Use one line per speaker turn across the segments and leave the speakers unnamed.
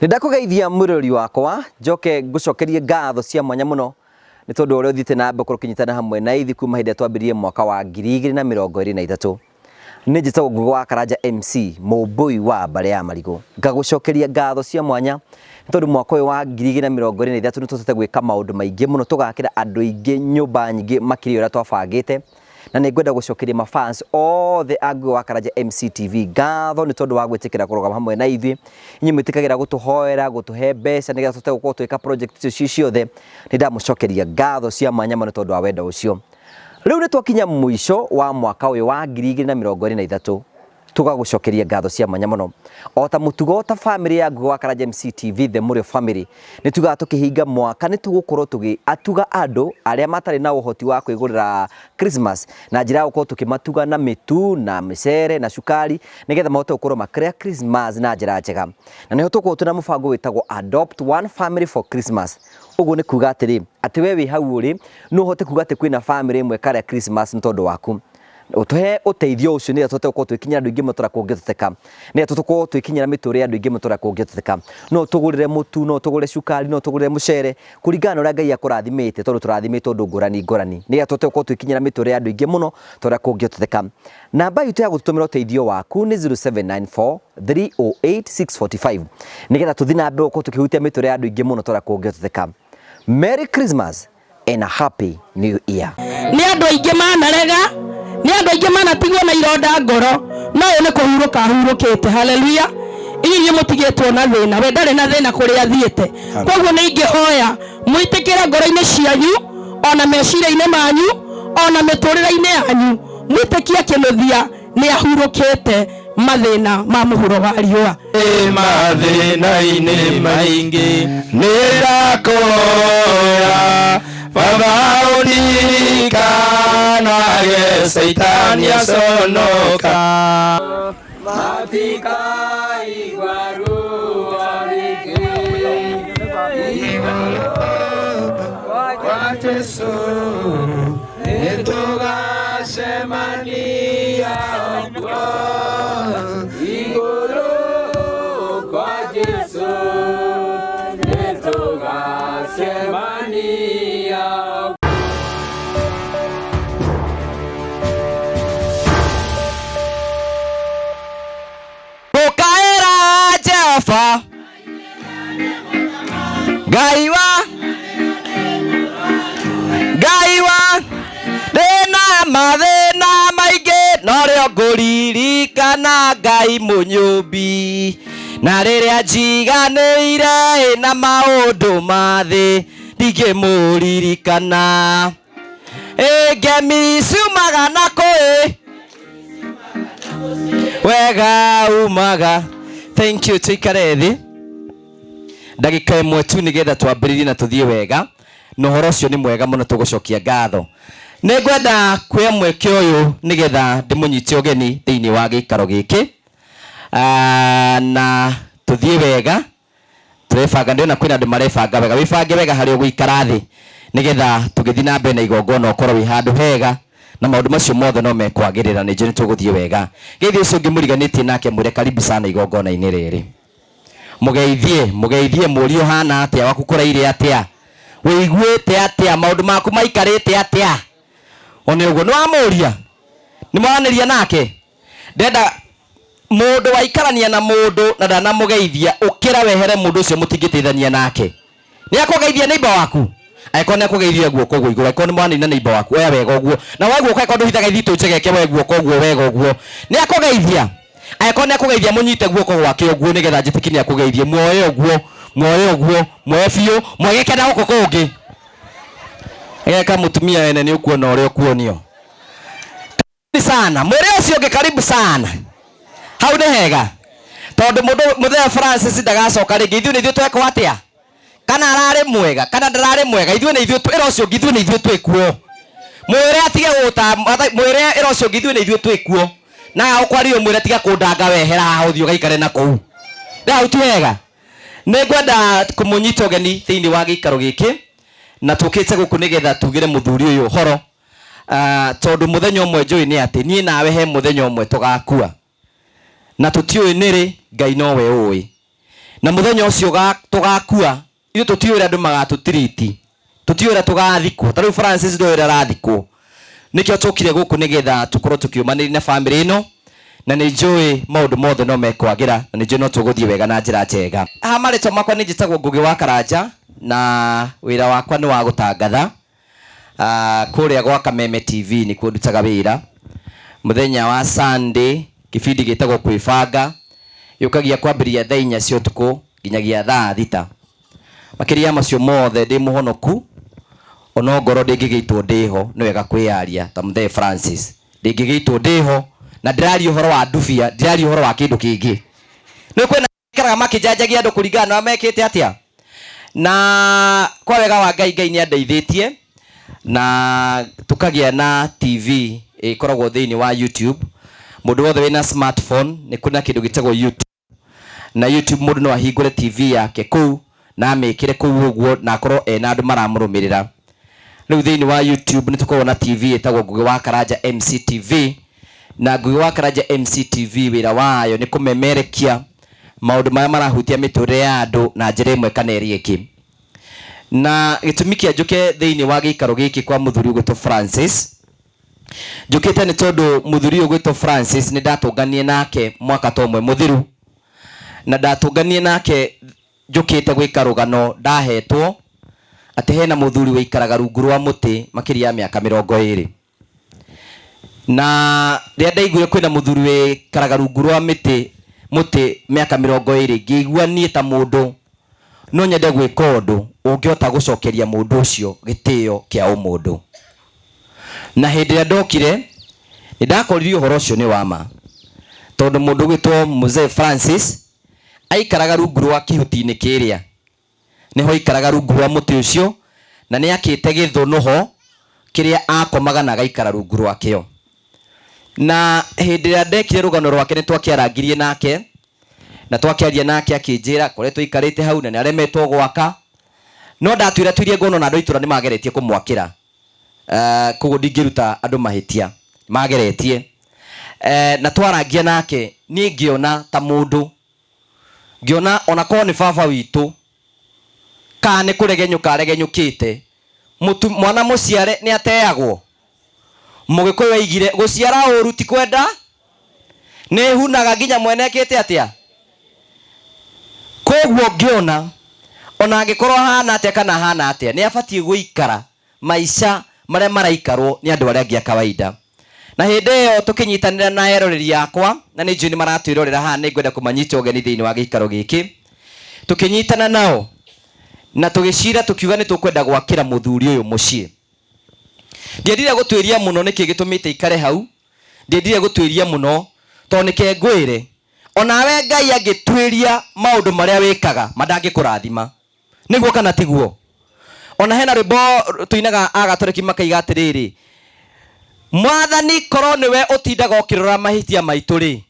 Nĩ ndakũgeithia mwĩroreri wakwa, njoke ngũcokerie ngatho cia mwanya mũno nĩ tondũ ũrĩa ũthiĩte na mbere ũkĩnyitana hamwe na ithuĩ kuma hĩndĩ ĩrĩa twambĩrĩirie mwaka wa 2023. Nĩ njĩtagwo Ngũgĩ wa Karanja MC, mũmbũi wa mbarĩ ya Marigũ. Ngagũcokeria ngatho cia mwanya nĩ tondũ mwaka ũyũ wa 2023 nĩ tũhotete gwĩka maũndũ maingĩ mũno, tũgakĩra andũ aingĩ nyũmba nyingĩ makĩria ũrĩa twabangĩte. Na nĩ ngwenda gũcokeria ma fans othe a Ngũgĩ wa Karanja MC TV ngatho nĩ tondũ wa gwĩtĩkĩra kũrũgama hamwe na ithuĩ. Inyuĩ mwĩtĩkagĩra gũtũhoera, gũtũhe mbeca nĩgetha tũhote gũkorwo tũgĩka project icio ci ciothe. Nĩ ndamũcokeria ngatho cia mwanya mũno nĩ tondũ wa wendo ũcio. Rĩu nĩ twakinya mũico wa mwaka ũyũ wa 2023 tũgagũcokeria ngatho cia mwanya mũno. O ta mũtugo ta family ya Ngũgĩ wa Karanja MC TV The Mũrĩo Family, nĩ tugaga tũkĩhinga mwaka nĩ tũgũkorwo tũgĩatuga andũ arĩa matarĩ na ũhoti wa kwĩgũrĩra Christmas na njĩra ya gũkorwo tũkĩmatuga na mĩtu na mĩcere na cukari nĩgetha mahote gũkorwo makĩrĩa Christmas na njĩra njega. Na nĩho tũgũkorwo twĩna mũbango wĩtagwo Adopt One Family for Christmas. Ũguo nĩ kuga atĩrĩ, atĩ we wĩ hau ũrĩ no ũhote kuga atĩ kwĩna family ĩmwe ĩkarĩa Christmas nĩ tondũ waku. Ũtũhe ũteithio ũcio nĩgetha tũhote gũkorwo tũgĩkinyĩra andũ aingĩ mũno tũrĩa kũngĩhoteka. Nĩgetha tũkorwo tũgĩkinyĩra mĩtũrĩre ya andũ aingĩ mũno tũrĩa kũngĩhoteka. No ũtũgũrĩre mũtu, no ũtũgũrĩre cukari, no ũtũgũrĩre mũcere, kũringana na ũrĩa Ngai akũrathimĩte tondũ tũrathimĩtwo ũndũ ngũrani ngũrani. Nĩgetha tũhote gũkorwo tũgĩkinyĩra mĩtũrĩre ya andũ aingĩ mũno ta ũrĩa kũngĩhoteka. Namba itũ ya gũtũtũmĩra ũteithio waku nĩ 0794 308 645 nĩgetha tũthiĩ na mbere gũkorwo tũkĩhutia mĩtũrĩre ya andũ aingĩ mũno ta ũrĩa kũngĩhoteka. Merry Christmas and a Happy New Year.
Nĩ andũ aingĩ manarega, nĩ andũ aingĩ manatigwo na ironda ngoro, no ũyũ nĩ kũhurũka ahurũkĩte. Haleluya! Inyuĩ inyuĩ mũtigĩtwo na thĩna, we ndarĩ na thĩna kũrĩa athiĩte. Koguo nĩ ingĩhoya mwĩtĩkĩre ngoro-inĩ cianyu, ona meciria-inĩ manyu, ona mĩtũrĩre-inĩ yanyu, mwĩtĩkie Kĩnũthia nĩ ahurũkĩte mathĩna ma mũhuro wa riũa.
Mathĩna-inĩ maingĩ nĩ ndakoya baba ũndirikanage caitani aconoka.
Matikaigua ruo rĩngĩ igũrũ kwa Jesũ nĩtũgacemania kuo igũrũ kwa Jesũ nĩtũgacemania.
Gũkaĩra Jehova Ngai wa Ngai wa ndĩna mathĩna maingĩ norĩo ngũririkana Ngai mũnyũmbi na rĩrĩa njiganĩire na maũndũ ma thĩ ndingĩmũririkana. Ĩ ngemi ciumaga na kũĩ wega umaga. Thank you, tuikare thĩ ndagĩka ĩmwe tu nĩgetha twambĩrĩrie na tũthiĩ wega na ũhoro ũcio nĩ mwega mũno tũgũcokia ngatho. Nĩ ngwenda kuoya mweke ũyũ nĩgetha ndĩmũnyite ũgeni thĩinĩ wa gĩikaro gĩkĩ Ah, na tũthiĩ wega Tũrebanga, ndĩrona kwĩna andũ marebanga wega. Wĩbange wega harĩa ũgũikara thĩ nĩgetha tũgĩthiĩ na mbere na igongona ũkorwo wĩ handũ hega na maũndũ macio mothe no mekwagĩrĩra nĩ njũĩ nĩ tũgũthiĩ wega. Geithia ũcio ũngĩ mũriganĩtie nake mwĩre karibu sana igongona-inĩ rĩrĩ. Mũgeithie, mũgeithie mũrie ũhana atĩa, gwaku kũraire atĩa, wĩiguĩte atĩa, maũndũ maku maikarĩte atĩa. One ũguo, nĩ wamũria? Nĩ mwaranĩria nake? Ndenda mũndũ waikarania na mũndũ na ndanamũgeithia, ũkĩra wehere mũndũ ũcio mũtingĩteithania nake. Nĩ akũgeithia neighbor waku? Angĩkorwo nĩ akũgeithia guoko ũguo igũrũ, angĩkorwo nĩ mwanina neighbor waku, oya wega ũguo. Na woe guoko angĩkorwo ndũhithaga ithitũ njegeke, woe guoko ũguo wega ũguo. Nĩ akũgeithia? Angĩkorwo nĩ akũgeithia mũnyite guoko gwake ũguo nĩgetha njĩtĩkie nĩ akũgeithia. Muoe ũguo, muoe ũguo, muoe biũ, mwegeke na gũkũ kũngĩ. Egeka mũtumia wene nĩ ũkuona ũrĩa ũkuonio. Sana mwĩrĩ ũcio ũngĩ karibu sana hau nĩ hega tondũ mũndũ mũthee Francis ndagacoka rĩngĩ ithuĩ nĩ ithuĩ twekwo atĩa kana ararĩ mwega kana ndararĩ mwega ithuĩ nĩ ithuĩ ĩra ũcio ũngĩ ithuĩ nĩ ithuĩ twĩ kuo mwĩre atige gũta mwĩre ĩra ũcio ũngĩ ithuĩ nĩ ithuĩ twĩ kuo na ũkwario mwĩre tiga kũndanga wehera haha ũthiĩ ũgaikare na kũu nĩ hau ti hega nĩ ngwenda kũmũnyita ũgeni thĩinĩ wa gĩikaro gĩkĩ na tũkĩte gũkũ nĩgetha tugĩre mũthuri ũyũ ũhoro Ah, tondũ mũthenya ũmwe njũĩ nĩ atĩ niĩ nawe he mũthenya ũmwe tũgakua na tũtiũĩ nĩrĩ ngai nowe ũĩ. Na mũthenya ũcio tũgakua, ithuĩ tũtiũĩ ũrĩa andũ magatũtiriti, tũtiũĩ ũrĩa tũgathikwo. Ta rĩu Francis ndũĩ ũrĩa arathikwo. Nĩkĩo tũkire gũkũ nĩgetha tũkorwo tũkĩũmanĩria na bamĩrĩ ĩno, na nĩ njũĩ maũndũ mothe no mekwagĩra, na nĩ njũĩ no tũgũthiĩ wega na njĩra njega. Haha marĩtwa makwa nĩ njĩtagwo Ngũgĩ wa Karanja, na wĩra wakwa nĩ wa gũtangatha. Kũrĩa gwa Kameme TV nĩkuo ndutaga wĩra. Mũthenya wa Sunday kĩbindi gĩtagwo Kwĩbanga, gĩũkagia kwambĩrĩria thaa 4 cia ũtukũ nginyagia thaa 6. Makĩria ya macio mothe ndĩ mũhonoku, ona ngorwo ndĩngĩgĩitwo ndĩho, nĩ wega kwĩyaria ta Mũthee Francis. Ndĩngĩgĩitwo ndĩho, na ndĩraria ũhoro wa ndubia, ndĩraria ũhoro wa kĩndũ kĩngĩ. Nĩ kwĩna maikaraga makĩnjanjagia andũ kũringana na ũrĩa mekĩte atĩa. Na kwa wega wa Ngai, Ngai nĩ andeithĩtie na tũkagĩa na TV ĩkoragwo thĩinĩ wa YouTube. Mũndũ wothe wĩna smartphone nĩ kwĩna kĩndũ gĩtagwo YouTube. Na YouTube mũndũ no ahingũre TV yake kũu na amĩkĩre kũu ũguo na akorwo ena andũ maramũrũmĩrĩra. Rĩu thĩinĩ wa YouTube nĩ tũkoragwo na TV ĩtagwo Ngũgĩ wa Karanja MCTV. Na Ngũgĩ wa Karanja MCTV wĩra wayo nĩ kũmemerekia maũndũ marĩa marahutia mĩtũrĩre ya andũ na njĩra ĩmwe kana ĩrĩa ĩngĩ. Na gĩtũmi kĩa njũke thĩinĩ wa gĩikaro gĩkĩ kwa mũthuri ũgwĩtwo Francis, njũkĩte nĩ tondũ mũthuri ũgwĩtwo Francis nĩ ndatũnganie nake mwaka ta ũmwe mũthiru, na ndatũnganie nake njũkĩte gwĩka rũgano ndahetwo atĩ hena mũthuri wĩikaraga rungu rwa mũtĩ makĩria ya mĩaka 20. Na rĩrĩa ndaiguire kwĩna mũthuri wĩikaraga rungu rwa mũtĩ mĩaka 20, ngĩigua niĩ ta mũndũ no nyende gwĩka ũndũ ũngĩhota gũcokeria mũndũ ũcio gĩtĩo kĩa ũmũndũ. Na hĩndĩ ĩrĩa ndokire nĩ ndakorire ũhoro ũcio nĩ wa ma, tondũ mũndũ ũgwĩtwo Mzee Francis aikaraga rungu rwa kĩhuti-inĩ kĩrĩa, nĩho aikaraga rungu rwa mũtĩ ũcio, na nĩ akĩte gĩthũnũho kĩrĩa akomaga na agaikara rungu rwakĩo. Na hĩndĩ ĩrĩa ndekire rũgano rwake nĩ twakĩarangirie nake, na twakĩaria nake akĩnjĩra koretwo aikarĩte hau na nĩ aremetwo gwaka, no ndatwĩra tuirie ngona ona andũ a itũra nĩ mageretie kũmwakĩra. Koguo ndingĩruta andũ mahĩtia mageretie. Na twarangia nake niĩ ngĩona ta mũndũ, ngĩona ona korwo nĩ baba witũ kana nĩ kũregenyũka aregenyũkĩte, mwana mũciare nĩ ateagwo. Mũgĩkũyũ aigire gũciara ũru ti kwenda, nĩ hunaga nginya mwene ekĩte atĩa. Koguo ngĩona ona angĩkorwo ahana atĩa kana ahana atĩa, nĩ abatiĩ gũikara maica marĩa maraikarwo nĩ andũ arĩa angĩ a kawaida. Na hĩndĩ ĩyo tũkĩnyitanĩra na eroreri akwa, na nĩ njũĩ nĩ maratwĩrorera haha, nĩ ngwenda kũmanyita ũgeni thĩinĩ wa gĩikaro gĩkĩ. Tũkĩnyitana nao na tũgĩcira tũkiuga nĩ tũkwenda gwakĩra mũthuri ũyũ mũciĩ. Ndiendire gũtuĩria mũno nĩkĩ gĩtũmĩte ikare hau, ndiendire gũtuĩria mũno tondũ nĩke ngwĩre onawe Ngai angĩtuĩria maũndũ marĩa wĩkaga ma ndangĩkũrathima. Nĩguo kana tiguo? Ona hena rwĩmbo tũinaga agatoreki makaiga atĩrĩrĩ, Mwathani korwo nĩwe ũtindaga ũkĩrora mahĩtia maitũ rĩ,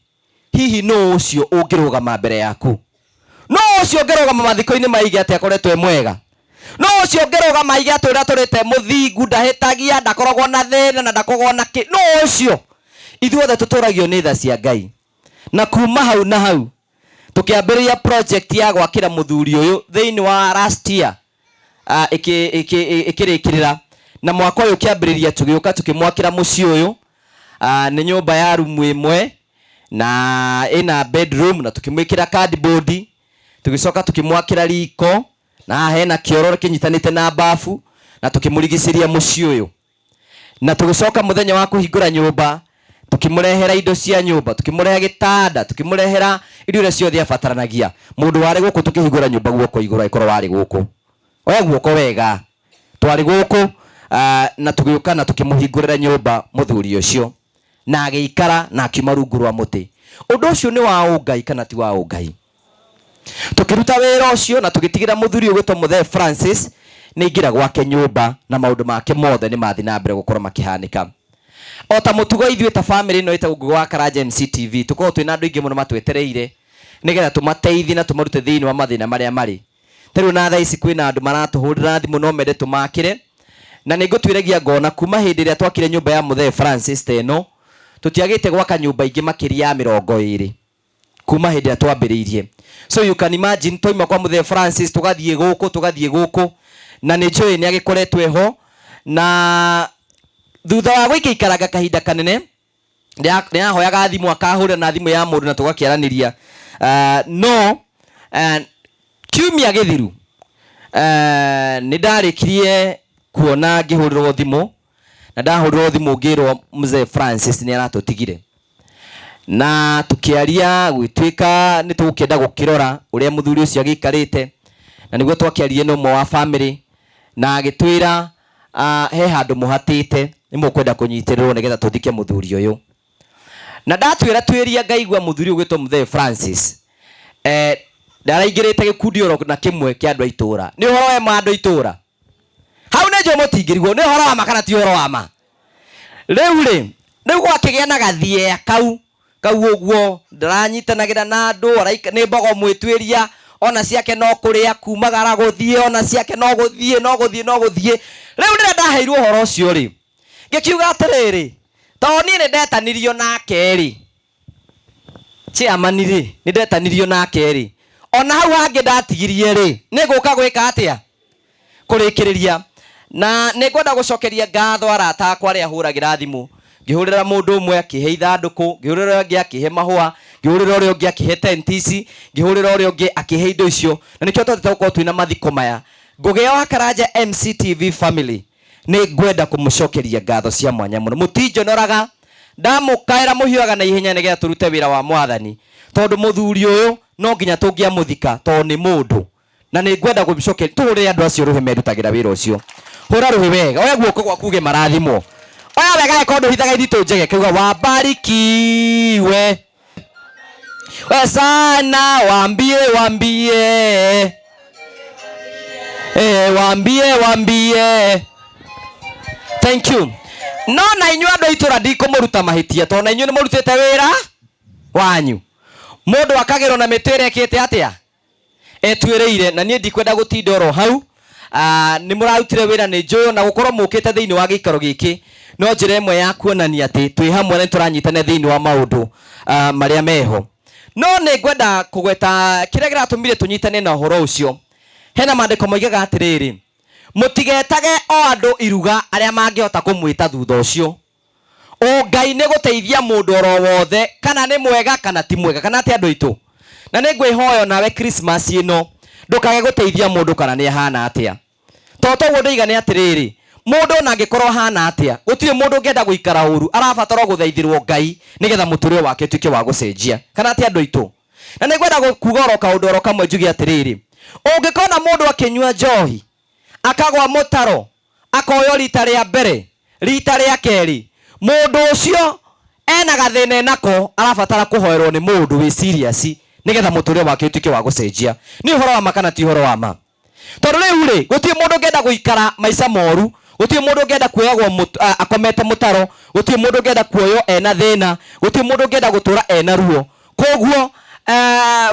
hihi nũ ũcio ũngĩrũgama mbere yaku? Nũ ũcio ũngĩrũgama mathiko-inĩ maige atĩ akoretwo e mwega? Nũ ũcio ũngĩrũgama aige atĩ ũrĩa atũrĩte mũthingu, ndahĩtagia, ndakoragwo na thĩna na ndakoragwo na kĩ? Nũ ũcio? Ithuothe tũtũragio nĩ tha cia Ngai. Na kuma hau na hau tũkĩambĩrĩria project ya gwakĩra mũthuri ũyũ thĩinĩ wa last year, ĩkĩrĩkĩrĩra. Na mwaka ũyũ ũkĩambĩrĩria tũgĩũka tũkĩmwakĩra mũciĩ ũyũ. Nĩ nyũmba ya rumu ĩmwe na ĩna bedroom, na tũkĩmwĩkĩra cardboard, tũgĩcoka tũkĩmwakĩra riko, na haha hena kĩoro kĩnyitanĩte na bafu, na tũkĩmũrigicĩria mũciĩ ũyũ. Na tũgĩcoka mũthenya wa kũhingũra nyũmba tũkĩmũrehera indo cia nyũmba, tũkĩmũrehe gĩtanda, tũkĩmũrehera indo iria ciothe abataranagia. Mũndũ warĩ gũkũ tũkĩhingũra nyũmba guoko igũrũ angĩkorwo warĩ gũkũ, oya guoko wega, twarĩ gũkũ, na tũgĩũka na tũkĩmũhingũrĩra nyũmba mũthuri ũcio, na agĩikara na akiuma rungu rwa mũtĩ. Ũndũ ũcio nĩ wa ũngai kana ti wa ũngai? Tũkĩruta wĩra ũcio na tũgĩtigĩra mũthuri ũgwĩtwo Mũthee Francis nĩ aingĩra gwake nyũmba, na maũndũ make mothe nĩ mathiĩ na mbere gũkorwo makĩhanĩka. O ta mũtugo ithuĩ ta bamĩrĩ ĩno ĩtagwo Ngũgĩ wa Karanja MCTV, tũkoragwo twĩna andũ aingĩ mũno matwetereire nĩgetha tũmateithie na tũmarute thĩinĩ wa mathĩna marĩa marĩ. Ta rĩu na thaa ici kwĩna andũ maratũhũrĩra thimũ no mende tũmakĩre, na nĩ ngũtuĩragia ngona kuma hĩndĩ ĩrĩa twakire nyũmba ya Mũthee Francis ta ĩno, tũtiagĩte gwaka nyũmba ingĩ makĩria ya 20. Kuma hĩndĩ ĩrĩa twambĩrĩirie. So you can imagine twaima kwa Mũthee Francis tũgathiĩ gũkũ tũgathiĩ gũkũ na nĩ njũĩ nĩ agĩkoretwo eho na thutha wa gũikaikaranga kahinda kanene nĩ ahoyaga thimũ akahũrĩra na thimũ ya mũndũ na tũgakĩaranĩria. No kiumia gĩthiru nĩ ndarĩkirie kuona ngĩhũrĩrwo thimũ na ndahũrĩrwo thimũ ngĩrwo Mzee Francis nĩ aratũtigire na tukiaria gwĩtuĩka nĩ tũgũkĩenda gũkĩrora ũrĩa mũthuri ũcio agĩikarĩte na nĩguo twakĩaririe na ũmwe wa family na agĩtwĩra he handũ mũhatĩte nĩ mũkwenda kũnyitĩrĩrwo nĩgetha tũthike mũthuri ũyũ. Na ndatwĩra twĩria ngaigua mũthuri ũyũ gwĩtwo Mũthee Francis ndaraingĩrĩte gĩkundi oro na kĩmwe kĩa andũ a itũra. Nĩ ũhoro we ma andũ a itũra hau nĩ njũĩ mũtingĩrigwo nĩ ũhoro wa ma kana ti ũhoro wa ma. Rĩu rĩ rĩu gwakĩgĩa na gathiea kau kau ũguo ndaranyitanagĩra na andũ nĩ mbogo mwĩtuĩria ona ciake no kũrĩa kumagara gũthiĩ ona ciake no gũthiĩ no gũthiĩ no gũthiĩ. Rĩu rĩrĩa ndaheirwo ũhoro ũcio rĩ ngĩkiuga atĩrĩrĩ tondũ niĩ nĩ ndetanirio nake rĩ chairman rĩ nĩ ndetanirio nake rĩ ona hau hangĩ ndatigirie rĩ nĩ ngũka gwĩka atĩa kũrĩkĩrĩria. Na nĩ ngwenda gũcokeria ngatho arata akwa arĩa hũragĩra thimũ ngĩhũrĩra mũndũ ũmwe akĩhe ithandũkũ ngĩhũrĩra ũrĩa ũngĩ akĩhe mahũa ngĩhũrĩra ũrĩa ũngĩ akĩhe tent ici ngĩhũrĩra ũrĩa ũngĩ akĩhe indo icio na nĩkĩo twatete gũkorwo twĩna mathiko maya. Ngũgĩ wa Karanja MCTV family nĩ ngwenda kũmũcokeria ngatho cia mwanya mũno. Mũtinjonoraga ndamũkaĩra mũhiũhaga na ihenya nĩgetha tũrute wĩra wa mwathani tondũ mũthuri ũyũ no nginya tũngĩamũthika tondũ nĩ mũndũ na nĩ ngwenda gũcokeria tũhũrĩre andũ acio rũhĩ merutagĩra wĩra ũcio. Hũra rũhĩ wega oya guoko gwaku uge marathimwo oya wega angĩkorwo ndũhithaga ithitũ njege kiuga wabarikiwe we sana wambie wambie wambie wambie. Thank you. No na inyuĩ andũ a itũra ndikũmũruta mahĩtia tondũ na inyuĩ nĩ mũrutĩte wĩra wanyu. Mũndũ akagĩrwo na mĩtĩ ĩrĩa ĩkĩte atĩa etuĩrĩire na niĩ ndikwenda gũtinda oro hau. Nĩ mũrarutire wĩra nĩ njũĩ na gũkorwo mũkĩte thĩinĩ wa gĩikaro gĩkĩ no njĩra ĩmwe ya kuonania atĩ twĩ hamwe na nĩtũranyitanĩra thĩinĩ wa maũndũ marĩa meho. No nĩ ngwenda kũgweta kĩrĩa kĩratũmire tũnyitane na ũhoro ũcio. Hena maandĩko moigaga atĩrĩrĩ mũtigetage o andũ iruga arĩa mangĩhota kũmwĩta thutha ũcio. Ũngai nĩ gũteithia mũndũ oro wothe kana nĩ mwega kana ti mwega kana atĩ andũ aitũ. Na nĩ ngwĩhoya nawe Christmas ĩno ndũkage gũteithia mũndũ kana nĩ ahana atĩa. Tondũ toguo ndoiga nĩ atĩrĩrĩ mũndũ ona angĩkorwo ahana atĩa gũtirĩ mũndũ ũngĩenda gũikara ũru arabatara gũthaithĩrwo Ngai nĩgetha mũtũrĩre wake ũtuĩke wa gũcenjia kana atĩ andũ aitũ. Na nĩ ngwenda kuga oro kaũndũ oro kamwe njuge atĩrĩrĩ ũngĩkona mũndũ akĩnyua njohi akagwa mũtaro akoywo rita rĩa mbere rita rĩa kerĩ mũndũ ũcio ena gathĩna enako arabatara kũhoerwo nĩ mũndũ wĩ serious nĩgetha mũtũrĩre wake ũtuĩke wa gũcenjia. Nĩ ũhoro wa ma kana ti ũhoro wa ma? Tondũ rĩu rĩ gũtirĩ mũndũ ũngĩenda gũikara maica moru gũtirĩ mũndũ ũngĩenda kuoyagwo akomete mũtaro gũtirĩ mũndũ ũngĩenda kuoywo ena thĩna gũtirĩ mũndũ ũngĩenda gũtũra ena ruo. Koguo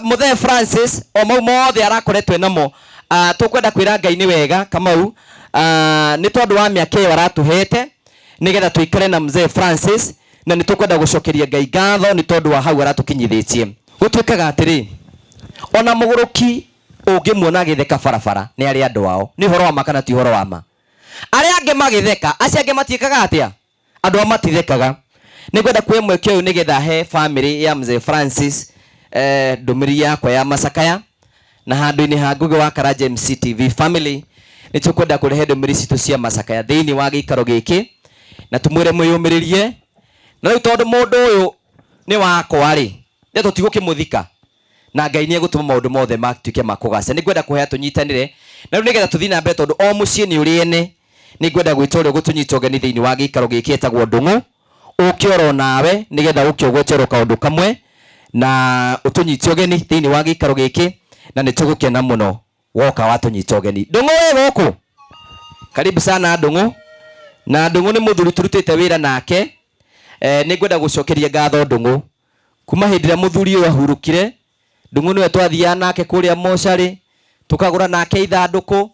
Mũthee Francis o mau mothe arakoretwo enamo tũkwenda kwĩra Ngai nĩ wega Kamau nĩ tondũ wa mĩaka ĩyo aratũhete nĩgetha tũikare na Mzee Francis na nĩ tũkwenda gũcokeria Ngai ngatho nĩ tondũ wa hau aratũkinyithĩtie. Gũtuĩkaga atĩrĩ ona mũgũrũki ũngĩmuona agĩtheka barabara nĩ arĩ andũ ao. Nĩ ũhoro wa ma kana ti ũhoro wa ma? Arĩa angĩ magĩtheka acio angĩ matiĩkaga atĩa? Andũ ao matithekaga. Nĩ ngwenda kuoya mweke ũyũ nĩgetha he family ya Mzee Francis ndũmĩrĩri yakwa ya macakaya na handũ-inĩ ha Ngũgĩ wa Karanja MCTV family nĩ tũkwenda kũrehe ndũmĩrĩri citũ cia macakaya thĩinĩ wa gĩikaro gĩkĩ na tũmwĩre mwĩyũmĩrĩrie. Na rĩu tondũ mũndũ ũyũ nĩ wakwa rĩ nĩ tũtigũkĩmũthika na Ngai nĩ egũtũma maũndũ mothe matuĩke ma kũgacĩra. Nĩ ngwenda kũhea tũnyitanĩre na rĩu nĩgetha tũthiĩ na mbere tondũ o mũciĩ nĩ ũrĩ ene. Nĩ ngwenda gwĩta ũrĩa ũgũtũnyita ũgeni thĩinĩ wa gĩikaro gĩkĩ etagwo Ndũng'ũ ũke oro nawe nĩgetha ũke ũgwete oro kaũndũ kamwe na ũtũnyite ũgeni thĩinĩ wa gĩikaro gĩkĩ na nĩ tũgũkena mũno woka watũnyita ũgeni. Ndũng'ũ wĩ gũkũ? Karibu sana Ndũng'ũ. Na Ndũng'ũ nĩ mũthuri tũrutĩte wĩra nake. Nĩ ngwenda gũcokeria ngatho Ndũng'ũ kuma hĩndĩ ĩrĩa mũthuri ũyũ ahurũkire. Ndũng'ũ nĩwe twathiaga nake kũrĩa mocarĩ tũkagũra nake ithandũkũ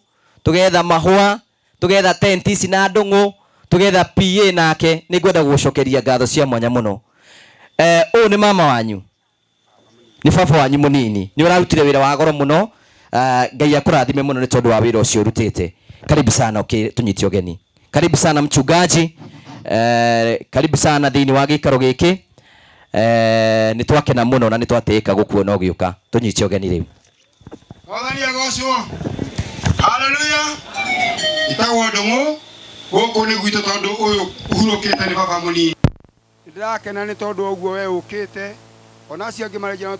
tũgetha mahũa tũgetha tent ici na Ndũng'ũ tũgetha PA nake. Nĩ ngwenda gũcokeria ngatho cia mwanya mũno. Ũyũ nĩ mama wanyu? Nĩ baba wanyu mũnini, nĩ ũrarutire wĩra wa goro mũno. Ngai akũrathime mũno nĩ tondũ wa wĩra ũcio ũrutĩte. Karibu sana ũkĩtũnyitia ũgeni. Karibu sana mchungaji. Karibu sana thĩinĩ wa gĩikaro gĩkĩ. Nĩ twakena mũno na nĩ twatĩĩka gũkuona ũgĩũka. Tũnyite ũgeni rĩu.
Mwathani agocwo. Haleluya. Itagwo Ndũng'ũ, gũkũ nĩ gwitũ tondũ ũyũ ũhurũkĩte nĩ baba mũnini. Nĩndĩrakena nĩ tondũ wa ũguo we ũkĩte, ona acio angĩ marĩ njĩra no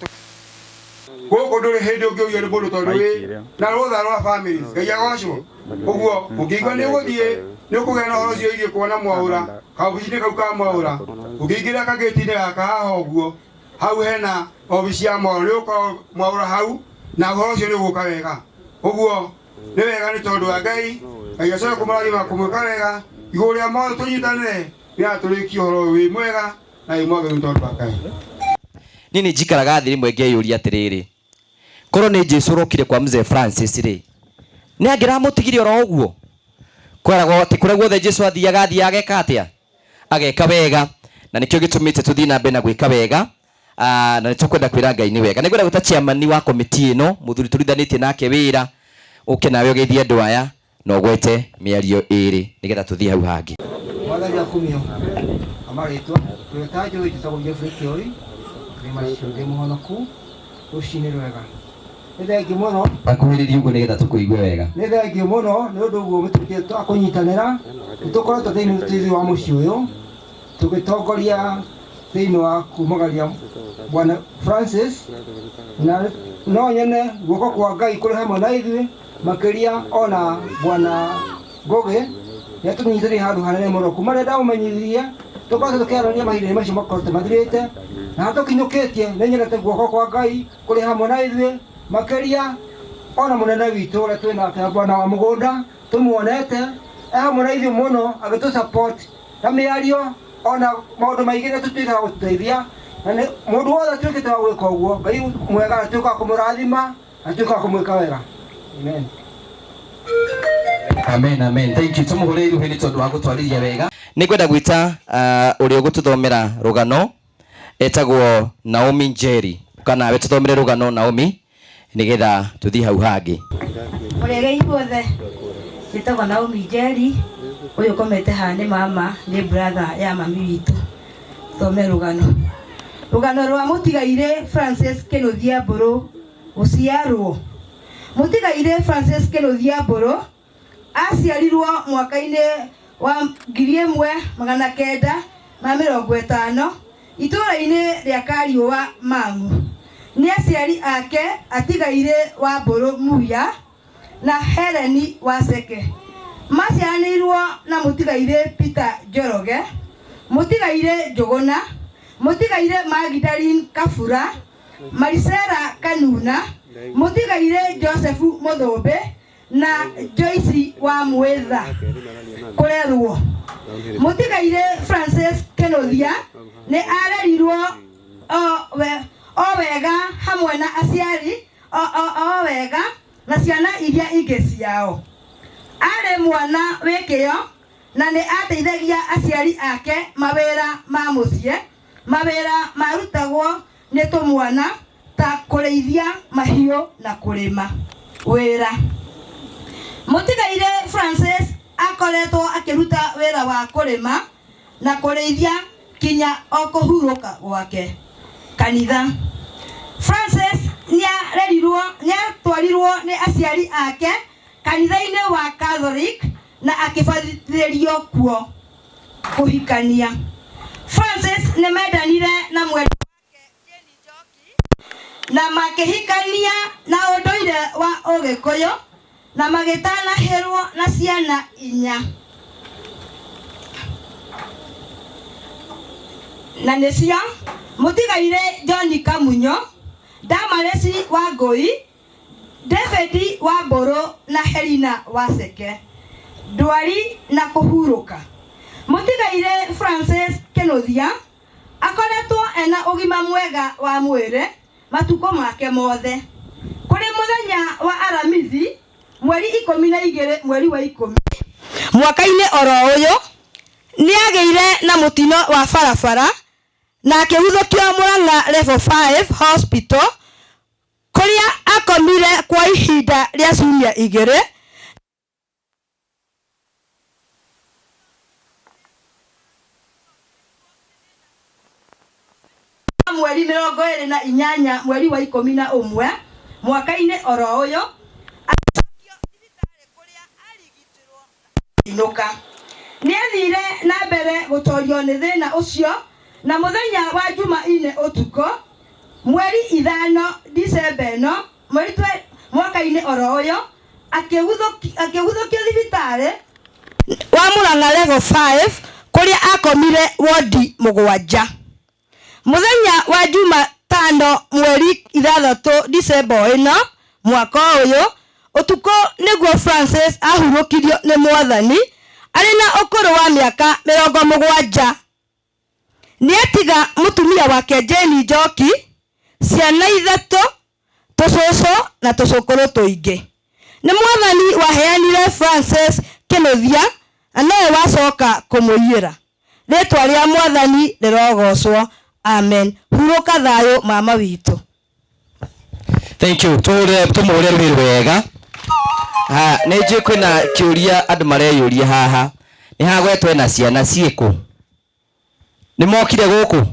gũkũ ndũrĩ hĩndĩ ũngĩũrio nĩ mũndũ tondũ wĩ na rũtha rwa families. Ngai agocwo. Ũguo ũngĩigua nĩ ũgũthiĩ nĩ ũkũgĩa na ũhoro ũcio wĩgiĩ kuona Mwaũra kaobici-inĩ kau ka Mwaũra. Ũngĩingĩra kagĩti-inĩ gaka haha ũguo, hau hena obici ya Mwaũra, nĩ ũgũkorwo Mwaũra hau na ũhoro ũcio nĩ ũgũka wega. Ũguo nĩ wega nĩ tondũ wa Ngai, Ngai acoke kũmũrathima kũmwĩka wega igũrũ rĩa mothe tũnyitanĩre nĩgetha tũrĩkie ũhoro ũyũ wĩ mwega na wĩ mwagĩrĩru nĩ tondũ wa Ngai.
Niĩ nĩ njikaraga thĩ rĩmwe ngeyũria atĩrĩrĩ, korwo nĩ Jesu ũrokire kwa mzee Francis rĩ, nĩ angĩramũtigire oro ũguo? Kweragwo atĩ kũrĩa guothe Jesu athiaga athiaga ageka atĩa? Ageka wega. Na nĩkĩo gĩtũmĩte tũthiĩ na mbere na gwĩka wega. Na nĩ tũkwenda kwĩra Ngai nĩ wega. Nĩ ngwenda gwĩta chairman wa komiti ĩno, mũthuri tũrithanĩtie nake wĩra, ũke nawe ũgeithie andũ aya na ũgwete mĩario ĩrĩ nĩgetha tũthiĩ hau hangĩ.
Mwathani akumio. Amarĩtwa tweta njũĩ njĩtagwo Jeffrey Kĩoi, ndĩ macio ndĩ mũhonoku rũcinĩ rwega. Nĩ thengiũ mũno.
Akuhĩrĩrie ũguo nĩgetha tũkũigue wega.
Nĩ thengiũ mũno nĩ ũndũ ũguo mũtuĩkĩte a kũnyitanĩra. Nĩ tũkoretwo thĩinĩ wa mũciĩ ũyũ tũgĩtongoria thĩinĩ wa kumagaria Bwana Francis, na no nyone guoko kwa Ngai kũrĩ hamwe na ithuĩ makĩria ona Bwana Ngũgĩ nĩ atũnyitĩrĩire handũ hanene mũno kuma rĩrĩa ndamũmenyithirie tũkoretwo tũkĩarania mahinda-inĩ macio makoretwo mathirĩte na hatũkinyũkĩtie. Nĩ nyonete guoko kwa Ngai kũrĩ hamwe na ithuĩ makĩria ona mũnene witũ ũrĩa twĩ nake Bwana wa mũgũnda tũmuonete e hamwe na ithuĩ mũno agĩtũ support na mĩario ona maũndũ maingĩ nĩ tũtuĩkaga gũtũteithia na nĩ mũndũ wothe atuĩkĩte wa gwĩka ũguo Ngai mwega atuĩka wa kũmũrathima atuĩka wa kũmwĩka wega. Amen.
Amen, amen. Thank you. Tumuhũrĩre iruhĩ nĩ tondũ wa gũtwarĩria wega. Nĩ ngwenda gwĩta ũrĩa ũgũtũthomera rũgano etagwo Naomi Njeri. Ũka nawe tũthomere rũgano Naomi nĩgetha tũthiĩ hau hangĩ.
Mũrĩega inyuothe, njĩtagwo Naomi Njeri, ũyũ ũkomete haha nĩ mama, nĩ brother ya mami witũ. Thome rũgano. Rũgano rwa mũtigairĩ Francis Kĩnũthia Mbũrũ gũciarwo. Mũtigairĩ Francis Kĩnũthia Mbũrũ aciarirwo mwaka-inĩ wa 1950 itũũra-inĩ rĩa Kariũa Mang'u. Nĩ aciari ake atigairĩ wa Mbũrũ Muya na Helen Waceke. Maciaranĩirwo na mũtigairĩ Peter Njoroge, mũtigairĩ Njũgũna, mũtigairĩ Magdalene Kabura, Marisela Kanuna, mũtigairĩ Joseph Mũthũmbĩ na Joyce wa Mwĩtha. Kũrerwo mũtigairĩ Francis Kĩnũthia nĩ arerirwo o wega hamwe na aciari o wega na ciana iria ingĩ ciao. Arĩ mwana wĩ kĩyo na nĩ ateithagia aciari ake mawĩra ma mũciĩ, mawĩra marutagwo nĩ tũmwana ta kũrĩithia mahiũ na kũrĩma wĩra. Mũtigairĩ Francis akoretwo akĩruta wĩra wa kũrĩma na kũrĩithia kinya o kũhurũka gwake kanitha. Francis nĩatwarirwo nĩ aciari ake kanitha-inĩ wa Catholic na akĩbatithĩrio kuo kũhikania. Francis nĩmendanire na mwendwa wake Jane Njoki na makĩhikania na ũndũire wa Ũgĩkũyũ na magĩtanahĩrwo na ciana inya. Na nĩcio mũtigairĩ John Kamunyo, Damaresi wa Ngũi, David wa Mbũrũ na Helena Waceke. Ndwari na kũhurũka. Mũtigairĩ Francis Kĩnũthia akoretwo ena ũgima mwega wa mwĩrĩ matukũ make mothe. Kũrĩ mũthenya wa Aramithi mweri 12 mweri wa 10 mwaka-inĩ oro ũyũ nĩagĩire na mũtino wa barabara Na akĩguthũkio Murang'a Level 5 Hospital kũrĩa akomire kwa ihinda rĩa ciumia igĩrĩ. Mweri 28 mweri wa 11 mwaka-inĩ oro ũyũ agĩcokio thibitarĩ kũrĩa arigitirwo na akĩinũka. Nĩ athire na mbere gũtorio nĩ thĩna ũcio na mũthenya wa Jumaine ũtukũ mweri 5 Dicemba ĩno mweri mwaka-inĩ oro ũyũ akĩguthũkio thibitarĩ wa Murang'a Level 5 kũrĩa akomire wodi 7. Mũthenya wa Jumatano mweri 6 Dicemba ĩno mwaka ũyũ ũtukũ nĩguo Francis ahurũkirio nĩ Mwathani arĩ na ũkũrũ wa mĩaka 70. Nĩatiga mũtumia wake Jane Njoki, ciana 3, tũcũcũ na tũcũkũrũ tũingĩ. Nĩ Mwathani waheanire Francis Kĩnuthia na nowe wacoka kũmũiyĩra. Rĩtwa rĩa Mwathani rĩrogocwo. Amen. Hurũka thayũ mama witũ.
Thank you. Tũmũhũre rũhĩ rwega. Ha, nĩ njũĩ kwĩna kĩũria andũ mareyũria haha. Nĩ hagwetwo ena ciana ciĩkũ? Nĩ mokire gũkũ?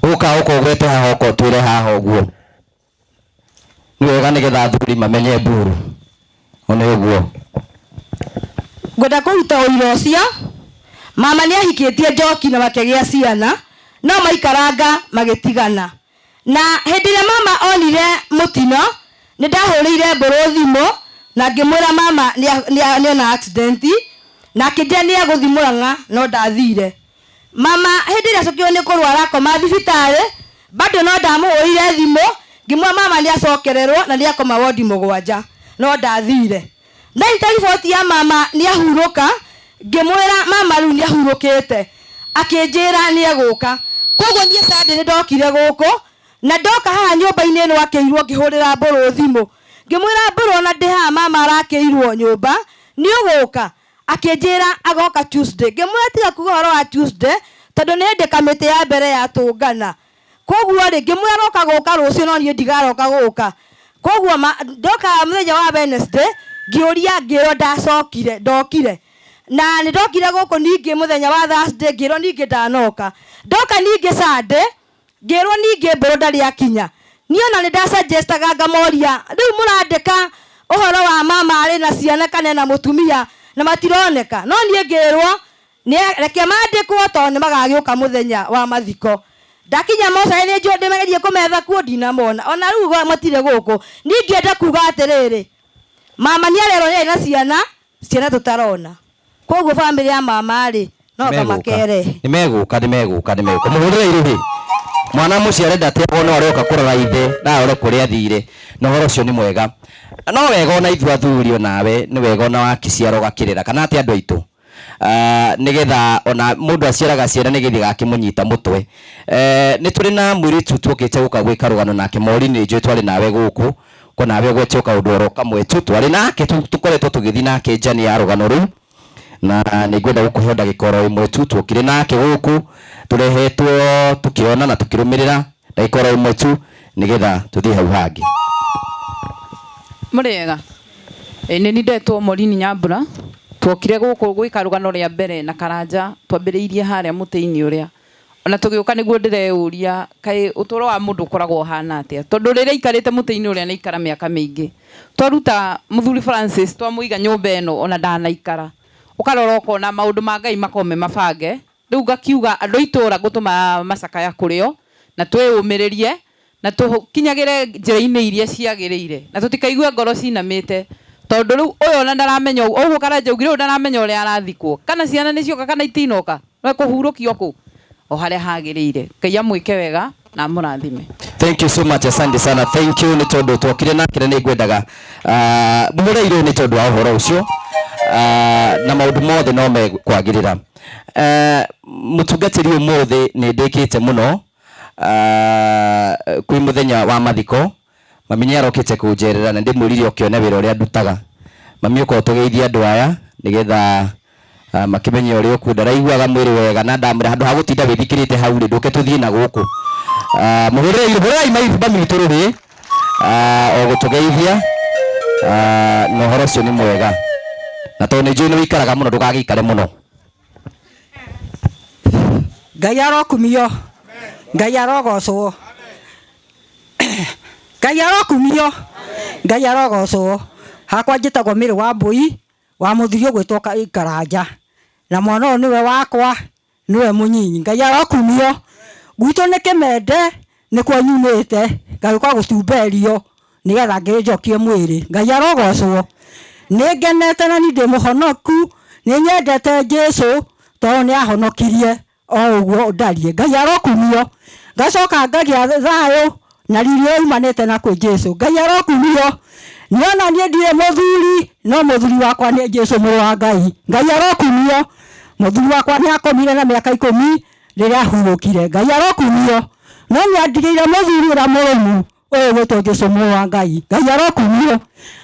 Ũka ũka ũgwete haha ũka ũtwĩre haha ũguo. Nĩ wega nĩgetha athuri mamenye mburu. One ũguo.
Ngwenda kũruta ũira ũcio. Mama nĩ ahikĩtie Njoki na makĩgĩa ciana, no maikaranga magĩtigana. Na hĩndĩ ĩrĩa mama onire mũtino, nĩ ndahũrĩire Mbũrũ thimũ na ngĩmwĩra mama nĩona accident na akĩnjĩra nĩ egũthiĩ Murang'a no ndathire. Mama hĩndĩ ĩrĩa acokirwo nĩ kũrwara akoma thibitarĩ, bado no ndamũhũrĩire thimũ ngĩmwĩra mama nĩ acokererwo na nĩ akoma wodi 7 no ndathire. Ndanyita riboti ya mama nĩ ahurũka, ngĩmwĩra mama rĩu nĩ ahurũkĩte, akĩnjĩra nĩ egũka. Koguo niĩ Sunday nĩ ndokire gũkũ na ndoka haha nyũmba-inĩ ĩno akĩirwo ngĩhũrĩra Mbũrũ thimũ. Ngĩmwĩra Mbũrũ ona ndĩ haha mama arakĩirwo nyũmba nĩ ũgũka, akĩnjĩra agoka Tuesday. Ngĩmwĩra tiga kuga ũhoro wa Tuesday tondũ nĩ hĩndĩ kamĩtĩ ya mbere yatũngana. Koguo rĩ ngĩmwĩra aroka gũka rũciũ no niĩ ndigaroka gũka. Koguo ndoka mũthenya wa Wednesday ngĩũria ngĩrwo ndacokire ndokire. Na nĩ ndokire gũkũ ningĩ mũthenya wa Thursday ngĩrwo ningĩ ndanoka. Ndoka ningĩ Sunday ngĩrwo ningĩ Mbũrũ ndarĩ akinya. Niĩ ona nĩ ndasuggestaga ngamoria rĩu mũrandĩka ũhoro wa mama arĩ na ciana kana ena mũtumia na matironeka. No niĩ ngĩrwo reke mandĩkwo tondũ nĩ magagĩũka mũthenya wa mathiko. Ndakinya mocarĩ nĩ njũĩ ndĩmagerie kũmetha kuo ndinamona. Ona rĩu matirĩ gũkũ. Niĩ ingĩenda kuga atĩrĩrĩ, mama nĩ arerwo nĩ arĩ na ciana, ciana tũtarona. Koguo bamĩrĩ ya mama rĩ, no ngamakere.
Nĩ megũka, nĩ megũka, nĩ megũka. Mũhũrĩre irũhĩ. Mwana mũciare ndateagwo no aroka kũrora ithe na arore kũrĩa athire. Na ũhoro ũcio nĩ mwega. No wega ona ithuĩ athuri onawe, nĩ wega ona wakĩciara ũgakĩrera. Kana atĩ andũ aitũ? Nĩgetha ona mũndũ aciaraga ciana nĩgetha igakĩmũnyita mũtwe. Nĩ tũrĩ na mũirĩtu tuokĩte gũka gwĩka rũgano nake Maureen nĩ njũĩ twarĩ nawe gũkũ. Ko nawe ũgwete o kaũndũ oro kamwe tu twarĩ nake tũkoretwo tũgĩthiĩ nake njani ya rũgano rũu. Na nĩ ngwenda gũkũhe ndagĩka oro ĩmwe tu tuokire nake gũkũ tũrehetwo tũkĩona na tũkĩrũmĩrĩra ndagĩka oro ĩmwe tu nĩgetha tũthiĩ hau hangĩ.
Mũrĩega. Nĩ niĩ ndetwo Maureen Nyambura. Tuokire gũkũ gwĩka rũgano rĩa mbere na Karanja twambĩrĩirie harĩa mũtĩ-inĩ ũrĩa. Ona tũgĩũka nĩguo ndĩreyũria kaĩ ũtũũro wa mũndũ ũkoragwo ũhana atĩa. Tondũ rĩrĩa aikarĩte mũtĩ-inĩ ũrĩa nĩ aikara mĩaka mĩingĩ. Twaruta mũthuri Francis twamũiga nyũmba ĩno ona ndanaikara. Ũkarora ũkona maũndũ ma Ngai makoragwo me mabange. Rĩu ngakiuga andũ a itũũra ngũtũma macakaya kũrĩ o na twĩyũmĩrĩrie na tũkinyagĩre njĩra-inĩ iria ciagĩrĩire na tũtikaigue ngoro cinamĩte tondũ rĩu ũyũ ona ndaramenya ũguo ũguo Karanja augire ũyũ ndaramenya ũrĩa arathikwo kana ciana nĩ cioka kana itinoka no ekũhurũkio kũ o harĩa hagĩrĩire. Ngai amwĩke wega na amũrathime.
Thank you so much, asante sana. Thank you nĩ tondũ twokire nake na nĩ ngwendaga mũhũre irũ nĩ tondũ wa ũhoro ũcio na maũndũ mothe no mekwagĩrĩra. Mũtungatĩri ũmũthĩ nĩ ndĩkĩte mũno kwĩ mũthenya wa mathiko mami nĩ arokĩte kũnjerera na ndĩmwĩrire ũkĩone wĩra ũrĩa ndutaga. Mami ũkorwo tũgeithie andũ aya nĩgetha Makĩmenye ũrĩa ũkuo ndaraiguaga mwĩrĩ wega na ndamwĩra handũ ha gũtinda wĩthikĩrĩte hau rĩ ndũke tũthiĩ na gũkũ. Mũhũrĩrei hũrĩrai mami witũ rũhĩ o gũtũgeithia na ũhoro ũcio nĩ mwega na tondũ nĩ njũĩ nĩ wĩikaraga mũno ndũgagĩikare mũno.
Ngai arokumio, Ngai arogocwo, Ngai arokumio, Ngai arogocwo. Hakwa njĩtagwo Mary wa Mbui wa mũthuri ũgwĩtwo Karanja, na mwana ũyũ nĩwe wakwa, nĩwe mũnyinyi. Ngai arokumio. Gwitũ nĩ Kĩmende, nĩkuo nyumĩte, ngagĩũka gũtumberio nĩgetha ngĩnjokie mwĩrĩ. Ngai arogocwo. Nĩ ngenete na niĩ ndĩ mũhonoku, nĩ nyendete Jesũ tondũ nĩ ahonokirie o ũguo ndariĩ. Ngai arokumio. Ngacoka ngagĩa thayũ na riri ũrĩa umanĩte na kwĩ Jesũ. Ngai arokumio. Nĩona niĩ ndirĩ mũthuri, no mũthuri wakwa nĩ Jesũ mũrũ wa Ngai. Ngai arokumio. Mũthuri wakwa nĩ akomire na mĩaka 10 rĩrĩa ahurũkire. Ngai arokumio. No nĩ andigĩire mũthuri ũrĩa mũrũmu ũyũ gwĩtwo Jesũ mũrũ wa Ngai. Ngai arokumio.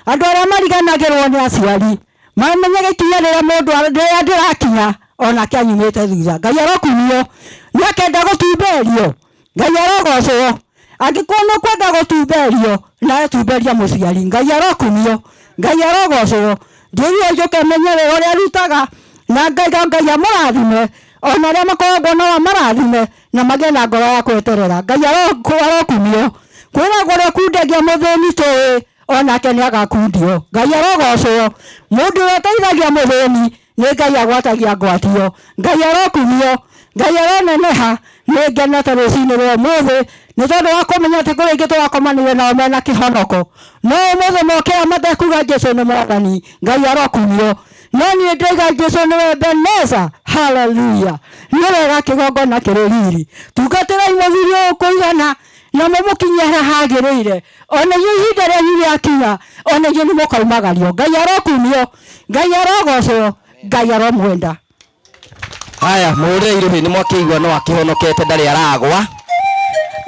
Andũ arĩa mariganagĩrwo nĩ aciari mamenye gĩkinya rĩrĩa mũndũ rĩrĩa ndĩrakinya onake anyumĩte thutha. Ngai arokumio. Nĩ akenda gũtumberio. Ngai arogocwo. Angĩkorwo nĩ ũkwenda gũtumberio, nawe tumberia mũciari. Ngai arokumio. Ngai arogocwo. Njĩrire njũke menye wĩra ũrĩa arutaga, na Ngai Ngai amũrathime, ona arĩa makoragwo no amarathime na magĩe na ngoro ya gweterera. Ngai arokumio. Kwĩragwo ũrĩa ũkundagia mũthĩni tũĩ, onake nĩ agakundio. Ngai arogocwo. Mũndũ ũrĩa ũteithagia mũthĩni nĩ Ngai agwatagia ngwatio. Ngai arokumio. Ngai aroneneha. Nĩ ngenete rũcinĩ rwa ũmũthĩ nĩ tondũ wa kũmenya atĩ kũrĩ aingĩ tũrakomanire nao mena kĩhonoko, no ũmũthĩ mokĩra matekuga Jesũ nĩ Mwathani. Ngai arokumio. No niĩ ndĩiga Jesũ nĩwe Ebeneza. Haleluya. Nĩ wega kĩgongona kĩrĩ riri. Tungatĩrai mũthuri ũyũ kũigana na mũmũkinyie harĩa hagĩrĩire. Ona inyuĩ ihinda rĩanyu rĩakinya, ona inyuĩ nĩ mũkaumagario. Ngai arokumio. Ngai arogocwo. Ngai aromwenda.
Haya, mũhũrĩre irũhĩ nĩ mwakĩigua no akĩhonokete ndarĩ aragwa.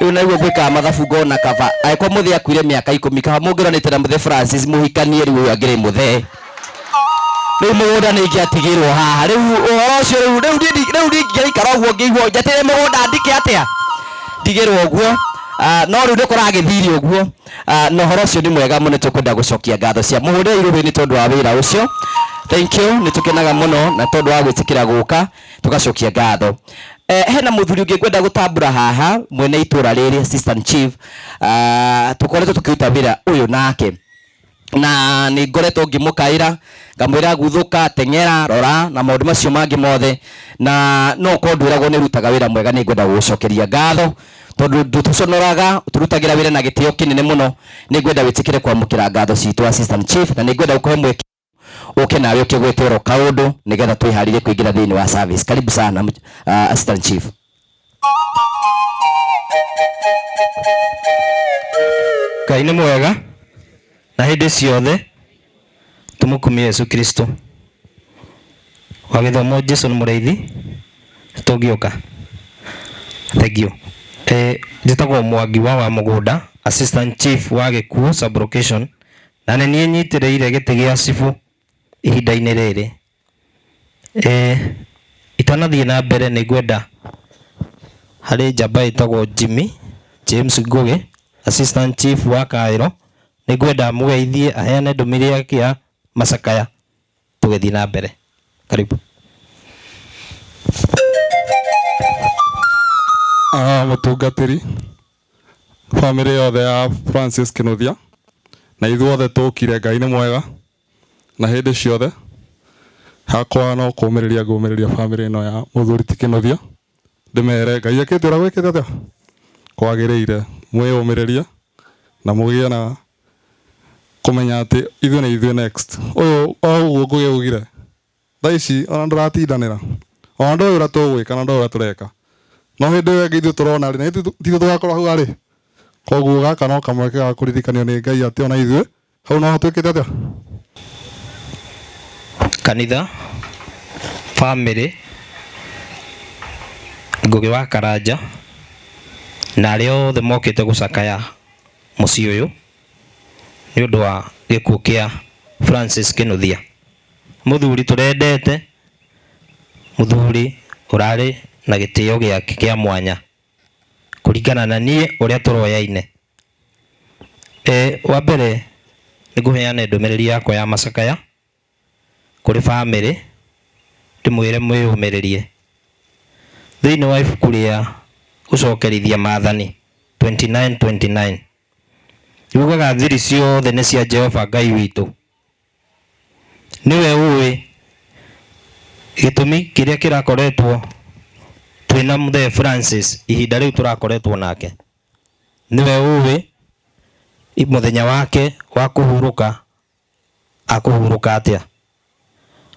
Rĩu naguo gwĩkaga mathabu ngona kaba angĩkorwo mũthee akuire mĩaka 10 kaba mũngĩranĩte na mũthee Francis mũhikanie rĩu ũyũ angĩrĩ mũthee. Rĩu mũgũnda nĩ ingĩatigĩrwo haha. Rĩu ũhoro ũcio rĩu rĩu rĩu ndingĩikara ũguo ngĩigua njeterere mũgũnda ndike atĩa ndigĩrwo ũguo. No rĩu nĩ kũragĩthire ũguo. Na ũhoro ũcio nĩ mwega mũno, tũkwenda gũcokia ngatho cia mũhũrĩre irũhĩ nĩ tondũ wa wĩra ũcio. Thank you, nĩ tũkenaga mũno na tondũ wa gwĩtĩkĩra gũka tũgacokia ngatho. Hena mũthuri ũngĩ ngwenda gũtambũra haha, mwene itũra rĩrĩ, assistant chief. Tũkoretwo tũkĩruta wĩra ũyũ nake na nĩ ngoretwo ngĩmũkaĩra ngamwĩra guthũka, teng'era, rora na maũndũ macio mangĩ mothe, na no ũkorwo ndwĩragwo nĩ ũrutaga wĩra mwega. Nĩ ngwenda gũgũcokeria ngatho tondũ ndũtũconoraga, tũrutagĩra wĩra na gĩtĩo kĩnene mũno. Nĩ ngwenda wĩtĩkĩre kwamũkĩra ngatho citũ assistant chief, na nĩ ngwenda gũkũhe mweke ũke nawe ũkĩgwete oro kaũndũ nĩgetha twĩharĩrie kũingĩra thĩinĩ wa service. Karibu sana assistant chief.
Ngai nĩ mwega na hĩndĩ ciothe tũmũkumie Yesu Kristo. Wa gĩthomo Jesu nĩ mũrĩithi tũngĩũka. Thank you. Njĩtagwo Mwangi wa Mũgũnda, assistant chief wa Gĩkuũ sub-location, na nĩ niĩ nyitĩrĩire gĩtĩ gĩa cibũ ihinda-inĩ rĩrĩ. Itanathiĩ na mbere nĩ ngwenda harĩ njamba ĩtagwo Jimmy James Ngugi, assistant chief wa Kaĩro, nĩ ngwenda mũgeithie aheane ndũmĩrĩri yake ya macakaya tũgĩthiĩ na mbere. Karibu.
Mũtungatĩri, bamĩrĩ yothe ya Francis Kinuthia na ithuothe tũkire. Ngai nĩ mwega na hĩndĩ ciothe. Hakwa no kũmĩrĩria ngũmĩrĩria bamĩrĩ ĩno ya mũthuri ti Kinuthia, ndĩmere Ngai ekĩte ũrĩa gwĩkĩte atĩa kwagĩrĩire. Mwĩyũmĩrĩrie na mũgĩe na kũmenya atĩ ithuĩ nĩ ithuĩ next. Ũyũ o ũguo Ngugi augire thaa ici ona ndũratindanĩra, ona ndũĩ ũrĩa tũgwĩka na ndũĩ ũrĩa tũreka, no hĩndĩ ĩyo ĩngĩ ithuĩ tũrona rĩ, na ithuĩ tithuĩ tũgakorwo hau arĩ. Koguo gaka no kamweke ga kũririkanio nĩ Ngai atĩ ona ithuĩ hau no twĩkĩte atĩa.
Kanitha, family, Ngugi wa Karanja na arĩa othe mokĩte gũcakaya mũciĩ ũyũ nĩ ũndũ wa gĩkuũ kĩa Francis Kinuthia. Mũthuri tũrendete Mũthuri ũrarĩ na gĩtĩo gĩake kĩa mwanya kũringana na niĩ ũrĩa tũroyaine. Wa mbere nĩ ngũheana ndũmĩrĩri yakwa ya macakaya kũrĩ bamĩrĩ ndĩmwĩre mwĩyũmĩrĩrie. Thĩinĩ wa ibuku rĩa gũcokerithia maathani 29:29 riugaga thiri ciothe nĩ cia Jehova Ngai witũ. Nĩwe ũĩ gĩtũmi kĩrĩa kĩrakoretwo twĩna Mũthee Francis ihinda rĩu tũrakoretwo nake. Nĩwe ũĩ mũthenya wake wa kũhurũka akũhurũka atĩa.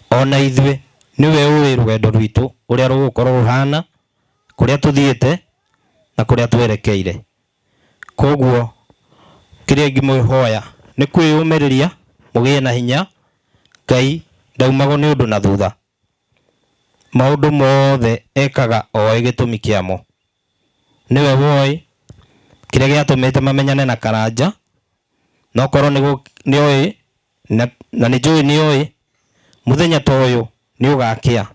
Ona ithuĩ nĩwe ũĩ rũgendo rwitũ ũrĩa rũgũkorwo rũhana, kũrĩa tũthiĩte na kũrĩa twerekeire. Koguo kĩrĩa ingĩmũhoya nĩ kwĩyũmĩrĩria mũgĩe na hinya, Ngai ndaumagwo nĩ ũndũ na thutha. Maũndũ mothe ekaga oĩ gĩtũmi kĩamo. Nĩwe woĩ kĩrĩa gĩatũmĩte mamenyane na Karanja, na okorwo nĩoĩ na nĩnjũĩ nĩoĩ mũthenya ta ũyũ nĩũgakĩa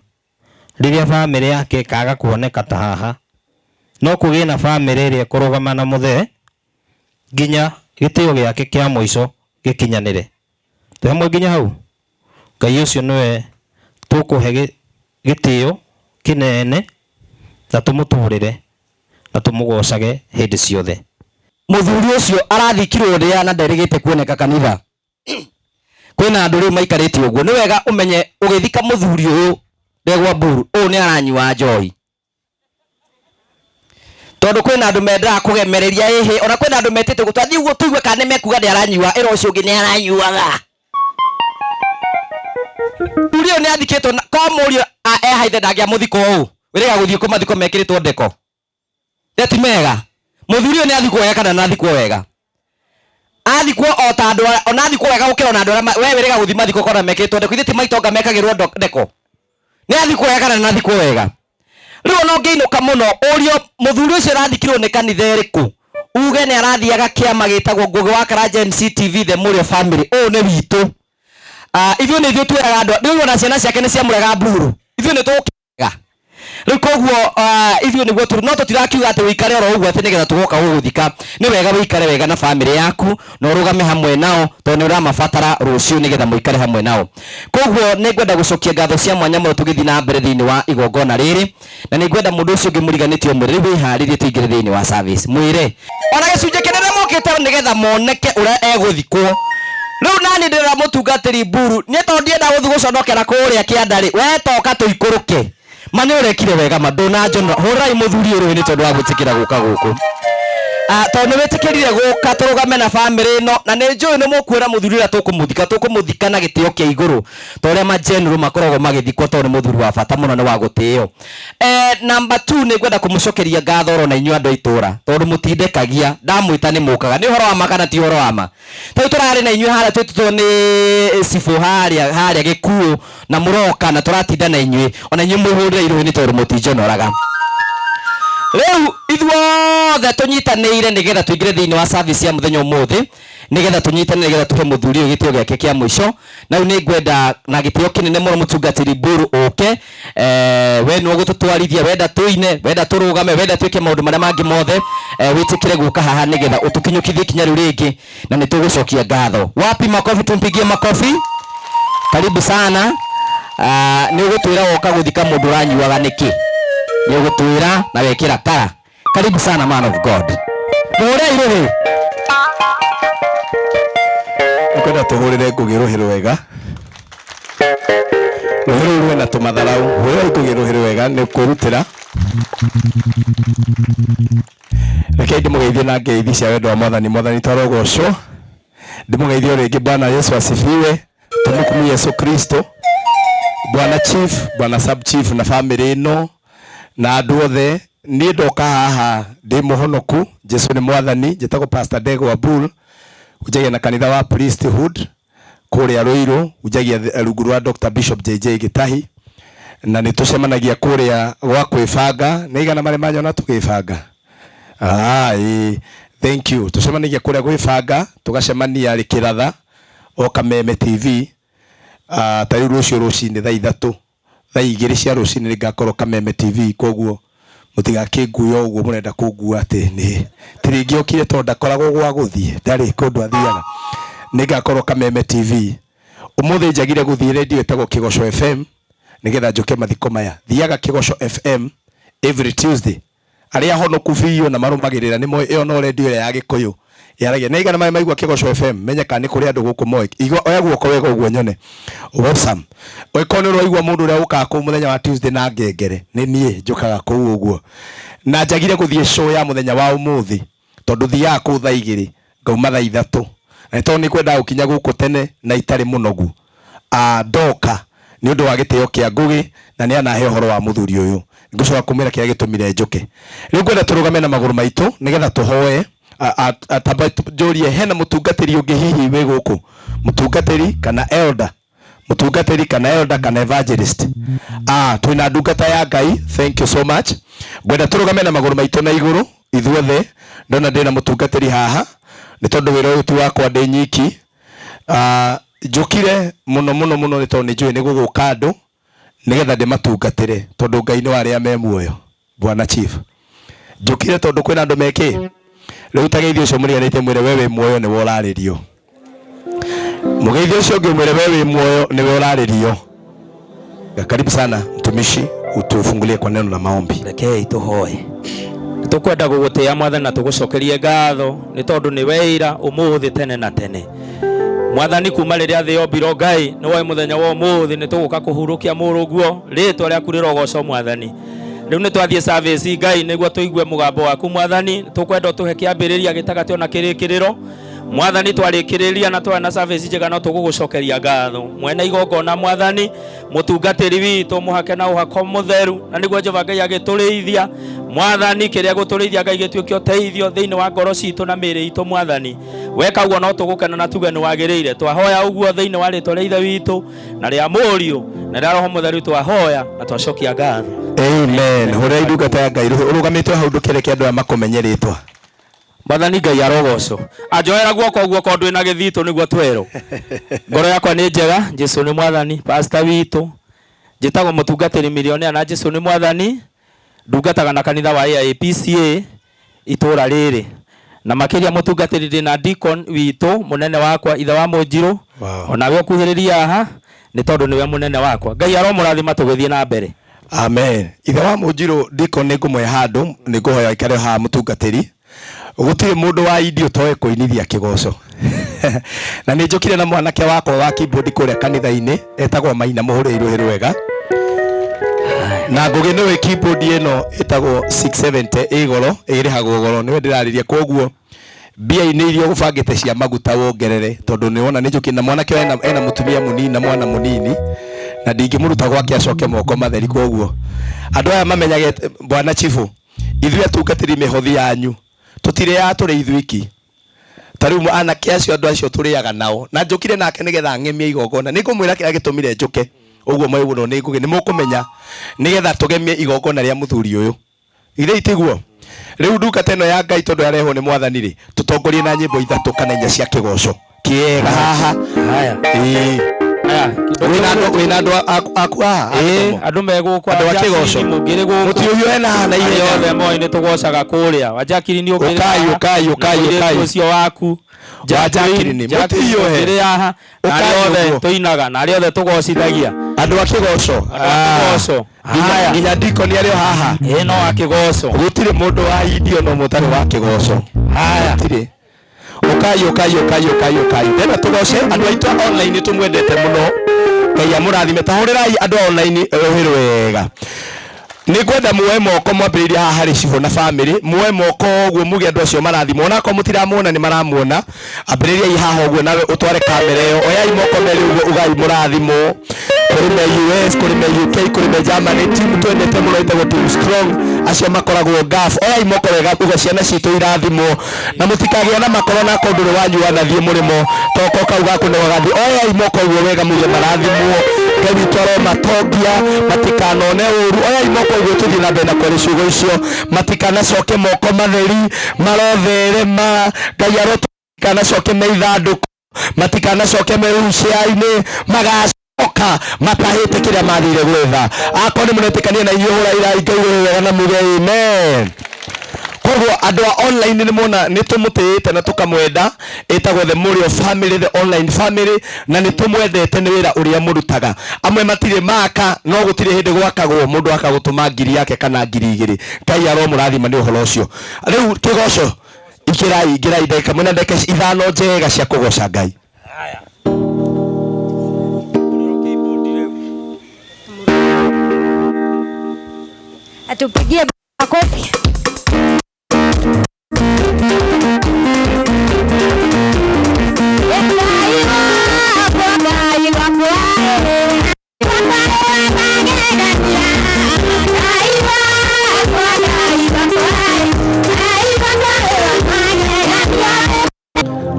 rĩrĩa bamĩrĩ yake ĩkaga kuoneka ta haha. No kũgĩe na bamĩrĩ ĩrĩa ĩkũrũgama na mũthee nginya gĩtĩo gĩake kĩa mũico gĩkinyanĩre. Twĩ hamwe nginya hau? Ngai ũcio nĩwe tũkũhe gĩtĩo kĩnene na tũmũtũrĩre na tũmũgocage hĩndĩ ciothe.
Mũthuri ũcio arathikirwo rĩa na nderĩgĩte kuoneka kanitha. Kwĩna andũ rĩu maikarĩte ũguo. Nĩ wega ũmenye ũgĩthika mũthuri ũyũ Ndegwa Mburu, ũyũ nĩ aranyua njohi. Tondũ kwĩna andũ mendaga kũgemereria ĩhĩ, ona kwĩna andũ metĩte ũguo, twathiĩ ũguo tũigue kana nĩ mekuga nĩ aranyua, ĩra ũcio ũngĩ nĩ aranyuaga. Mũthuri ũyũ nĩ athikĩtwo na ko mũriũ ehaithe ndangĩamũthika ũũ. Wĩrĩga gũthiĩ kũ mathiko mekĩrĩtwo ndeko. Ti mega. Mũthuri ũyũ nĩ athikwo wega kana ndathikwo wega? Athikwo o ta andũ arĩa, ona athikwo wega gũkĩra ona andũ arĩa, we wĩrĩga gũthiĩ mathiko kona mekĩrĩtwo ndeko. Ithe ti maitonga mekagĩrwo ndeko. Nĩ athikwo wega kana ndathikwo wega? Rĩu ona ũngĩinũka mũno ũrio mũthuri ũcio arathikirwo nĩ kanitha ĩrĩkũ, uge nĩ arathiaga kĩama gĩtagwo Ngũgĩ wa Karanja MCTV The Mũrĩo Family. Ũyũ nĩ witũ. Ithuĩ nĩ ithuĩ twĩraga andũ, rĩu ona ciana ciake nĩ ciamũrega mburu. Ithuĩ nĩ tũgũkĩrega. Rĩu koguo ithuĩ nĩguo tũrĩ, no tũtirakiuga atĩ ũikare oro ũguo atĩ nĩgetha tũgoka gũgũthika. Nĩ wega ũikare wega na bamĩrĩ yaku na ũrũgame hamwe nao tondũ nĩ ũramabatara rũciũ nĩgetha mũikare hamwe nao. Koguo nĩ ngwenda gũcokia ngatho cia mwanya mũno tũgĩthiĩ na mbere thĩinĩ wa igongona rĩrĩ, na nĩ ngwenda mũndũ ũcio ũngĩ mũriganĩtie ũmwĩre rĩu wĩharĩrie tũingĩre thĩinĩ wa service. Mwĩre ona gĩcunjĩ kĩnene mokĩte nĩgetha moneke ũrĩa egũthikwo. Rĩu nani ndĩrera mũtungatĩri Mburu, niĩ tondũ ndienda gũthiĩ gũconokera kũrĩa kĩanda rĩ, we toka tũikũrũke. Ma nĩ ũrekire wega ma, ndũnanjonora. Hũrĩrai mũthuri ũyũ rũhĩ nĩ tondũ wa gwĩtĩkĩra gũka gũkũ. Tondũ nĩ wĩtĩkĩrire gũka tũrũgame na bamĩrĩ ĩno, na nĩ njũĩ nĩ mũkuona mũthuri ũrĩa tũkũmũthika, tũkũmũthika na gĩtĩo kĩa igũrũ, ta ũrĩa majenũrũ makoragwo magĩthikwo tondũ nĩ mũthuri wa bata mũno, nĩ wa gũtĩo. Number 2 nĩ ngwenda kũmũcokeria ngatho oro na inyuĩ andũ a itũra, tondũ mũtindekagia, ndamwĩta nĩ mũkaga. Nĩ ũhoro wa ma kana ti ũhoro wa ma? Ta rĩu tũrarĩ na inyuĩ harĩa twĩtĩtwo nĩ cibũ harĩa harĩa gĩkuũ, na mũroka na tũratinda na inyuĩ, ona inyuĩ mwĩhũrĩre irũhĩ nĩ tondũ mũtinjonoraga. Rĩu ithuothe tũnyitanĩire nĩgetha tũingĩre thĩinĩ wa service ya mũthenya ũmũthĩ, nĩgetha tũnyitanĩre nĩgetha tũhe mũthuri ũyũ gĩtĩo gĩake kĩa mũico. Na rĩu nĩ ngwenda na gĩtĩo kĩnene mũno mũtungatĩri Mburu ũke, we nĩwe ũgũtũtwarithia, wenda tũine, wenda tũrũgame, wenda twĩke maũndũ marĩa mangĩ mothe, wĩtĩkĩre gũka haha nĩgetha ũtũkinyũkithie ikinya rĩu rĩngĩ, na nĩ tũgũcokia ngatho. Wapi makofi, tumpigie makofi. Karibu sana. Nĩ ũgũtwĩra woka gũthika mũndũ ũranyuaga nĩkĩ? Nĩ ũgũtwĩra na wekĩra kara. Karibu sana man of God. Mũhũre irũhĩ.
Nĩkwenda tũhũrĩre Ngũgĩ rũhĩ rwega. Rũhĩ rũu rwĩna tũmatharau. Hũrĩrai Ngũgĩ rũhĩ rwega nĩ kwĩrutĩra. Rekei ndĩmũgeithie na ngeithi cia wendo wa Mwathani. Mwathani twarogocwo. Ndĩmũgeithie o rĩngĩ. Bwana Yesu asifiwe. Tumukumie Yesu Kristo. Bwana Chief, Bwana Sub Chief na family ĩno na andũ othe. Niĩ ndoka haha ndĩ mũhonoku. Jesu nĩ Mwathani. Njĩtagwo Pastor Ndegwa Bull. Hunjagia na kanitha wa Priesthood kũrĩa Ruiru. Hunjagia rungu rwa Dr. Bishop JJ Gĩtahi. Na nĩ tũcemanagia kũrĩa gwa kwĩbanga. Nĩ igana marĩ manyona tũgĩbanga? Ĩĩ. Thank you. Tũcemanagia kũrĩa gwĩbanga, tũgacemania Rĩkĩratha o Kameme TV. Ta rĩu rũciũ rũcinĩ thaa ithatũ. Thaa 2 cia rũcinĩ nĩ ngakorwo Kameme TV, koguo mũtigakĩngue o ũguo mũrenda kũngua atĩ nĩ tirĩngĩokire tondũ ndakoragwo gwa gũthiĩ, ndarĩ kũndũ athiaga. Nĩ ngakorwo Kameme TV. Ũmũthĩ njagire gũthiĩ radio ĩtagwo Kĩgoco FM nĩgetha njũke mathiko maya. Thiaga Kĩgoco FM every Tuesday. Arĩa ahonoku biũ na marũmagĩrĩra nĩ moĩ ĩyo no radio ĩrĩa ya Gĩkũyũ yaragia. Nĩ aigana marĩ maigua Kĩgoco FM? Menye kana nĩ kũrĩ andũ gũkũ moĩ. Igua, oya guoko wega ũguo nyone. Awesome. Ũngĩkorwo nĩ ũraigua mũndũ ũrĩa ũkaga kũu mũthenya wa Tuesday na ngengere, nĩ niĩ njũkaga kũu ũguo. Na njagire gũthiĩ show ya mũthenya wa ũmũthĩ tondũ thiaga kũu thaa 2 ngauma thaa 3. Na nĩ tondũ nĩ ngwendaga gũkinya gũkũ tene na itarĩ mũnogu. Ndoka nĩ ũndũ wa gĩtĩo kĩa Ngũgĩ na nĩ anahe ũhoro wa mũthuri ũyũ. Ngũcoka kũmwĩra kĩrĩa gĩtũmire njũke. Rĩu ngwenda tũrũgame na magũrũ maitũ nĩgetha tũhoe. Tamba njũrie hena mũtungatĩri ũngĩ hihi wĩ gũkũ? Mũtungatĩri kana elder? Mũtungatĩri kana elder kana evangelist? Twĩna ndungata ya Ngai, thank you so much. Ngwenda tũrũgame na magũrũ maitũ na igũrũ ithuothe. Ndona ndĩna mũtungatĩri haha nĩ tondũ wĩra ũyũ ti wakwa ndĩ nyiki. Njũkire mũno mũno mũno nĩ tondũ nĩ njũĩ nĩ gũgũka andũ nĩgetha ndĩmatungatĩre tondũ Ngai nĩ wa arĩa me muoyo. Bwana Chief, njũkire tondũ kwĩna andũ mekĩ rĩu ta geithio ũcio mũriganĩte mwĩre we wĩ muoyo nĩwe ũrarĩrio. Mũgeithio ũcio ũngĩ mwĩre we wĩ muoyo nĩwe ũrarĩrio. Karibu sana mtumishi, utufungulie kwa neno la maombi.
Rekei tũhoe. Tũkwenda gũgũtĩĩa Mwathani na tũgũcokerie ngatho nĩ tondũ nĩ weira ũmũthĩ tene na tene. Mwathani, kuma rĩrĩa thĩ yombirwo Ngai nĩ woĩ mũthenya wa ũmũthĩ nĩ tũgũka kũhurũkia mũrũguo, rĩtwa rĩaku rĩrogocwo Mwathani. Rĩu nĩ twathiĩ service Ngai nĩguo tũigue mũgambo waku Mwathani, tũkwenda ũtũhe kĩambĩrĩria gĩtagatĩ ona kĩrĩkĩrĩro. Mwathani, twarĩkĩrĩria na twarĩ na service njega no tũgũgũcokeria ngatho. Mwene igongona Mwathani, mũtungatĩri witũ mũhake na ũhako mũtheru, na nĩguo Jehova Ngai agĩtũrĩithia. Mwathani, kĩrĩa gũtũrĩithia Ngai gĩtuĩke ũteithio thĩinĩ wa ngoro citũ na mĩĩrĩ itũ Mwathani. Weka ũguo no tũgũkena na tuge nĩ wagĩrĩire. Twahoya ũguo thĩinĩ wa rĩtwa rĩa Ithe witũ na rĩa Mũriũ na rĩa Roho Mũtheru, twahoya na twacokia ngatho.
Amen. Hũrĩra ndungata ya Ngai ũrũgamĩte hau ndũkereke andũ aya makũmenye rĩtwa.
Mwathani Ngai arogocwo. Anjoera guoko ũguo korwo ndwĩ na gĩthitũ nĩguo twerwo. Ngoro yakwa nĩ njega, Jesu nĩ Mwathani, pastor witũ. Njĩtagwo mũtungatĩri milionea na Jesu nĩ Mwathani. Ndungataga na kanitha wa AIPCA itũra rĩrĩ. Na makĩria mũtungatĩri ndĩ na deacon witũ mũnene wakwa ithe wa Mũnjirũ.
Wow.
Onawe ũkuhĩrĩria haha nĩ tondũ nĩwe mũnene wakwa. Ngai aromũrathima tũgĩthiĩ na mbere.
Amen. Ithe wa Mũnjirũ deacon nĩ ngũmũhe handũ, nĩ ngũhoya aikare haha mũtungatĩri. Gũtirĩ mũndũ wa indi ũtoĩ kũinithia kĩgoco. Na nĩ njũkire na mwanake wakwa wa keyboard kũrĩa kanitha-inĩ etagwo Maina, mũhũrĩre rũhĩ rwega. Na Ngũgĩ nĩwe keyboard ĩno ĩtagwo 670 ĩ goro, ĩrĩhagwo goro, nĩwe ndĩrarĩria. Koguo mbia-inĩ iria ũgũbangĩte cia maguta wongerere, tondũ nĩ wona nĩ njũkire na mwanake ũyũ ena mũtumia mũnini na mwana mũnini, na ndingĩmũruta gwake acoke moko matheri. Koguo andũ aya mamenyage, bwana chifu, ithuĩ atungatĩri mĩhothi yanyu tũtirĩaga tũrĩ ithuiki. Ta rĩu anake acio andũ acio tũrĩaga nao, na njũkire nake nĩgetha ng'emie igongona. Nĩ ngũmwĩra kĩrĩa gĩtũmire njũke ũguo moĩ mũno nĩ Ngũgĩ, nĩ mũkũmenya, nĩgetha tũgemie igongona rĩa mũthuri ũyũ. Githĩ tiguo? Rĩu ndungata ĩno ya Ngai tondũ yarehwo nĩ Mwathani rĩ, tũtongorie na nyĩmbo 3 kana 4 cia kĩgoco kĩega haha.
Haya.
Ĩĩ.
Haya.
Wĩna andũ, wĩna andũ aku haha?
Ĩĩ, andũ me gũkũ,
Andũ a
Jacqueline
kĩgoco.
mũngĩrĩ gũkũ.
Mũtiũhio ena haha na
Arĩa
ihenya.
othe moĩ nĩ tũgocaga kũrĩa. Wa Jacqueline ũngĩrĩ
Ũkai,
haha.
ũkai, ũkai,
Na mũirĩtu
ũkai.
ũcio waku.
Wa Jacqueline,
Jacqueline
mũtiũhe.
ũngĩrĩ haha. Na
Ũkai
arĩa othe
ũguo.
tũinaga, na arĩa othe tũgocithagia.
Andũ a kĩgoco.
Andũ a kĩgoco.
Nginya deacon arĩ o haha.
Ĩĩ, no wa kĩgoco.
Gũtirĩ mũndũ wa indio no mũtarĩ wa kĩgoco.
Haya.
Gũtirĩ. Ũkai, ũkai, ũkai, ũkai, ũkai. Ndĩrenda tũgoce andũ aitũ a online tũmwendete mũno. Ngai amũrathime. Ta hũrĩrai andũ a online rũhĩ rwega. Nĩ ngwenda muoe moko mwambĩrĩrie haha harĩ cibũ na family, muoe moko ũguo muge andũ acio marathimwo. Ona akorwo mũtiramuona nĩ maramuona, ambĩrĩriai haha ũguo nawe ũtware kamera ĩyo. Oyai moko merĩ ũguo ugai mũrathimwo. Kũrĩ me US, kũrĩ me UK, kũrĩ me Germany, team twendete mũno ĩtagwo Team Strong, acio makoragwo Gulf. Oyai moko wega uga ciana citũ irathimwo. Na mũtikagĩa na makoro na akorwo ndũrĩ wanyu wanathiĩ mũrĩmo, toko kau gaku nĩ gagathiĩ. Oyai moko ũguo wega muge marathimwo. Ngai witũ aromatongia, matikanone ũru. Oyai moko ũguo tũthiĩ na mbere na kwaria ciugo icio. Matikanacoke moko matheri, marotherema. Ngai arotũkanacoke me ithandũkũ, matikanacoke me wheelchair-inĩ, magacoka magoka matahĩte kĩrĩa mathire gwetha. Akorwo nĩ mũretĩkania na inyuĩ, hũrai Ngai wega na muge amen. Koguo andũ a online nĩ mona nĩ tũmũtĩĩte na tũkamwenda. Ĩtagwo the Mũrĩo family, the online family, na nĩ tũmwendete nĩ wĩra ũrĩa mũrutaga. Amwe matirĩ maka, no gũtirĩ hĩndĩ gwakagwo mũndũ akagũtũma 1000 yake kana 2000. Ngai aromũrathima nĩ ũhoro ũcio. Rĩu kĩgoco, ingĩrai, ingĩrai ndagĩka mwĩna ndagĩka 5 njega cia kũgoca Ngai.
Atupigie makofi.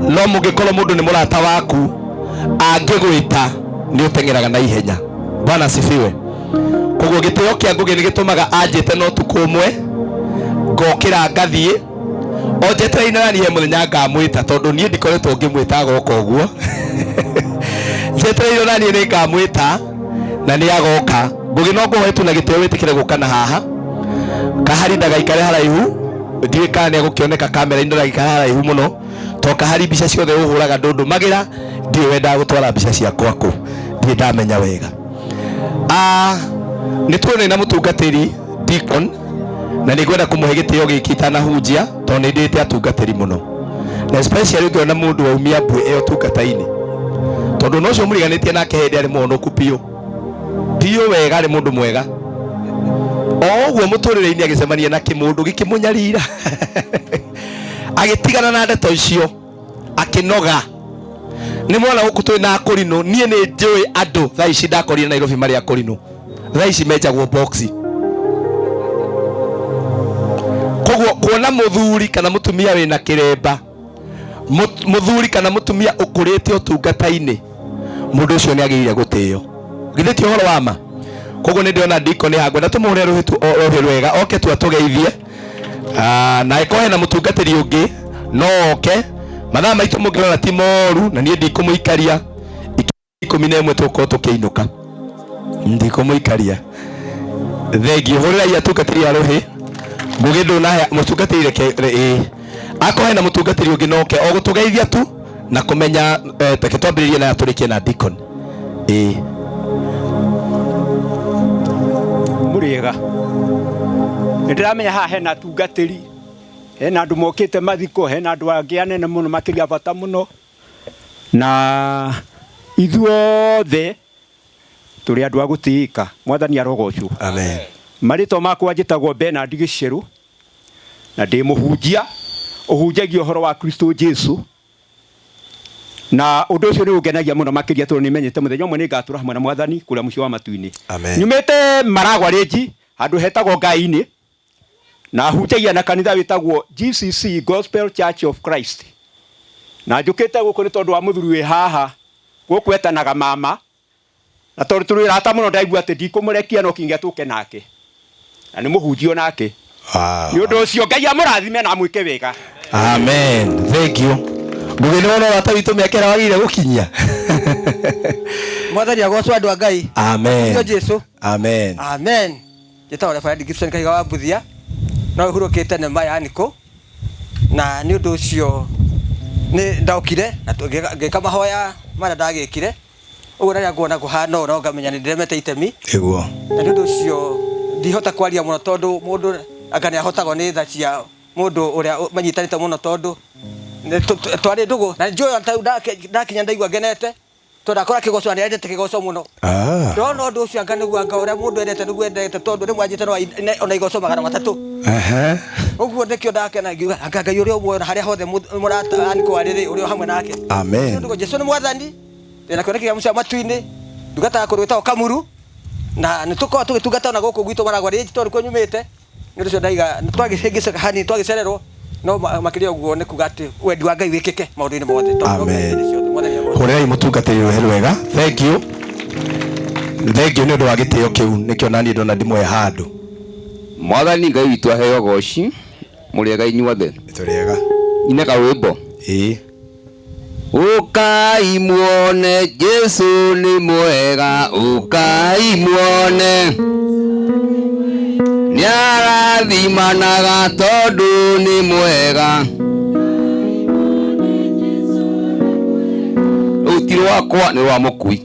No mũngĩkorwo mũndũ nĩ mũrata waku angĩgwĩta nĩ ũteng'eraga na ihenya. Bwana asifiwe. Koguo gĩtĩo kĩa Ngũgĩ nĩ gĩtũmaga anjĩte no ũtukũ ũmwe ngokĩra ngathiĩ o njetereire na niĩ mũthenya ngamwĩta, tondũ niĩ ndikoretwo ngĩmwĩta agoka ũguo. Njetereire na niĩ nĩ ngamwĩta na nĩ agoka. Ngũgĩ no ngũhoe tu na gĩtĩo wĩtĩkĩre gũka na haha. Kahari ndagaikare haraihu, ndiũĩ kana nĩ egũkĩoneka kamera-inĩ, ndagaikare haraihu mũno to kahari mbica ciothe ũhũraga ndũndũmagĩra, ndiũĩ wendaga gũtwara mbica ciakwa kũ, ndirĩ ndamenya wega. Nĩ tuonire na mũtungatĩri deacon, na nĩ ngwenda kũmũhe gĩtĩo gĩkĩ itanahunjia tondũ nĩ ndĩĩte atungatĩri mũno, na especially ũngĩona mũndũ waumia mbwe ĩyo ũtungata-inĩ, tondũ no ũcio mũriganĩtie nake hĩndĩ arĩ mũhonoku biũ biũ wega, arĩ mũndũ mwega o ũguo mũtũrĩre-inĩ, agĩcemania na kĩmũndũ gĩkĩmũnyarira, agĩtigana na ndeto icio, akĩnoga. Nĩ mwana gũkũ twĩ na akũrinũ, niĩ nĩ njũĩ andũ thaa ici ndakorire Nairobi marĩ akũrinũ, thaa ici menjagwo boxi. Koguo kuona mũthuri kana mũtumia wĩna kĩremba, mũthuri kana mũtumia ũkũrĩte ũtungata-inĩ, mũndũ ũcio nĩ agĩrĩire gũtĩo. Githĩ ti ũhoro wa ma? Koguo nĩ ndĩrona deacon haha, ngwenda tũmũhũre rũhĩ tu, rũhĩ rwega, oke tu atũgeithie. Na ĩkorwo hena mũtungatĩri ũngĩ no oke. Mathaa maitũ mũngĩrora ti moru, na niĩ ndikũmũikaria. 11 tũgũkorwo tũkĩinũka, ndikũmũikaria. Thengiũ. Hũrĩrai atungatĩri a rũhĩ. Ngũgĩ ndũnahe mũtungatĩri, reke ĩĩ, akorwo hena mũtungatĩri ũngĩ no oke o gũtũgeithia tu na kũmenya. Reke twambĩrĩrie na tũrĩkie na deacon. Ĩĩ.
Mũrĩega. Nĩ ndĩramenya haha hena atungatĩri, hena andũ mokĩte mathiko, hena andũ angĩ anene mũno makĩria bata mũno, na ithuothe tũrĩ andũ a gũtĩĩka. Mwathani arogocwo.
Amen.
Marĩtwa makwa njĩtagwo Bernard Gĩcerũ, na ndĩ mũhunjia ũhunjagia ũhoro wa Kristo Jesu, na ũndũ ũcio nĩ ũngenagia mũno makĩria tondũ nĩ menyete mũthenya ũmwe nĩ ngatũra hamwe na Mwathani kũrĩa mũciĩ wa matu-inĩ.
Amen.
Nyumĩte Maragwa Rĩnji, handũ hetagwo Ngai-inĩ, na hunjagia na kanitha wĩtagwo GCC, Gospel Church of Christ. Na njũkĩte gũkũ nĩ tondũ wa mũthuri wĩ haha gũkũ etanaga mama, na tondũ tũrĩ arata mũno ndaigua atĩ ndikũmũrekia no kinya tũke nake, na nĩ mũhunjia onake. Nĩ ũndũ ũcio Ngai amũrathime na amwĩke wega.
Amen. Thank you. Ngũgĩ nĩ wona ũrata witũ mĩaka ĩrĩa wagĩrĩire gũkinyia.
Mwathani agocwo andũ a Ngai.
Amen.
Nĩo Jesu.
Amen.
Amen. Njĩtagwo Reverend Gibson Kahiga wa Mbuthia, no hurũkĩte nĩ maya nĩkũ, na nĩ ũndũ ũcio nĩ ndokire na ngĩka mahoya marĩa ndagĩkire. Ũguo rĩrĩa nguona kũhana ũũ no ngamenya nĩ ndĩremete itemi.
Nĩguo.
Na nĩ ũndũ ũcio ndihota kwaria mũno tondũ mũndũ anga nĩ ahotagwo nĩ tha cia mũndũ ũrĩa manyitanĩte mũno, tondũ twarĩ ndũgũ na njũĩ ta rĩu ndakinya ndaigua ngenete tondũ ndakora kĩgoco na nĩendete kĩgoco mũno. Ndona ũndũ ũcio anga nĩguo anga ũrĩa mũndũ endete nĩguo endete, tondũ rĩmwe anjĩte no ona igoco 300. Ũguo nĩkĩo ndakena ngiuga anga Ngai ũrĩa ũmuoyo na harĩa hothe mũrata Aniko arĩ rĩ, ũrĩa o hamwe nake.
Amen.
Nĩguo Jesu nĩ Mwathani, ndĩna kĩoneki kĩa mũciĩ wa matu-inĩ, ndungata ya kũndũ gwĩtagwo Kamuru, na nĩ tũkoragwo tũgĩtungata ona gũkũ gwitũ Maragwa Ridge tondũ nĩkuo nyumĩte. Nĩ ũndũ ũcio ndaiga nĩ twagĩhĩngĩcĩka hanini, twagĩcererwo, no makĩria ũguo nĩ kuga atĩ wendi wa Ngai wĩkĩke maũndũ-inĩ mothe, tondũ no Ngai
Amen.
hĩndĩ ciothe. Mwathani agocwo.
Hũrĩrai mũtungatĩri rũhĩ rwega. Thank you. Thank you nĩ ũndũ wa gĩtĩo kĩu, nĩkĩo naniĩ ndona ndimũhe handũ.
Mwathani Ngai witũ aheo goci, mũrĩega inyuothe.
Tũrĩega.
Nyine karwĩmbo.
Ĩĩ.
Ũkai muone Jesu nĩ mwega, ũkai muone nĩarathimanaga tondũ nĩ mwega. Rũu ti rwakwa nĩ rwa mũkui.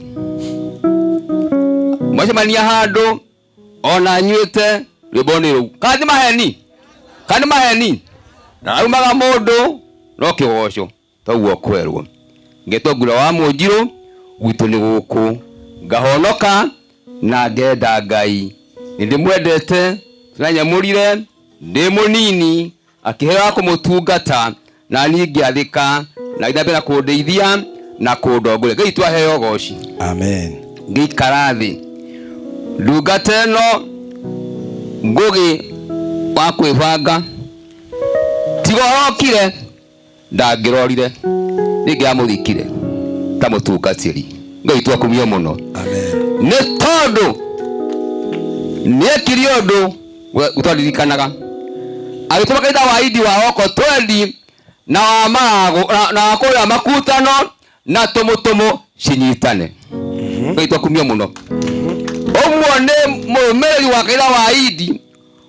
Mwacemania handũ ona nyuĩte rwĩmbo nĩ rũu. Kana nĩ maheni? Kana nĩ maheni? Na aumaga mũndũ no kĩgoco toguo kwerwo. Ngetwo ngura wa mũnjirũ gwitũ nĩ gũkũ ngahonoka na ngenda Ngai. Nĩ ndĩmwendete tũranyamũrire ndĩ mũnini akĩheo wa kũmũtungata na niĩ ngĩathĩka na agĩthiĩ na mbere na kũndeithia na kũndongoria. Ngai twaheo ũgoci.
Amen.
Ngĩikara thĩ ndungata ĩno ngũgĩ wa kwĩbanga tiga ũrokire ndangĩrorire nĩngĩamũthikire ta mũtungatĩri. Ngai twakumio mũno. Nĩ tondũ nĩekire ũndũ ũtaririkanaga agĩtũma kanitha wa Idi wa oko twendi na wa maragũ na wa kũrĩa makutano na tũmũtũmũ cinyitane. Ngai twakumio mũno. Ũguo nĩ mũrũmĩrĩri wa kanitha wa Idi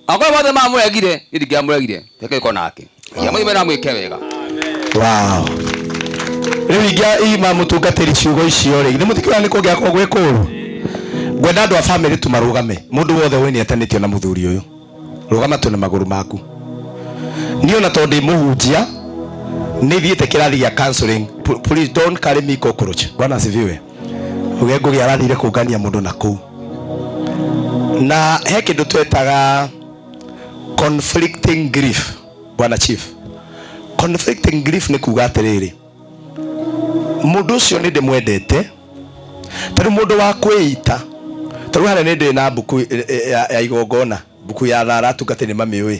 akorwo mothe mamũregire niĩ ndingĩamũregire reke nake amũthime na mwĩke wega.
Wow. Rĩu ingĩa ima mũtungatĩri ciugo icio rĩ, nĩ mũtikĩona nĩ kũngĩakorwo gwĩ kũũru. Ngwenda andũ a famĩlĩ tu marũgame. Mũndũ wothe wĩ nĩetanĩtio na mũthuri ũyũ. Rũgama tu na magũrũ maku. Niĩ ona tondũ ndĩ mũhunjia, nĩ thiĩte kĩrathi gĩa counseling. Please don't carry me cockroach. Bwana asifiwe. Uge Ngũgĩ arathire kũngania mũndũ na kũu. Na he kĩndũ twetaga conflicting grief. Bwana Chief. Conflicting grief nĩ kuga atĩrĩrĩ, mũndũ ũcio nĩ ndĩmwendete, tondũ mũndũ wa kwĩita, tondũ harĩa nĩ ndĩ na mbuku ya igongona, mbuku ya thara atungatĩri nĩ mamĩũĩ.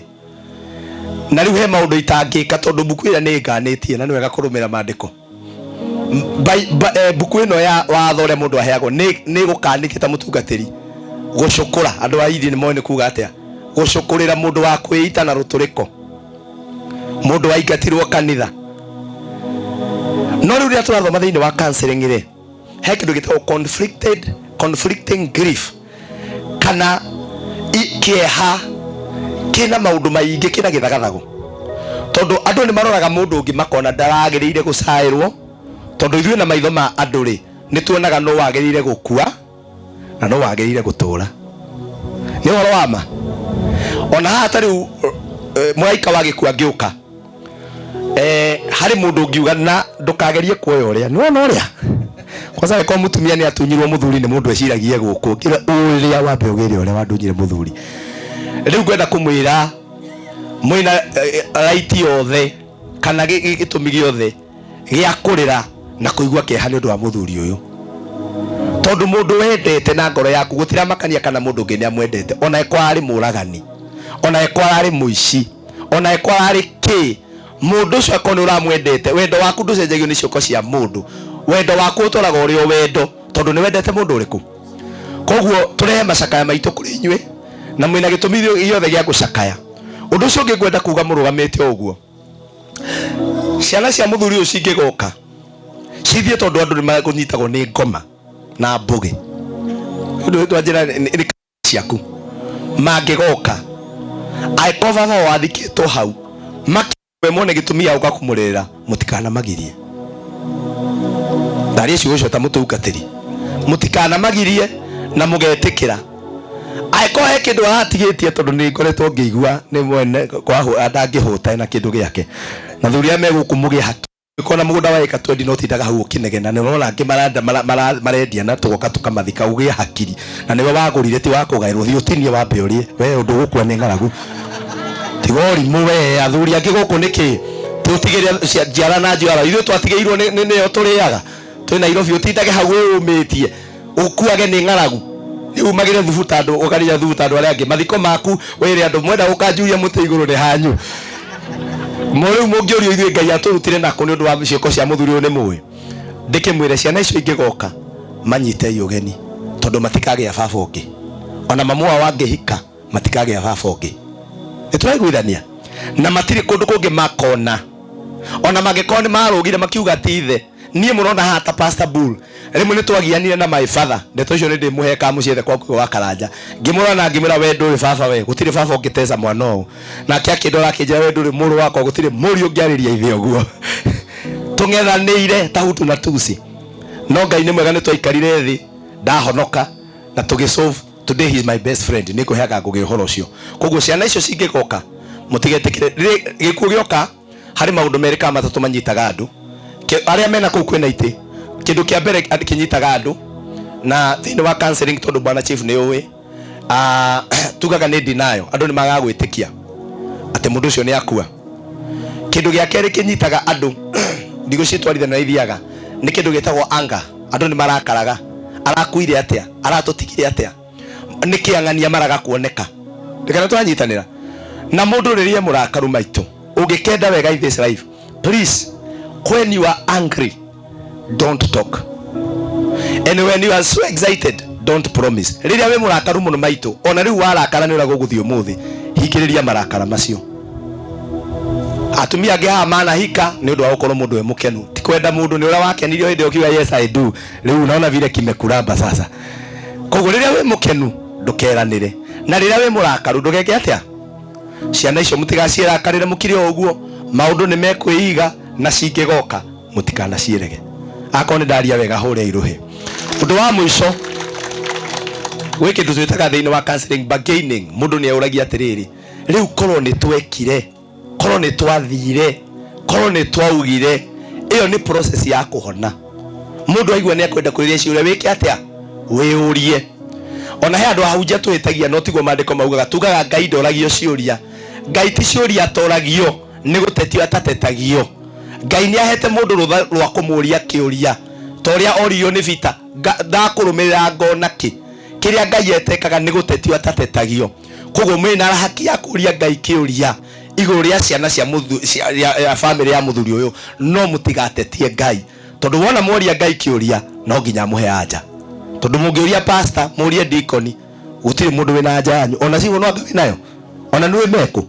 Na rĩu he maũndũ itangĩka tondũ mbuku ĩrĩa nĩ ĩnganĩtie na nĩ wega kũrũmĩra maandĩko. Mbuku ĩno ya watho ũrĩa mũndũ aheagwo nĩ ĩgũkanĩtie ta mũtungatĩri gũcũkũra. Andũ a Idi nĩ moĩ nĩ kuga atĩa gũcũkũrĩra mũndũ wa kwĩita na rũtũrĩko, mũndũ waingatirwo kanitha. No rĩu rĩrĩa tũrathoma thĩinĩ wa counseling rĩ, he kĩndũ gĩtagwo conflicting grief kana kĩeha kĩna maũndũ maingĩ, kĩna gĩthagathago, tondũ andũ nĩ maroraga mũndũ ũngĩ makona ndaragĩrĩire gũcaĩrwo, tondũ ithuĩ na maitho ma andũ rĩ nĩ tuonaga no wagĩrĩire gũkua na no wagĩrĩire gũtũra. Nĩ ũhoro wa ma. Ona haha ta rĩu mũraika wa gĩkuũ angĩũka, harĩ mũndũ ũngiuga na ndũkagerie kuoya ũrĩa nĩ wona ũrĩa kwanza angĩkorwo mũtumia nĩ atunyirwo mũthuri nĩ mũndũ eciragie gũkũ ngĩra ũrĩa wambe ũgĩre ũrĩa wandunyire mũthuri. Rĩu ngwenda kũmwĩra mwĩna right yothe kana gĩtũmi gĩothe gĩa kũrĩra na kũigua kĩeha nĩ ũndũ wa mũthuri ũyũ, tondũ mũndũ wendete na ngoro yaku gũtiramakania kana mũndũ ũngĩ nĩ amwendete, ona ĩkorwo arĩ mũragani, ona ĩkorwo arĩ mũici, ona ĩkorwo arĩ kĩ, mũndũ ũcio akorwo nĩ ũramwendete, wendo waku ndũcenjagio nĩ ciĩko cia mũndũ. Wendo waku ũtũraga ũrĩ o wendo, tondũ nĩ wendete mũndũ ũrĩkũ. Koguo tũrehe macakaya maitũ kũrĩ inyuĩ, na mwĩna gĩtũmi gĩothe gĩa gũcakaya. Ũndũ ũcio ũngĩ ngwenda kuga mũrũgamĩte o ũguo, ciana cia mũthuri ũyũ cingĩgoka cithiĩ, tondũ andũ nĩ makũnyitagwo nĩ ngoma na mbũgĩ, ũndũ twanjĩra nĩ ciaku, mangĩgoka angĩkorwo baba wao athikĩtwo hau, makĩwe mone gĩtũmi gĩa gũka kũmũrĩrĩra, mũtikanamagirie. Ndaria ciugo icio ta mũtungatĩri, mũtikanamagirie na mũgetĩkĩra. Angĩkorwo he kĩndũ aratigĩtie, tondũ nĩ ngoretwo ngĩigua nĩ mwene ndangĩhũta na kĩndũ gĩake, na thuri arĩa me gũkũ mũgĩe haki kona mũgũnda wa ĩka twendi no tindaga hau ũkĩnegena, nĩ ũrona angĩ marendia na tũgoka tũkamathika. Ũgĩe hakiri na nĩwe wagũrire, ti wa kũgaĩrwo. Thiĩ ũtinie wambe ũrĩe we, ũndũ ũgũkua nĩ ng'aragu. Tiga ũrimũ we. Athuri angĩ gũkũ nĩkĩ tũtigĩre njiara na njiara, ithuĩ twatigĩirwo nĩyo tũrĩaga twĩ Nairobi. Ũtindage hau wĩyũmĩtie ũkuage nĩ ng'aragu, umagĩre thubu ta andũ, ũkarĩa thubu ta andũ arĩa angĩ. Mathiko maku wĩre andũ mwenda gũkanjuria mũtĩ igũrũ nĩ hanyu. Rĩu mũngĩũrio ithuĩ Ngai atũrutire nakũ nĩ ũndũ wa ciĩko cia mũthuri ũyũ, nĩ mũĩ ndĩkĩmwĩre ciana icio ingĩgoka manyitei ũgeni, tondũ matikagĩa baba ũngĩ, ona mamu wao angĩhika matikagĩa baba ũngĩ. Nĩ tũraiguithania na matirĩ kũndũ kũngĩ makona, ona mangĩkorwo nĩ marũgire makiuga ti ithe. Niĩ mũrona haha ta Pastor Bull, rĩmwe nĩ twagianire na my father, ndeto icio nĩ ndĩmũhe kamũciethe kwa Ngugi wa Karanja. Ngĩmũrora na ngĩmwĩra we ndũrĩ baba we, gũtirĩ baba ũngĩteca mwana ũũ. Nake akĩndora akĩnjĩra we ndũrĩ mũrũ wakwa, gũtirĩ mũriũ ũngĩarĩria ithe ũguo. Tũng'ethanĩire ta Hutu na Tutsi. No Ngai nĩ mwega, nĩ twaikarire thĩ, ndahonoka na tũgĩ solve. Today he is my best friend. Nĩ ngũheaga Ngũgĩ ũhoro ũcio. Koguo ciana icio cingĩgoka, mũtigetĩkĩre. Rĩrĩa gĩkuũ gĩoka, harĩ maũndũ merĩ kana matatũ manyitaga andũ. Arĩa mena kũu kwĩna itĩ, kĩndũ kĩa mbere kĩnyitaga andũ na thĩinĩ wa counseling, tondũ bwana chief nĩ ũĩ, tugaga nĩ denial. Andũ nĩ magaga gwĩtĩkia atĩ mũndũ ũcio nĩ akua. Kĩndũ gĩa kerĩ kĩnyitaga andũ, ndigũcitwarithia na ithiaga, nĩ kĩndũ gĩtagwo anger. Andũ nĩ marakaraga, arakuire atĩa, aratũtigire atĩa, nĩ kĩang'ania maraga kuoneka. Ndikana twanyitanĩra na mũndũ rĩrĩa mũrakaru maitũ, ũngĩkenda wega in this life, please, when you are angry, don't talk, and when you are so excited, don't promise. Rĩrĩa wĩ mũrakaru mũno maitũ, ona rĩu warakara nĩ ũragwo gũthiĩ ũmũthĩ, hingĩrĩria marakara macio. Atumia angĩ haha manahika nĩ ũndũ wa gũkorwo mũndũ e mũkenu, ti kwenda mũndũ, nĩ ũrĩa wakenirio hĩndĩ ĩyo ũkiuga yes I do, rĩu unaona vile kimekuramba sasa. Koguo rĩrĩa wĩ mũkenu ndũkeranĩre, na rĩrĩa wĩ mũrakaru ndũgeke atĩa. Ciana icio mũtigaciĩrakarĩre, mũkire o ũguo, maũndũ nĩ mekwĩiga na cingĩgoka mũtikanaciĩrege. Akorwo nĩ ndaria wega hũre irũhĩ. Ũndũ wa mũico, gwĩ kĩndũ twĩtaga thĩinĩ wa counseling bargaining. Mũndũ nĩ eũragia atĩrĩrĩ, rĩu korwo nĩ twekire, korwo nĩ twathire, korwo nĩ twaugire. Ĩyo nĩ process ya kũhona. Mũndũ aigua nĩ akwenda kwĩria ciũria, wĩke atĩa? Wĩyũrie. Ona he andũ ahunjia twĩhĩtagia, no tiguo maandĩko maugaga. Tugaga Ngai ndoragio ciũria. Ngai ti ciũria atoragio, nĩ gũtetio atatetagio. Ngai nĩ ahete mũndũ rũtha rwa kũmũria kĩũria, ta ũrĩa oririo nĩ Peter, ndakũrũmĩrĩra ngona kĩ? Kĩrĩa Ngai etekaga nĩ gũtetio atatetagio. Koguo mwĩna haki ya kũria Ngai kĩũria igũrũ rĩa ciana cia cia, ya, ya family ya mũthuri ũyũ, no mũtigatetie Ngai, tondũ wona mworia Ngai kĩũria no nginya amũhe anja. Tondũ mũngĩũria pastor, mũrie deacon, gũtirĩ mũndũ wĩna anja yanyu, ona ciguo no anga wĩnayo, ona nĩũĩ mekũ,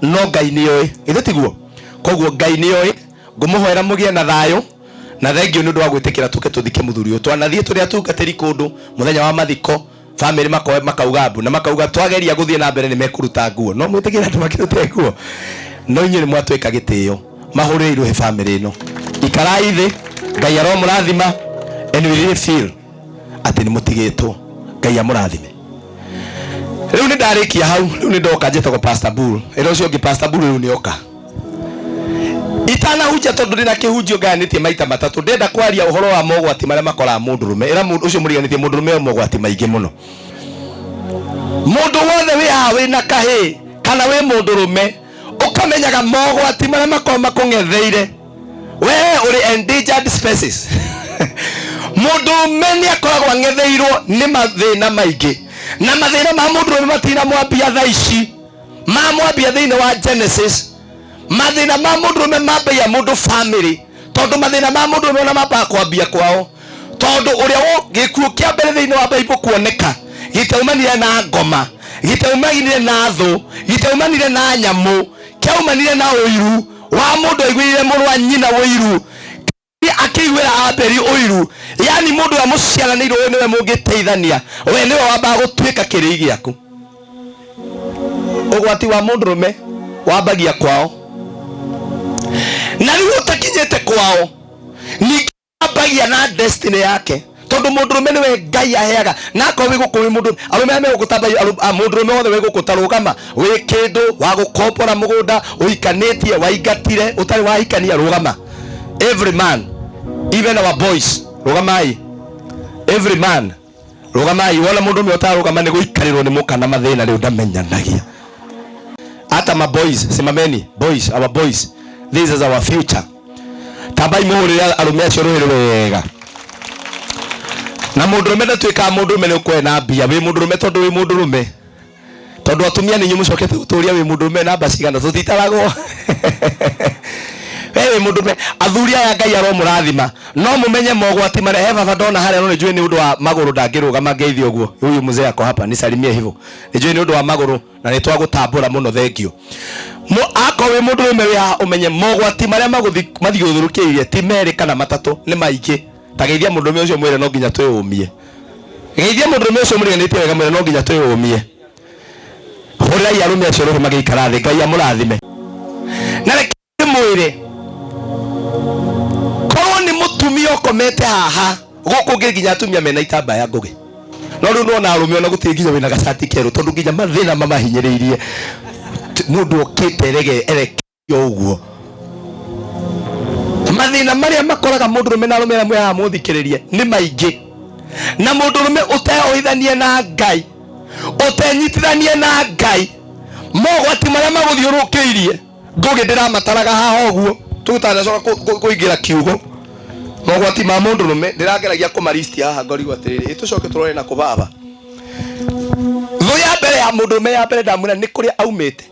no Ngai nĩoĩ. Githĩ tiguo? Koguo Ngai nĩoĩ. Ngũmũhoera mũgĩe na thayũ na thengio nĩ ũndũ wa gwĩtĩkĩra tũke tũthike mũthuri ũyũ. Twanathiĩ tũrĩ atungatĩri kũndũ mũthenya wa mathiko, family makauga mbu na makauga twageria gũthiĩ na mbere nĩ mekũruta nguo, no mwĩtĩkĩre andũ makĩrute nguo, no inyuĩ nĩ mwatwĩka gĩtĩo. Mahũrĩre irũhĩ family ĩno. Ikarai thĩ, Ngai aromũrathima, and we really feel atĩ nĩ mũtigĩtwo. Ngai amũrathime. Rĩu nĩ ndarĩkia hau, rĩu nĩ ndoka njĩtagwo Pastor Bull. Ĩra ũcio ũngĩ Pastor Bull rĩu nĩ oka. Itanahunjia tondũ ndĩna kĩhunjio ngayanĩtie maita matatũ, ndĩrenda kwaria ũhoro wa mogwati marĩa makoraga mũndũrũme. Ĩra mũndũ ũcio mũriganĩtie, mũndũrũme o mogwati maingĩ mũno. Mũndũ wothe wĩ haha wĩna kahĩĩ kana wĩ mũndũrũme, ũkamenyaga mogwati marĩa makoragwo makũng'etheire. We ũrĩ endangered species. Mũndũrũme nĩ akoragwo ang'etheirwo nĩ mathĩna maingĩ, na mathĩna ma mũndũrũme matinamwambia thaa ici, mamwambia thĩinĩ wa Genesis. Mathĩna ma mũndũrũme mambagia mũndũ family, tondũ mathĩna ma mũndũrũme ona mambaga kwambia kwao, tondũ ũrĩa gĩkuũ kĩa mbere thĩinĩ wa Bible kuoneka gĩtiaumanire na ngoma, gĩtiaumanire na thũ, gĩtiaumanire na nyamũ, kĩaumanire na ũiru wa mũndũ aiguĩrĩire mũrũ wa nyina ũiru, akĩiguĩra Abeli ũiru. Yani mũndũ ũrĩa mũciaranĩirwo ũyũ nĩwe mũngĩteithania, we nĩwe wambaga gũtuĩka kĩrĩi gĩaku. Ũgwati wa mũndũrũme wambagia kwao, na rĩu ũtakinyĩte kwao ningĩ wambagia na destiny yake, tondũ mũndũrũme nĩwe Ngai aheaga. Na akorwo wĩ gũkũ wĩ mũndũ, arũme arĩa me gũkũ tamba, mũndũrũme wothe wĩ gũkũ tarũgama, wĩ kĩndũ wa gũkombora mũgũnda, ũhikanĩtie, waingatire, ũtarĩ wahikania, rũgama. Every man, even our boys, rũgamai. Every man, rũgamai. Wona mũndũ ũmwe ũtarũgama nĩ gũikarĩrwo nĩ mũka na mathĩna rĩu ndamenyanagia. Hata ma boys, simameni boys, our boys, this is our future. Tambai mũhũrĩre arũme acio rũhĩ wega. Na mũndũrũme ndatuĩkaga mũndũrũme nĩ ũkũhe na mbia, wĩ mũndũrũme tondũ wĩ mũndũrũme. Tondũ atumia nĩ inyuĩ mũcokete gũtũria wĩ mũndũrũme namba cigana, tũtitaragwo. We wĩ mũndũrũme. Athuri aya Ngai aromũrathima, no mũmenye mogwati marĩa. He baba ndona harĩa, no nĩ njũĩ nĩ ũndũ wa magũrũ ndangĩrũgama ngeithie ũguo. Huyu mzee ako hapa, nisalimie hivyo. Nĩ njũĩ nĩ ũndũ wa magũrũ na nĩ twagũtambũra mũno, thengio. Akorwo wĩ mũndũrũme wĩ haha ũmenye mogwati marĩa mathiũrũrũkĩirie ti merĩ kana matatũ, nĩ maingĩ. Ta geithia mũndũrũme ũcio mwĩre no nginya twĩyũmie. Geithia mũndũrũme ũcio mũriganĩtie wega mwĩre no nginya twĩyũmie. Hũrĩrai arũme acio rũhĩ magĩikara thĩ. Ngai amũrathime. Na reke ndĩmwĩre, korwo nĩ mũtumia ũkomete haha gũkũ ngĩ nginya atumia mena itambaya ngũgĩ, no rĩu nĩwona arũme ona gũtirĩ nginya wĩna gacati kerũ, tondũ nginya mathĩna mamahinyĩrĩirie. Mũndũ okĩte erekerio ũguo, mathĩna marĩa makoraga mũndũrũme na arũme arĩa mwĩ haha mũthikĩrĩrie nĩ maingĩ. Na mũndũrũme ũteoithanie na Ngai, ũtenyitithanie na Ngai, mogwati marĩa magũthiũrũrũkĩirie ngũgĩ ndĩramataraga haha ũguo tũtanacoka kũingĩra kiugo. Mogwati ma mũndũrũme ndĩrageragia kũmaristi haha ngorigwo atĩrĩrĩ, ĩtũcoke tũrore na kũbaba. Thũ ya mbere ya mũndũrũme ya mbere ndamwĩra nĩ kũrĩa aumĩte.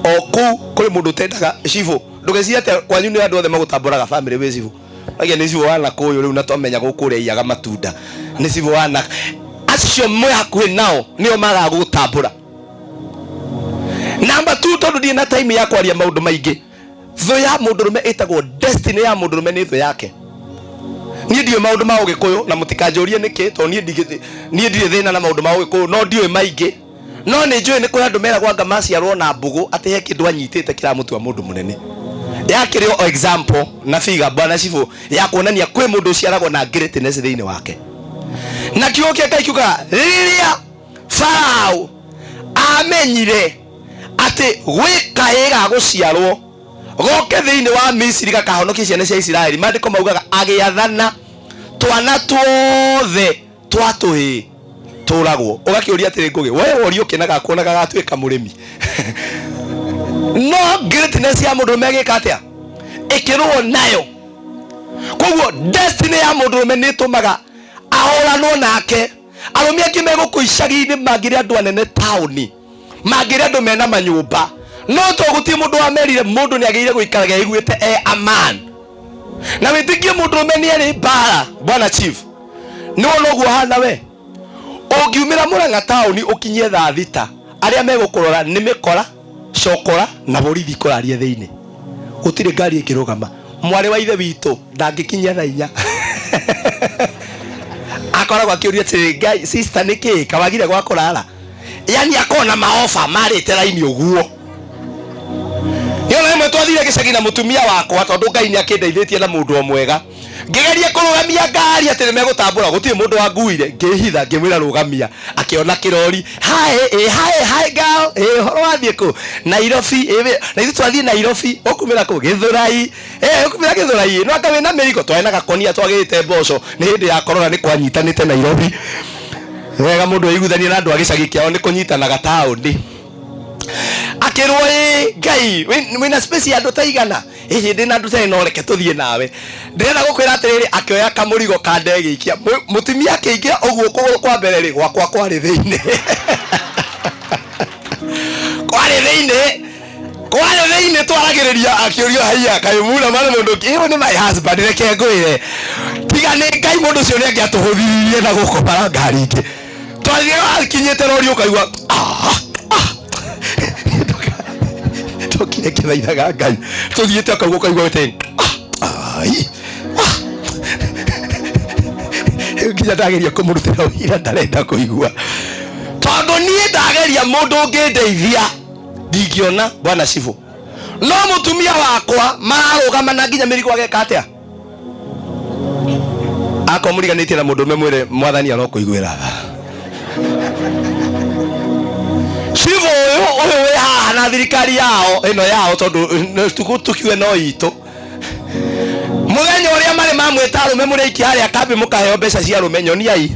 O kũu kũrĩ mũndũ ũtendaga cibũ. Ndũgecirie atĩ kwanyu nĩ andũ othe magũtambũraga famĩlĩ wĩ cibũ. Agia nĩ cibũ wa nakũyũ rĩu na twamenya gũkũ ũrĩa aiyaga matunda. Nĩ cibũ wa na acio mwĩ hakuhĩ nao nĩo magaga gũgũtambũra. Namba 2, tondũ ndirĩ na time ya kwaria maũndũ maingĩ, thũ ya mũndũrũme ĩtagwo destiny ya mũndũrũme nĩ thũ yake. Niĩ ndiũĩ maũndũ ma ũgĩkũyũ na mũtikanjũrie nĩkĩ, tondũ niĩ ndirĩ thĩna na maũndũ ma ũgĩkũyũ, no ndiũĩ maingĩ. No nĩ njũĩ nĩ kũrĩ andũ meragwo anga maciarwo na mbũgũ atĩ he kĩndũ anyitĩte kĩramũtua mũndũ mũnene. Yakĩrĩ o example na figure bwana cibũ ya kuonania kwĩ mũndũ ũciaragwo na greatness thĩinĩ wake. Na kiugo kĩa Ngai kiugaga rĩrĩa Farao amenyire atĩ gwĩ kahĩĩ ga gũciarwo goke thĩinĩ wa Misiri gakahonokie ciana cia Isiraeli, maandĩko maugaga agĩathana twana tuothe twa tũhĩĩ tũragwo. Ũgakĩũria atĩrĩ, Ngũgĩ, we woria ũkenaga kuona gagatuĩka mũrĩmi? No greatness ya mũndũrũme ĩgĩka atĩa? Ĩkĩrũo nayo. Koguo destiny ya mũndũrũme nĩ ĩtũmaga ahũranwo nake. Arũme angĩ me gũkũ icagi-inĩ mangĩrĩ andũ anene taũni, mangĩrĩ andũ mena manyũmba, no to gũtirĩ mũndũ wamerire mũndũ nĩ agĩrĩire gũikaraga eiguĩte e a man. Na wĩtĩkie mũndũrũme nĩ arĩ mbara. Bwana chief, nĩ wona ũguo hana we ũngiumĩra Mũrang'a taũni ũkinyie thaa 6, arĩa megũkũrora nĩ mĩkora, cokora na borithi kũraria thĩinĩ, gũtirĩ ngari ĩngĩrũgama. Mwarĩ wa ithe witũ ndangĩkinyia thaa 4, akoragwo akĩũria atĩrĩ, Ngai sister nĩ kĩĩ kawagire gwa kũrara? Yani akona maoba marĩte raini ũguo. Nĩona rĩmwe twathire gĩcagi na mũtumia wakwa, tondũ Ngai nĩ akĩndeithĩtie na mũndũ o mwega, ngĩgeria kũrũgamia ngari atĩ nĩ megũtambũra, gũtirĩ mũndũ wanguire, ngĩhitha ngĩmwĩra rũgamia, akĩona kĩrori, hi, hi, hi girl, ũhoro wathiĩ kũ? Nairobi, na ithuĩ twathiĩ Nairobi, ũkumĩra kũ? Gĩthũrai, ũkumĩra Gĩthũrai, no anga wĩna mĩrigo? Twarĩ na gakonia twagĩrĩte mboco, nĩ hĩndĩ ya corona nĩ kwanyitanĩte Nairobi. Wega mũndũ aiguithanie na andũ a gĩcagi kĩao nĩ kũnyitanaga taũni. Akĩrwo, ĩ Ngai, wĩna space ya andũ ta igana? Ĩhĩ, ndĩna andũ ta ĩno, reke tũthiĩ nawe. Ndĩrenda gũkwĩra atĩrĩrĩ, akĩoya kamũrigo ka ndegĩikia, mũtumia akĩingĩra ũguo kũgũrũ kwa mbere rĩ, gwakwa kwarĩ thĩinĩ. Kwarĩ thĩinĩ. Kwarĩ thĩinĩ twaragĩrĩria, akĩũrio haiya, kaĩ muna marĩ mũndũ ũngĩ? Ĩyo nĩ my husband, reke ngwĩre. Tiga nĩ Ngai mũndũ ũcio nĩ angĩatũhũthiririe na gũkobara ngari ingĩ. Twathiaga akinyĩte rori ũkaigua, ah, ah. Tokire kĩthaithaga Ngai. Tũthiĩte akaigua ũkaigua atĩ, ah, ai, ah. Nginya ndageria kũmũrutĩra ũira ndarenda kũigua. Tondũ niĩ ndageria mũndũ ũngĩndeithia ndingĩona bwana cibũ. No mũtumia wakwa mararũgama na nginya mĩrigo ageka atĩa? Akorwo mũriganĩtie na mũndũ ũmwe mwĩre mwathani arokũiguĩra tha. Cibũ ũyũ wĩ haha na thirikari yao ĩno yao, tondũ tũkiuge no itũ. Mũthenya ũrĩa marĩ mamwĩta arũme mũrĩ aiki harĩa kambĩ mũkaheo mbeca cia arũme, nyoniai.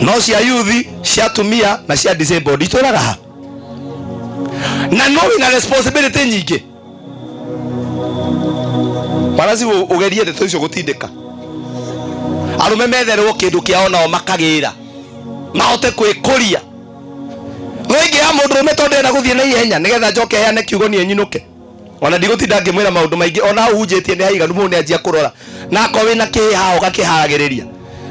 No cia youth, cia atumia na cia disabled itũraga ha? Na no wĩna responsibility nyingĩ. Maraci ũgerie ndeto icio gũtindĩka arũme metherwo kĩndũ kĩao nao makagĩra mahote kwĩkũria. Rĩngĩ ya mũndũrũme tondũ ndĩrenda gũthiĩ na ihenya nĩgetha njoke heane kiugo niĩ nyinũke. Ona ndigũtinda ngĩmwĩra maũndũ maingĩ, ona hau hunjĩtie nĩ haiganu, mũndũ nĩ anjia kũrora. Na akorwo wĩna kĩhĩ haha ũgakĩharagĩrĩria.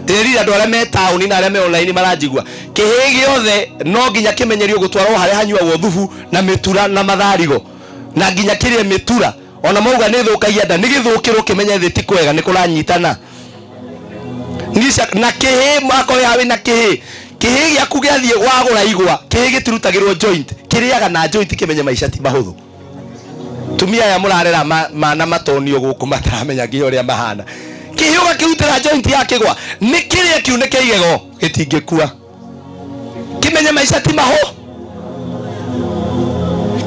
Ndĩrire andũ arĩa me taũni na arĩa me online maranjigua. Kĩhĩĩ gĩothe no nginya kĩmenyerio gũtwarwo harĩa hanyuagwo thubu na mĩtura na matharigo. Na nginya kĩrĩe mĩtura. Ona mauga nĩ ĩthũkagia nda, nĩ gĩthũkĩrwo kĩmenye thĩ ti kwega nĩ kũranyitana. Nisha na kĩhĩĩ akorwo haha wĩna kĩhĩĩ. Kĩhĩĩ gĩaku gĩathiĩ wagũra igwa, kĩhĩĩ gĩtirutagĩrwo joint, kĩrĩaga na joint kĩmenye maica ti mahũthũ. Tumia aya mũrarera mana matonio gũkũ mataramenya nginya ũrĩa mahana. Kĩhĩĩ ũgakĩrutĩra joint ya kĩgwa, nĩ kĩrĩe kiunĩke igego, gĩtingĩkua. Kĩmenye maica ti mahũ.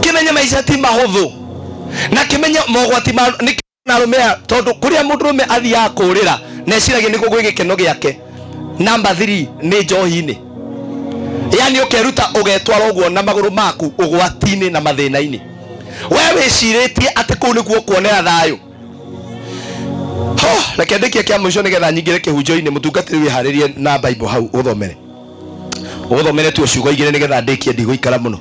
Kĩmenye maica ti mahũthũ. Na kĩmenye mogwati ma nĩ na arũme aya, tondũ kũrĩa mũndũrũme athiaga kũrĩra na eciragia nĩkuo gwĩ gĩkeno gĩake. Number 3 nĩ njohi-inĩ. Yani ũkeruta ũgetwara ũguo na magũrũ maku ũgwati-inĩ na mathĩna-inĩ. We wĩcirĩtie atĩ kũu nĩkuo ũkuonera thayũ. Ho, reke ndĩkie kĩa mũico nĩgetha nyingĩre kĩhunjo-inĩ. Mũtungatĩri wĩharĩrie na Bible hau ũthomere. Ũthomere tu ciugo igĩrĩ nĩgetha ndĩkie, ndigũikara mũno.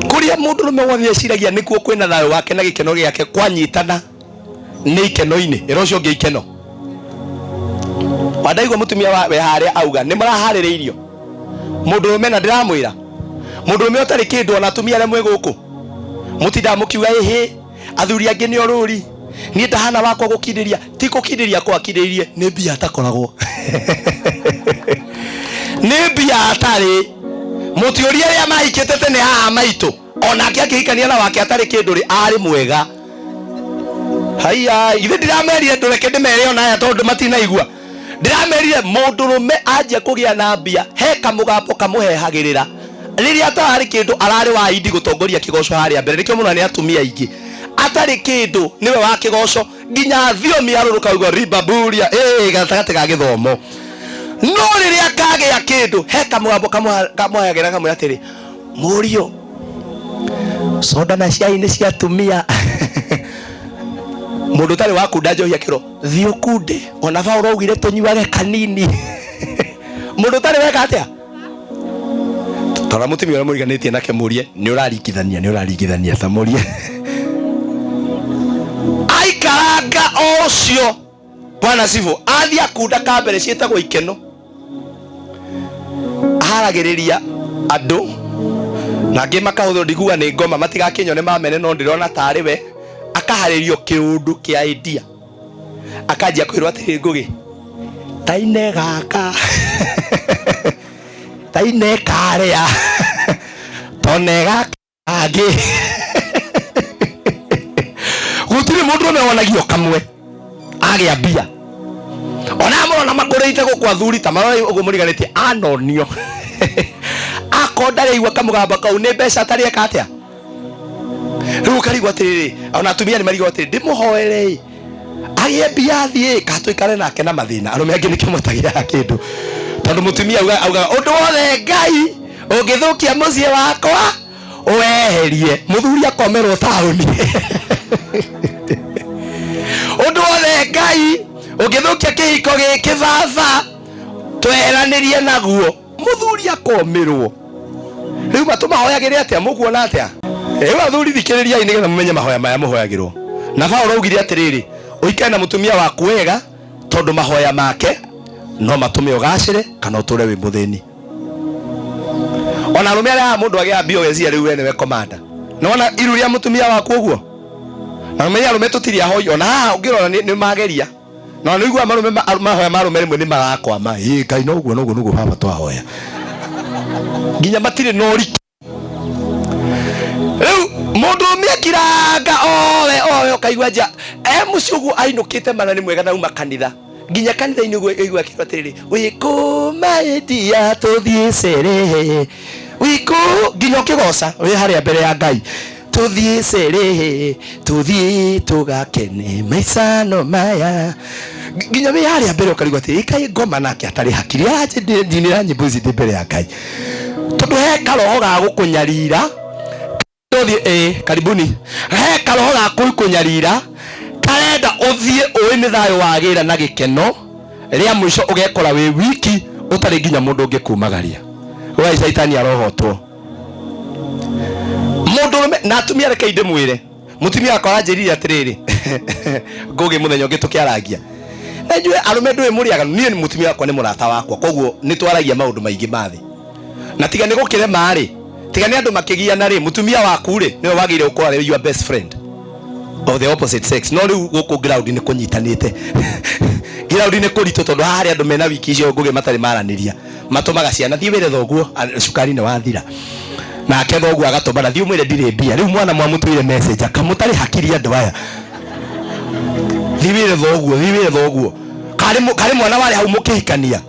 Kũrĩa mũndũrũme wothe eciragia nĩkuo kwĩna thayũ wake na gĩkeno gĩake kwanyitana nĩ ikeno-inĩ. Ĩra ũcio ũngĩ ikeno. Wandaigua mũtumia wa we harĩa auga nĩ mũraharĩrĩirio. Mũndũrũme na ndĩramwĩra mũndũrũme ũtarĩ kĩndũ ona atumia arĩa mwĩ gũkũ mũtindaga mũkiuga ĩhĩ athuri angĩ nĩ orũri niĩ ndahana wakwa gũkindĩria ti gũkindĩria gwakindĩirie nĩ mbia atakoragwo nĩ mbia atarĩ mũtiũria arĩa mahikĩte tene haha maitũ onake akĩhikania na wake atarĩ kĩndũ rĩ arĩ mwega haiya ithe ndĩramerire ndũreke ndĩmere ona aya tondũ matinaigua ndĩramerire mũndũrũme anjia kũgĩa na mbia he kamũgambo kamũhehagĩrĩra rĩrĩa atararĩ kĩndũ ararĩ wa indi gũtongoria kĩgoco harĩa mbere nĩkĩo mũno nĩ atumia aingĩ atarĩ kĩndũ nĩwe wa kĩgoco nginya thiomi arũrũka ugo ribaburia gatagatĩ ga gĩthomo no rĩrĩa kagĩa kĩndũ he kamũgambo kamũhehagĩra kamwĩra atĩrĩ mũriũ soda na cai nĩ cia atumia mũndũ ũtarĩ wakunda njohi akĩrwo thiĩ ũkunde ona Paũlũ augire tũnyuage kanini mũndũ ũtarĩ weka atĩa tora mũtumia ũrĩa mũriganĩtie nake mũrie nĩ ũraringithania nĩ ũraringithania ta mũrie aikaranga o ũcio bwana cibũ athiĩ akunda ka mbere ciĩtagwo ikeno aharagĩrĩria andũ na angĩ makahũthĩrwo ndiguga nĩ ngoma matigakĩnyone mamene no ndĩrona tarĩ we akaharĩrio kĩũndũ kĩa idea akanjia kwĩrwo atĩrĩ Ngũgĩ taine gaka taine karĩa tone gaka kangĩ gũtirĩ mũndũ ũmwe wonagio kamwe agĩa mbia ona mũrona makũrĩte gũkũ athuri ta marora ũguo mũriganĩtie anonio akorwo ndarĩigua kamũgambo kau nĩ mbeca atarĩ eka atĩa rĩu ũkarigwo atĩrĩrĩ ona atumia nĩ marigwo atĩrĩ ndĩmũhoere agĩe mbia athiĩ ka tũikare nake na mathĩna arũme angĩ nĩkĩo matagĩaga kĩndũ tondũ mũtumia augaga ũndũ wothe Ngai ũngĩthũkia mũciĩ wakwa ũweherie mũthuri akomerwo taũni ũndũ wothe Ngai ũngĩthũkia kĩhiko gĩkĩ baba tweheranĩrie naguo mũthuri akomĩrwo rĩu matũmahoyagĩre atĩa mũkuona atĩa rĩu athuri thikĩrĩriai nĩgetha mũmenye mahoya maya mũhoyagĩrwo na Paũlũ augire atĩrĩrĩ ũikare na mũtumia waku wega tondũ mahoya make no matũme ũgacĩre kana ũtũre wĩ mũthĩni ona arũme arĩa mũndũ agĩa mbia ũgeciria rĩu we nĩwe komanda nĩwona iru rĩa mũtumia waku ũguo na ũmenye arũme tũtirĩ ahoi ona haha ũngĩrora nĩ mageria na nĩ ũiguaga marũme mahoya ma arũme rĩmwe nĩ marakwama ĩ Ngai noguo noguo noguo baba twahoya nginya matirĩ na ũritũ rĩu mũndũ ũmwe akiranga owe owe ũkaigua nja e mũciĩ ũguo ainũkĩte mana nĩ mwega na uma kanitha nginya kanitha-inĩ ũguo aigua akĩrwo atĩrĩrĩ wĩkũmaĩndia tũthiĩ cerehe wĩkũ nginya ũkĩgoca wĩ harĩa mbere ya Ngai tũthiĩ cerehe tũthiĩ tũgakene maica no maya nginya wĩ harĩa mbere ũkarigwo atĩrĩ ĩkai ngoma nake atarĩ hakiri aranjinĩra nyĩmbo ici ndĩ mbere ya Ngai tondũ he karoho ga gũkũnyarira ũthiĩ karibuni he karoho ga gũkũnyarira karenda ũthiĩ ũĩ nĩ thayũ wagĩra na gĩkeno rĩa mũico ũgekora wĩ wiki ũtarĩ nginya mũndũ ũngĩkumagaria we caitani arohotwo mũndũrũme na atumia reke ndĩmwĩre mũtumia wakwa aranjĩrire atĩrĩrĩ Ngũgĩ mũthenya ũngĩ tũkĩarangia Na inyuĩ arũme ndũĩ mũrĩ aganu, niĩ mũtumia wakwa nĩ mũrata wakwa, koguo nĩ twaragia maũndũ maingĩ ma thĩ. Na tiga nĩ gũkĩrema rĩ, tiga nĩ andũ makĩgiana rĩ, mũtumia waku rĩ, nĩwe wagĩrĩire gũkorwo arĩ your best friend of the opposite sex. No rĩu gũkũ ground nĩ kũnyitanĩte. Ground nĩ kũritũ tondũ haha harĩ andũ mena wiki icio ngũgĩ matarĩ maranĩria. Matũmaga ciana thiĩ wĩre thoguo cukari nĩ wathira. Nake thoguo agatũmana thiĩ ũmwĩre ndirĩ mbia. Rĩu mwana mwamũtũire message akamũtarĩ hakiri andũ aya. Thiĩ wĩre thoguo, thiĩ wĩre thoguo. Karĩ mwana warĩ hau mũkĩhikania.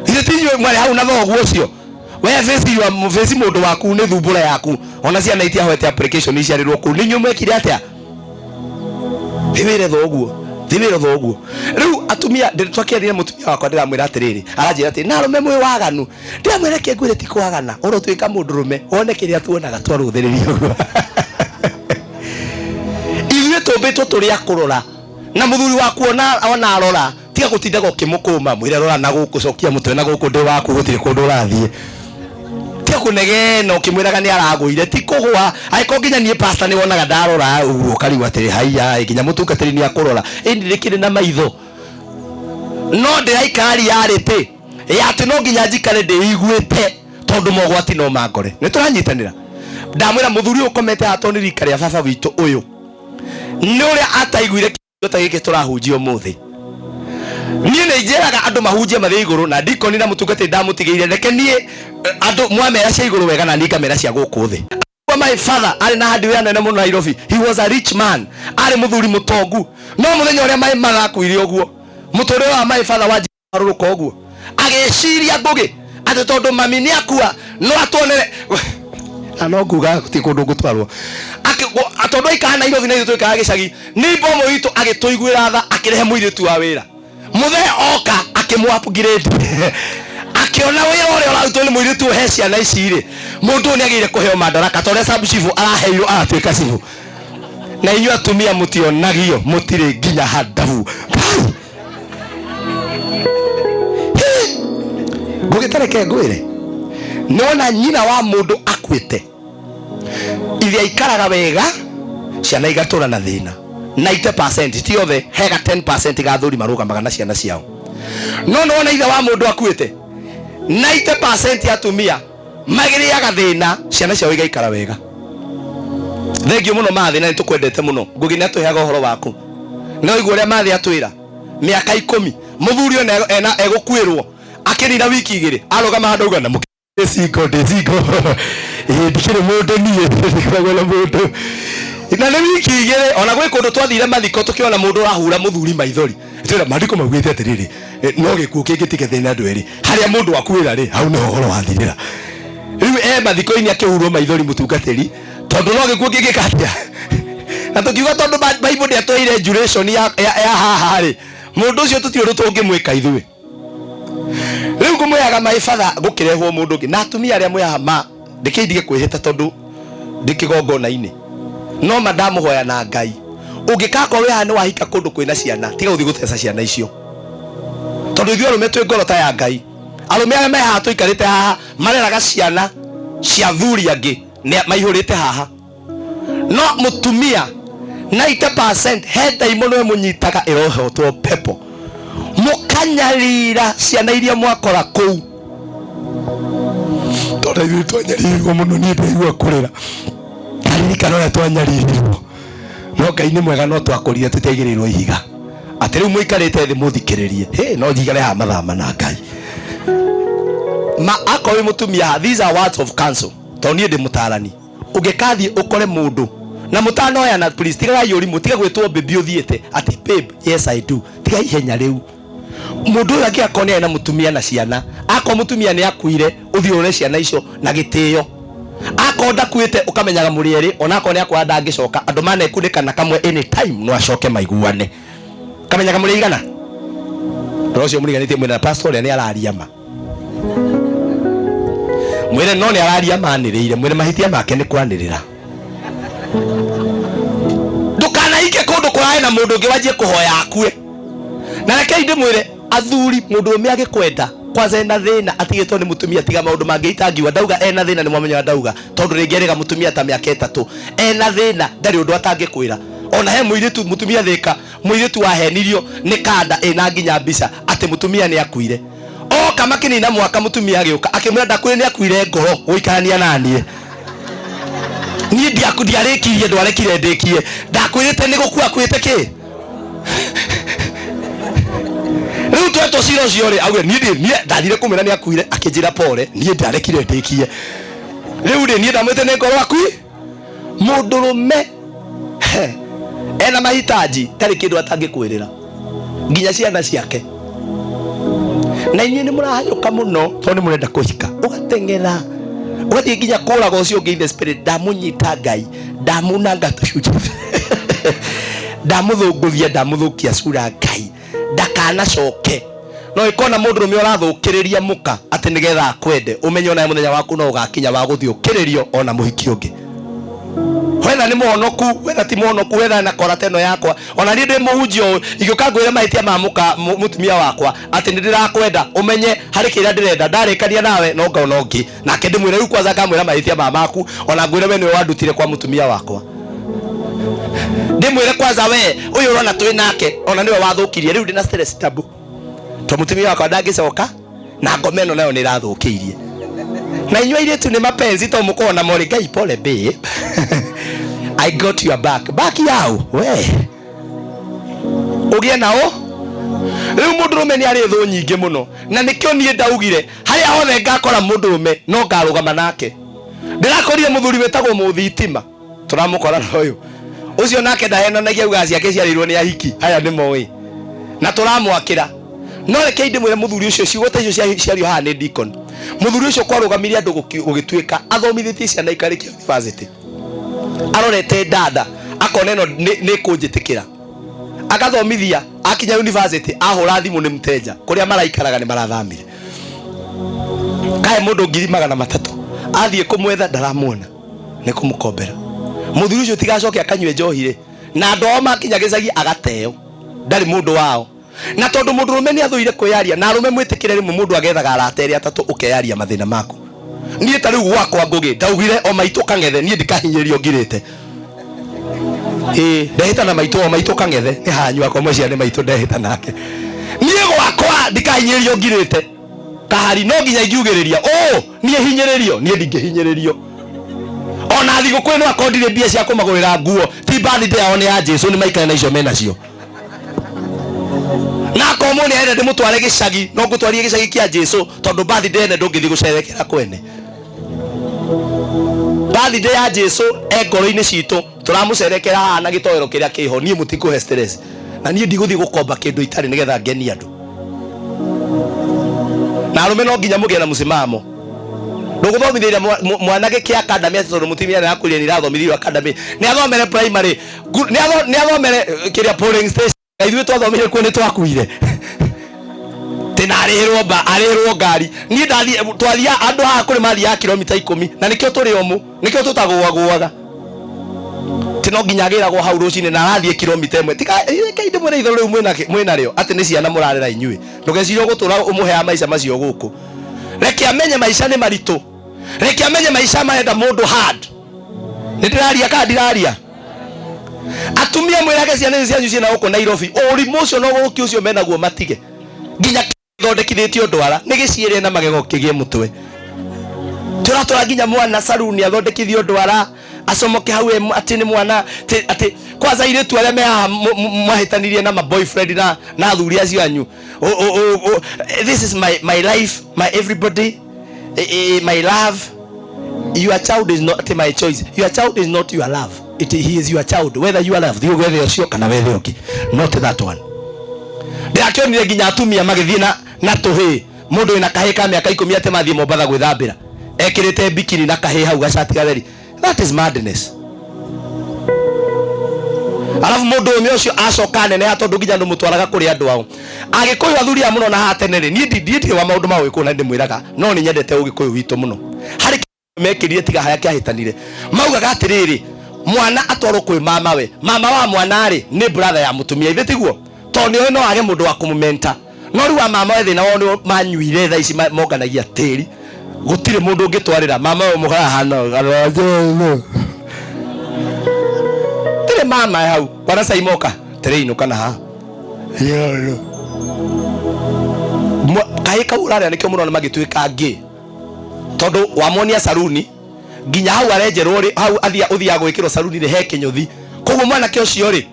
Ithe ti inyuĩ mwarĩ hau na thoguo ũcio. We face your face mũndũ waku nĩ thumbũra yaku. Ona ciana itiahoete application iciarĩrwo kũu. Nĩ inyuĩ mwekire atĩa? Thiĩ wĩre thoguo. Thiĩ wĩre thoguo. Rĩu atumia twakĩarire mũtumia wakwa ndĩramwĩra atĩrĩrĩ, aranjĩra atĩrĩ, na arũme mwĩ waganu. Ndĩramwĩra reke ngwĩre ti kwagana, ũrotuĩka mũndũrũme wone kĩrĩa tuonaga twarũthĩrĩria ũguo. Ithuĩ tũmbĩtwo tũrĩ a kũrora, na mũthuri waku ona arora, tiga gũtindaga ũkĩmũkũma, mwĩre rora na gũkũ, cokia mũtwe na gũkũ, ndĩ waku, gũtirĩ kũndũ ũrathiĩ. Tiga kũnegena ũkĩmwĩraga nĩ aragũire, ti kũgũa. Angĩkorwo nginya niĩ pastor nĩ wonaga ndarora ũguo ũkarigwo atĩrĩ, haiya, nginya mũtungatĩri nĩ akũrora. Ĩndĩ ndĩkĩrĩ na maitho. No ndĩraikara reality ya atĩ no nginya njikare ndĩiguĩte tondũ mogwati no mangore. Nĩ tũranyitanĩra. Ndamwĩra mũthuri ũyũ ũkomete haha tondũ nĩ rika rĩa baba witũ ũyũ. Nĩ ũrĩa ataiguire kĩndũ ta gĩkĩ tũrahunjia ũmũthĩ. Niĩ nĩ njĩraga andũ mahunjie mathiĩ igũrũ na ndikoni na mũtungatĩri ndamũtigĩire, reke niĩ andũ mwamera cia igũrũ wega na niĩ ngamera cia gũkũ thĩ. My father arĩ na hardware nene mũno Nairobi. He was a rich man. Arĩ mũthuri mũtongu. No mũthenya ũrĩa my mother akuire ũguo, mũtũrĩre wa my father wanjĩrũrũka ũguo. Agĩciria Ngũgĩ atĩ tondũ mami nĩ akua no atuonere. Na no nguga ti kũndũ ngũtwarwo. Tondũ aikaraga Nairobi na ithuĩ tũikaraga gĩcagi, nĩ mbomo witũ agĩtũiguĩra tha akĩrehe mũirĩtu wa wĩra. Mũthee oka akĩmũ upgrade. Akĩona wĩra ũrĩa ũrarutwo nĩ mũirĩtu ũyũ he ciana ici rĩ, mũndũ ũyũ nĩ agĩrĩire kũheo madaraka ta ũrĩa sub chief araheirwo aratuĩka chief. Na inyuĩ atumia mũtionagio, mũtirĩ nginya handabu. Ngũgĩtareke ngwĩre, nĩwona nyina wa mũndũ akuĩte, ithe aikaraga wega, ciana igatũra na thĩna. 90% ti othe, hega 10% ga athuri marũgamaga na ciana ciao. No nĩwona ithe wa mũndũ akuĩte, 90% ya atumia magĩrĩaga thĩna, ciana ciao igaikara wega. Thengiũ mũno Mathĩ, na nĩtũkwendete mũno. Ngũgĩ nĩatũheaga ũhoro waku. No igua ũrĩa Mathĩ atwĩra, mĩaka 10 mũthuri ũyũ ena egũkuĩrwo akĩnina wiki igĩrĩ, arũgama handũ auga na mũkĩ single, ndĩ single. Ĩĩ, ndikĩrĩ mũndũ niĩ, ndikoragwo na mũndũ. Na nĩ wiki igĩrĩ, ona gwĩ kũndũ twathire mathiko tũkĩona mũndũ ũrahura mũthuri maithori. Twĩra maandĩko maugĩte atĩrĩrĩ, no gĩkuũ kĩngĩtige thĩna andũ erĩ, harĩa mũndũ akuĩra rĩ, hau nĩho ũhoro wathirĩra. Rĩu e mathiko-inĩ akĩhurwo maithori mũtungatĩri, tondũ no gĩkuũ kĩngĩka atĩa? Na tũkiuga tondũ Bible ndĩatwĩrire duration ya haha rĩ, mũndũ ũcio tũtirĩ ũndũ tũngĩmwĩka ithuĩ. Rĩu ngũmwĩraga my father gũkĩrehwo mũndũ ũngĩ, na atumia arĩa mwĩ haha ma ndĩkĩndige kwĩhĩta tondũ ndĩ kĩgongona-inĩ, no ma ndamũhoya na Ngai, ũngĩkakorwo wĩ haha nĩ wahika kũndũ kwĩna ciana, tiga gũthiĩ gũteca ciana icio, tondũ ithuĩ arũme twĩ ngoro ta ya Ngai. Arũme arĩa me haha tũikarĩte haha mareraga ciana cia athuri angĩ nĩ maihũrĩte haha. No mũtumia 90% he ndaimono ĩmũnyitaga ĩrohotwo pepo, mũkanyarira ciana iria mwakora kũu. Tondũ ithuĩ twanyaririrwo mũno, niĩ ndaigua kũrĩra ndaririkana ũrĩa twanyaririrwo. No Ngai nĩ mwega, no twakũrire tũtiaigĩrĩirwo ihiga. Atĩ rĩu mũikarĩte thĩ mũthikĩrĩrie, hĩ, no njigare haha mathaa mana Ngai. Ma akorwo wĩ mũtumia haha, these are words of counsel, tondũ niĩ ndĩ mũtarani. Ũngĩkathiĩ ũkore mũndũ na mũtanoyana, please tigagai ũrimũ, tiga gwĩtwo baby ũthiĩte atĩ babe, yes I do, tiga ihenya rĩu. Mũndũ ũyũ angĩakorwo nĩ arĩ na mũtumia na ciana, akorwo mũtumia nĩ akuire, ũthiĩ ũrore ciana icio na gĩtĩo. Akorwo ndakuĩte, ũkamenyaga mũrĩ erĩ, ona akorwo nĩ akwaga ndangĩcoka, andũ manekunĩkana kamwe anytime no acoke maiguane. Kamenyaga mũrĩ aigana? Ndoro ũcio mũriganĩtie mwĩna pastor ũrĩa nĩ araria ma. Mwĩre no nĩ araria manĩrĩire, mwĩre mahĩtia make nĩ kwanĩrĩra. Ndũkanaike kũndũ kũrarĩ na mũndũ ũngĩ wanjie kũhoya akue. Na rekei ndĩmwĩre athuri, mũndũ ũrũme agĩkwenda kwanza ena thĩna atigĩtwo nĩ mũtumia, tiga maũndũ mangĩ itangiuga. Ndauga ena thĩna nĩ mwamenya ndauga, tondũ rĩngĩ erĩga mũtumia ta mĩaka 3, ena thĩna ndarĩ ũndũ atangĩkwĩra. Ona he mũirĩtu mũtumia thĩka, mũirĩtu wahenirio nĩ kanda ĩna nginya mbica atĩ mũtumia nĩ akuire. Oka makĩnina mwaka mũtumia agĩũka akĩmwĩra ndakwĩrire nĩ akuire ngoro gũikarania na niĩ. Niĩ ndiarĩkirie ndwarekire ndĩkie. Ndakwĩrĩte nĩ gũkua akuĩte kĩ? Rĩu twetwo cira ũcio rĩ, auge niĩ niĩ ndathire kũmwĩra nĩ akuire akĩnjĩra pole, niĩ ndarekire ndĩkie. Rĩu rĩ niĩ ndamwĩte nĩ ngoro akui. Mũndũrũme he, ena mahitaji tarĩ kĩndũ atangĩkwĩrĩra nginya ciana ciake. Na inyuĩ nĩ mũrahanyũka mũno tondũ nĩ mũrenda kũhika, ũgateng'era ũgathiĩ nginya kũraga ũcio ũngĩ in the spirit. Ndamũnyita Ngai, ndamunanga tũcunjĩ, ndamũthũngũthia, ndamũthũkia cura Ngai ndakanacoke. No ĩkona mũndũrũme ũrathũkĩrĩria mũka atĩ nĩgetha akwende, ũmenye onawe mũthenya waku no ũgakinya wa gũthiĩ ũkĩrĩrio ona mũhiki ũngĩ. Wetha nĩ mũhonoku, wetha ti mũhonoku, wetha na kora ta ĩno yakwa. Ona niĩ ndĩ mũhunjia ũyũ, ingĩũka ngwĩre mahĩtia ma mũka mũtumia wakwa atĩ nĩ ndĩrakwenda, ũmenye harĩ kĩrĩa ndĩrenda, ndarĩkania nawe no ngona ũngĩ. Nake ndĩmwĩre rĩu kwanza ngamwĩra mahĩtia ma maku, ona ngwĩre we nĩwe wandutire kwa mũtumia wakwa. Ndĩmwĩre kwanza we ũyũ ũrona twĩ nake ona nĩwe wathũkirie, rĩu ndĩna stress tabu to mũtumia wakwa ndangĩcoka na ngoma ĩno nayo nĩ ĩrathũkĩirie. Na inyuĩ airĩtu nĩ mapenzi to mũkorwo na morĩ, Ngai pole babe, I got your back. Back yao we ũgĩe nao. Rĩu mũndũrũme nĩ arĩ thũ nyingĩ mũno, na nĩkĩo niĩ ndaugire harĩa hothe ngakora mũndũrũme no ngarũgama nake. Ndĩrakorire mũthuri wĩtagwo mũthitima, tũramũkora na ũyũ ũcio nake ndahenanagia augaga ciake ciarĩirwo nĩ ahiki aya nĩ moĩ na tũramwakĩra. No rekei ndĩmwĩre mũthuri ũcio ciugo ta icio ciario haha nĩ deacon. Mũthuri ũcio kwarũgamire andũ gũgĩtuĩka athomithĩtie ciana ikarĩkia university, arorete dada akona ĩno nĩ kũnjĩtĩkĩra, agathomithia akinya university ahũra thimũ nĩ mteja kũrĩa maraikaraga nĩ marathamire. Kae mũndũ 300,000 athiĩ kũmwetha ndaramuona nĩ kũmũkombera. Mũthuri ũcio tigacoke akanyue njohi rĩ, na andũ ao makinya gĩcagi agateo, ndarĩ mũndũ wao. Na tondũ mũndũrũme nĩ athũire kwĩyaria, na arũme mwĩtĩkĩre rĩmwe mũndũ agethaga arata erĩ atatũ ũkeyaria mathĩna maku. Niĩ ta rĩu gwakwa Ngũgĩ ndaugire o maitũ kang'ethe, niĩ ndikahinyĩrĩrio ngirĩte. Ĩĩ ndehĩta na maitũ o maitũ kang'ethe nĩ hanyu akwa mũcia nĩ maitũ ndehĩta nake. Niĩ gwakwa ndikahinyĩrĩrio ngirĩte kahari, no nginya ingiugĩrĩria ũ niĩ hinyĩrĩrio, niĩ ndingĩhinyĩrĩrio. Ona thigũkũ ĩno akorwo ndirĩ mbia cia kũmagũrĩra nguo, ti birthday yao nĩ ya Jesu, nĩ maikare na icio menacio. Na akorwo mũndũ nĩarenda ndĩmũtware gĩcagi, no ngũtwarie gĩcagi kĩa Jesu, tondũ birthday ene ndũngĩthiĩ gũcerekera kwene. Birthday ya Jesu e ngoro-inĩ citũ, tũramũcerekera haha na gĩtoero kĩrĩa kĩho. Niĩ mũtikũhe stress, na niĩ ndigũthiĩ gũkomba kĩndũ itarĩ nĩgetha ngenie andũ. Na arũme no nginya mũgĩe na mũsimamo. Ndũgũthomithĩria mwana gĩkĩ academy atĩ tondũ mũtumia nĩ arakwĩrire nĩ irathomithio academy, nĩ athomere primary, nĩ athomere kĩrĩa polling station. Ithuĩ twathomire kuo nĩ twakuire. Tĩ na arĩhĩrwo mba, arĩhĩrwo ngari. Niĩ ndathiĩ, twathiaga andũ haha kũrĩ mathiaga kilomita 10, na nĩkĩo tũrĩ omũ, nĩkĩo tũtagũagũaga. Tĩ no nginya agĩragwo hau rũcinĩ na arathiĩ kilomita 1. Tiga, rekei ndĩmwĩre itherũ rĩu mwĩnarĩo atĩ nĩ ciana mũrarera inyuĩ. Ndũgecirie ũgũtũra ũmũheaga maica macio gũkũ. Reke amenye maica nĩ maritũ. Reke amenye maica marenda mũndũ hard. Nĩ ndĩraria kana ndiraria? Atumia mwĩrage ciana icio cianyu ciĩna gũkũ Nairobi, ũrimũ ũcio na ũgũrũki ũcio menaguo matige. Nginya gĩthondekithĩtio ndwara, nĩ gĩciĩrĩre na magego kĩgĩe mũtwe. Tũratwara nginya mwana saruni athondekithio ndwara, acomoke hau atĩ nĩ mwana, atĩ kwanza airĩtu arĩa me haha mahĩtanirie na ma boyfriend na athuri acio anyu. This is my life, my everybody, my love. Your child is not my choice. Your child is not your love. He is your child. Whether you are love, thiĩ wethe ũcio kana wethe ũngĩ. Not that one. Ndĩrakĩonire nginya atumia magĩthiĩ na tũhĩĩ. Mũndũ wĩna kahĩĩ ka mĩaka 10 atĩ mathiĩ Mombatha gwĩthambĩra. Ekĩrĩte bikini na kahĩĩ hau gacati gatheri. That is madness. Alafu mũndũ ũmwe ũcio acoka neneha tondũ nginya ndũmũtwaraga kũrĩ andũ ao. Agĩkũyũ athuri aya mũno na haha tene rĩ, niĩ ndirĩ wa maũndũ ma ũgĩkũyũ na ndĩmwĩraga, no nĩ nyendete ũgĩkũyũ witũ mũno. Harĩ mekĩrire tiga harĩa kĩahĩtanire. Maugaga atĩrĩrĩ, mwana atwarwo kwĩ mamawe. Mama wa mwana rĩ, nĩ brother ya mũtumia, ithe tiguo? Tondũ nĩoĩ no age mũndũ wa kũmũmenta. No rĩu wa mamawe thĩna wao nĩ manyuire thaa ici monganagia tĩri. Gũtirĩ mũndũ ũngĩtwarĩra mama we mũkara hana. Tirĩ mama hau. Bwana Saimoka tĩrĩinũka na haha Yolo. Kahĩ kau ũrarĩa nĩkĩo mũrona magĩtuĩka ngĩ tondũ wamonia saruni nginya hau arenjerwo rĩ hau athia ũthiaga gwĩkĩrwo saruni rĩ he kĩnyũthi koguo mwanake ũcio rĩ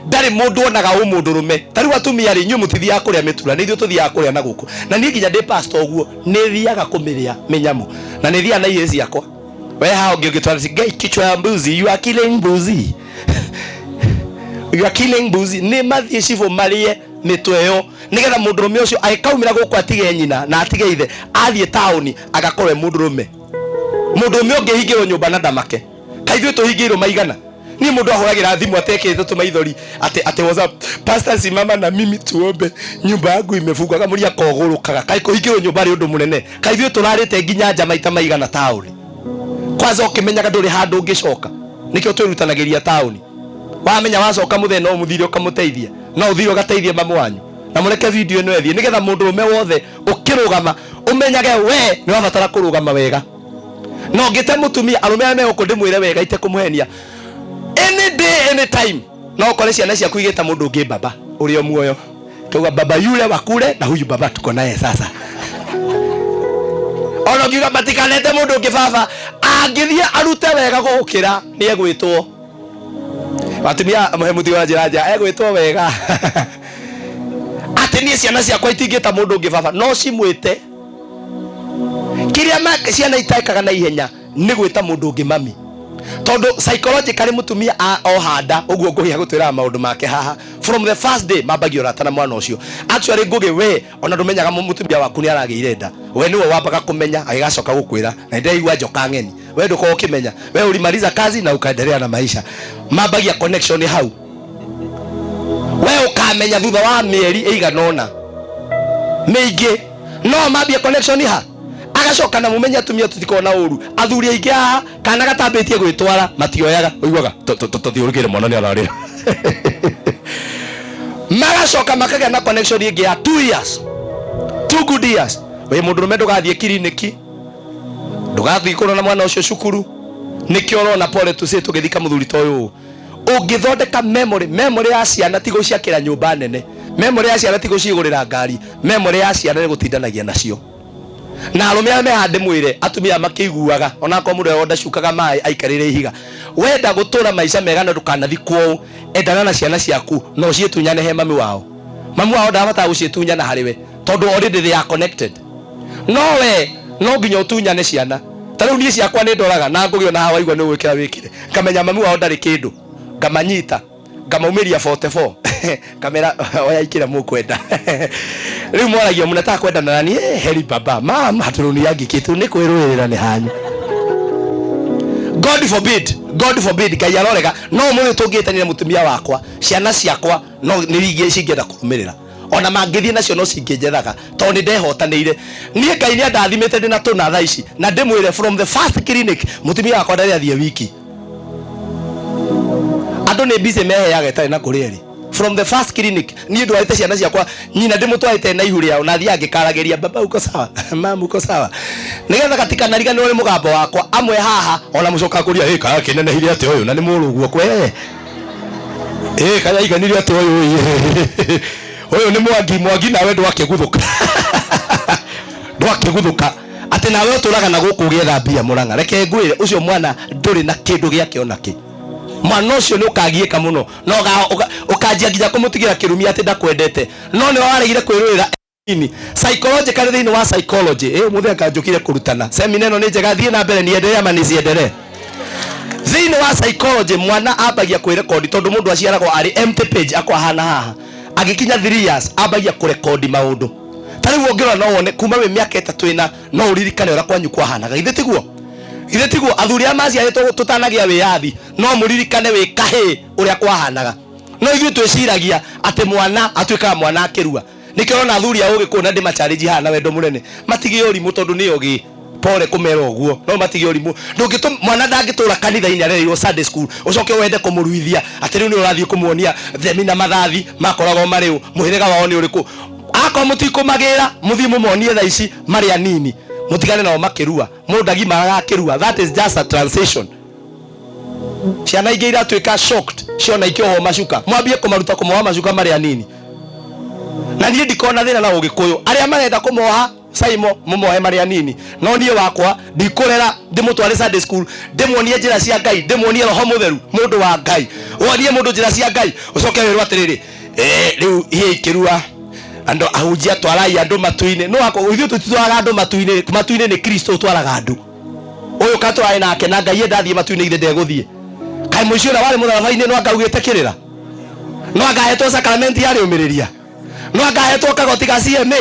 ndarĩ mũndũ onaga ũ mũndũ rũme ta rĩu atumia rĩ inyuĩ mũtithiaga kũrĩa mĩtura nĩ ithuĩ tũthiaga kũrĩa na gũkũ na niĩ nginya ndĩ pastor ũguo nĩ thiaga kũmĩrĩa mĩnyamũ na nĩ thiaga na ihĩĩ ciakwa we hao ũngĩ ũngĩtwara ngai kichwa ya mbuzi you are killing mbuzi you are killing mbuzi nĩ mathiĩ cibũ marĩe mĩtwe ĩyo nĩgetha mũndũrũme ũcio agĩkaumĩra gũkũ atige nyina na atige ithe athiĩ taũni agakorwo e mũndũrũme mũndũrũme ũngĩhingĩrwo nyũmba na ndamake kaĩ ithuĩ tũhingĩirwo maigana niĩ mũndũ ahũragĩra thimũ atekĩrĩte tũmaithori atĩ atĩ WhatsApp pastor simama na mimi tuombe nyumba yangu imefungwa kamũria kogũrũkaga kaĩ kũhingĩrwo nyũmba rĩ ũndũ mũnene kaĩ ithuĩ tũrarĩte nginya nja maita maigana taũni kwanza ũkĩmenyaga ndũrĩ handũ ũngĩcoka nĩkĩo twĩrutanagĩria taũni wamenya wacoka mũthee no mũthire ũkamũteithia no ũthire ũgateithie mamu wanyu na mũreke video ĩno ĩthiĩ nĩgetha mũndũrũme wothe ũkĩrũgama ũmenyage we nĩ wabatara kũrũgama wega no ngĩte mũtumia arũme arĩa me gũkũ ndĩmwĩre wega itekũmũhenia any day any time no ũkore ciana ciaku igĩta mũndũ ũngĩ baba ũrĩa o muoyo Tuga baba yule wa kule na huyu baba tuko naye sasa ona ũngiuga matikanete mũndũ ũngĩ baba angĩthiĩ arute wega gũgũkĩra nĩ egwĩtwo atumia mũhe mũtigo wa njĩra nja egwĩtwo wega atĩ niĩ ciana ciakwa itingĩta mũndũ ũngĩ baba no cimwĩte kĩrĩa ciana itekaga na ihenya nĩ gwĩta mũndũ ũngĩ mami tondũ psychologically mũtumia oha nda ũguo Ngũgĩ agũtwĩraga maũndũ make haha from the first day mambagia ũrata na mwana ũcio actually Ngũgĩ we ona ndũmenyaga mũtumia waku nĩ aragĩire nda we nĩwe wambaga kũmenya agĩgacoka gũkwĩra na nĩndĩraigua njoka ng'eni we ndũkoragwo ũkĩmenya we ulimaliza kazi na ukaendelea na maisha mambagia connection hau we ũkamenya thutha wa mĩeri ĩigana ũna mĩingĩ no mambie connection ha agacoka na mumenye atumia tutikoragwo na ũru athuri aingĩ haha kana gatambĩtie gwĩtwara matioyaga ũiguaga tũthiũrũkĩre mwana nĩ ararĩra magacoka makagĩa na connection ĩngĩ ya 2 years 2 good years wĩ mũndũrũme ndũgathiĩ kiriniki ndũgathiĩ kũrona mwana ũcio cukuru nĩkĩo ũrona pole tũcĩ tũgĩthika mũthuri ta ũyũ ũngĩthondeka memory memory ya ciana ti gũciakĩra nyũmba nene memory ya ciana ti gũcigũrĩra ngari memory ya ciana nĩ gũtindanagia nacio na arũme arĩa me haha ndĩmwĩre atumia makĩiguaga onakorwo mũndũ ndacukaga maĩ aikarĩre ihiga wenda gũtũra maica mega na ndũkanathikwo ũũ endana na ciana ciaku na ũciĩtunyane he mami wao mami wao ndabatara gũciĩtunyana harĩ we tondũ already they are connected no we no nginya ũtunyane ciana ta rĩu niĩ ciakwa nĩ ndoraga na ngũgĩ ona haha waigua nĩ ũgwĩkĩra wĩkĩre ngamenya mami wao ndarĩ kĩndũ ngamanyita ngamaumĩria 44 ngamera oya ikĩra mũkwenda rĩu moragia mũnataka kwendana na niĩ heri baba mama hatũrũniangi kĩtu nĩ kwĩrũĩrĩra nĩ hanyu God forbid God forbid Ngai arorega no mũthĩ tũngĩtanire mũtumia wakwa ciana ciakwa no nĩ ingĩ cingĩenda kũrũmĩrĩra ona mangĩthiĩ nacio no cingĩnjethaga tondũ nĩ ndehotanĩire niĩ Ngai nĩ andathimĩte ndĩ na tũna thaa ici na ndĩmwĩre from the first clinic mũtumia wakwa ndarĩ athiĩ wiki andũ nĩ busy meheaga ĩtarĩ na kũrĩa ĩrĩ from the first clinic niĩ ndwarĩte ciana ciakwa nyina ndĩmũtwarĩte na ihu rĩao na thiaga ngĩkaragĩria baba uko sawa mama uko sawa nĩgetha gatikanariganĩrwo nĩ mũgambo wakwa amwe haha ona mũcokaga kũria hey, kaya kĩnenehire atĩa ũyũ na nĩ mũrũguo kwe ĩ kaya iganire atĩa ũyũ ũyũ nĩ mwangi mwangi nawe ndwakĩguthũka ndwakĩguthũka atĩ nawe ũtũraga na gũkũ ũgĩetha mbia mũrang'a reke ngwĩre ũcio mwana ndũrĩ na kĩndũ gĩake ona kĩ mwana ũcio nĩ ũkagiĩka mũno na ũkanjia nginya kũmũtigĩra kĩrumi atĩ ndakwendete no nĩ waregire kwĩrũĩra nini psychologically thĩinĩ wa psychology ĩ ũmũthĩ anga njũkire kũrutana semina ĩno nĩ njega thiĩ na mbere niendelee ama nisiendelee thĩinĩ wa psychology mwana ambagia kwĩrekondi tondũ mũndũ aciaragwo arĩ empty page akwa hana haha agĩkinya 3 years ambagia kũrekondi maũndũ ta rĩu ũngĩrora no wone kuma wĩ mĩaka ĩtatũ ĩna no ũririkane ũrĩa kwanyu kwahanaga githĩ tiguo githĩ tiguo athuri arĩa maciarĩtwo tũtanagĩa wĩyathi no mũririkane wĩ kahĩĩ ũrĩa kwahanaga no ithuĩ twĩciragia atĩ mwana atuĩkaga mwana akĩrua nĩkĩo ũrona athuri a ũgĩkũyũ na ndĩmacharĩnji haha na wendo mũnene matige ũrimũ tondũ nĩ ogĩ pole kũmera ũguo no matige ũrimũ ndũngĩtũ mwana ndangĩtũra kanitha-inĩ arereirwo Sunday school ũcoke wende kũmũruithia atĩ rĩu nĩ ũrathiĩ kũmuonia themi na mathathi makoragwo marĩ ũ mũhĩrĩga wao nĩ ũrĩkũ akorwo mũtikũmagĩra mũthiĩ mũmonie thaa ici marĩ anini mũtigane nao makĩrua mũndũ ndagimaraga akĩrua that is just a transition ciana ingĩ iratuĩka shocked Ciona ikĩohwo macuka. Mwambie kũmaruta kũmoha macuka marĩ anini. Na niĩ ndikona thĩna na Ũgĩkũyũ. Arĩa marenda kũmoha Saimo mũmohe marĩ anini. No niĩ wakwa ndikũrera ndĩmũtware Sunday school, ndĩmuonie njĩra cia Ngai, ndĩmuonie Roho Mũtheru, mũndũ wa Ngai. Wonie mũndũ njĩra cia Ngai, ũcoke wĩrwo atĩrĩrĩ, rĩu ihĩĩ ikĩrua andũ ahunjia twarai andũ matu-inĩ. No akwa ithuĩ tũtitwaraga andũ matu-inĩ, matu-inĩ nĩ Kristo ũtwaraga andũ. Ũyũ katware nake na Ngai enda athiĩ matu-inĩ ithe ndegũthiĩ. Kaĩ mũici ũrĩa warĩ mũtharaba-inĩ no anga augĩte kĩrĩra? No anga ahetwo sakramenti ya rĩũmĩrĩria? No anga ahetwo kagoti ga CMA?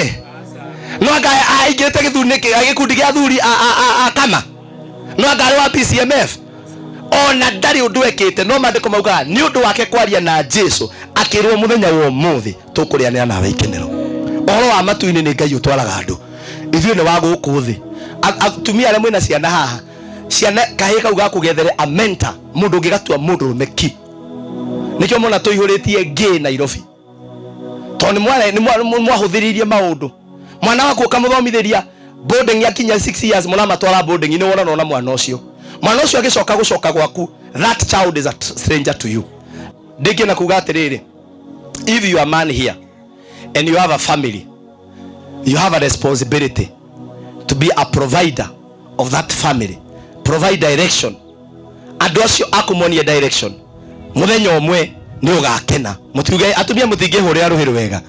No anga aingĩrĩte gĩthuri gĩkundi gĩa athuri a kama? No anga arĩ wa PCMF? Ona ndarĩ ũndũ ekĩte, no maandĩko maugaga nĩ ũndũ wake kwaria na Jesu akĩrwo mũthenya wa ũmũthĩ tũkũrĩanĩra nawe ikenero. Ũhoro wa matu-inĩ nĩ Ngai ũtwaraga andũ, ithuĩ nĩ wa gũkũ thĩ. Atumia arĩa mwĩna ciana haha, ciana kahĩĩ kau gaku gethere a mentor, mũndũ ũngĩgatua mũndũrũme ki. Nĩkĩo mona tũihũrĩtie ngĩ Nairobi, tondũ nĩ mwahũthĩrĩirie maũndũ. Mwana waku ũkamũthomithĩria boarding yakinya 6 years, mũramatwara boarding, nĩ wona nona mwana ũcio, mwana ũcio agĩcoka gũcoka gwaku, that child is a stranger to you. Ndĩngĩ na kuga atĩrĩrĩ, if you are man here and you have a family, you have a responsibility to be a provider of that family, provide direction. Andũ acio akũmonie direction, mũthenya ũmwe nĩ ũgakena. Mũtiuge atumia mũtingĩhũrĩra rũhĩ rwega,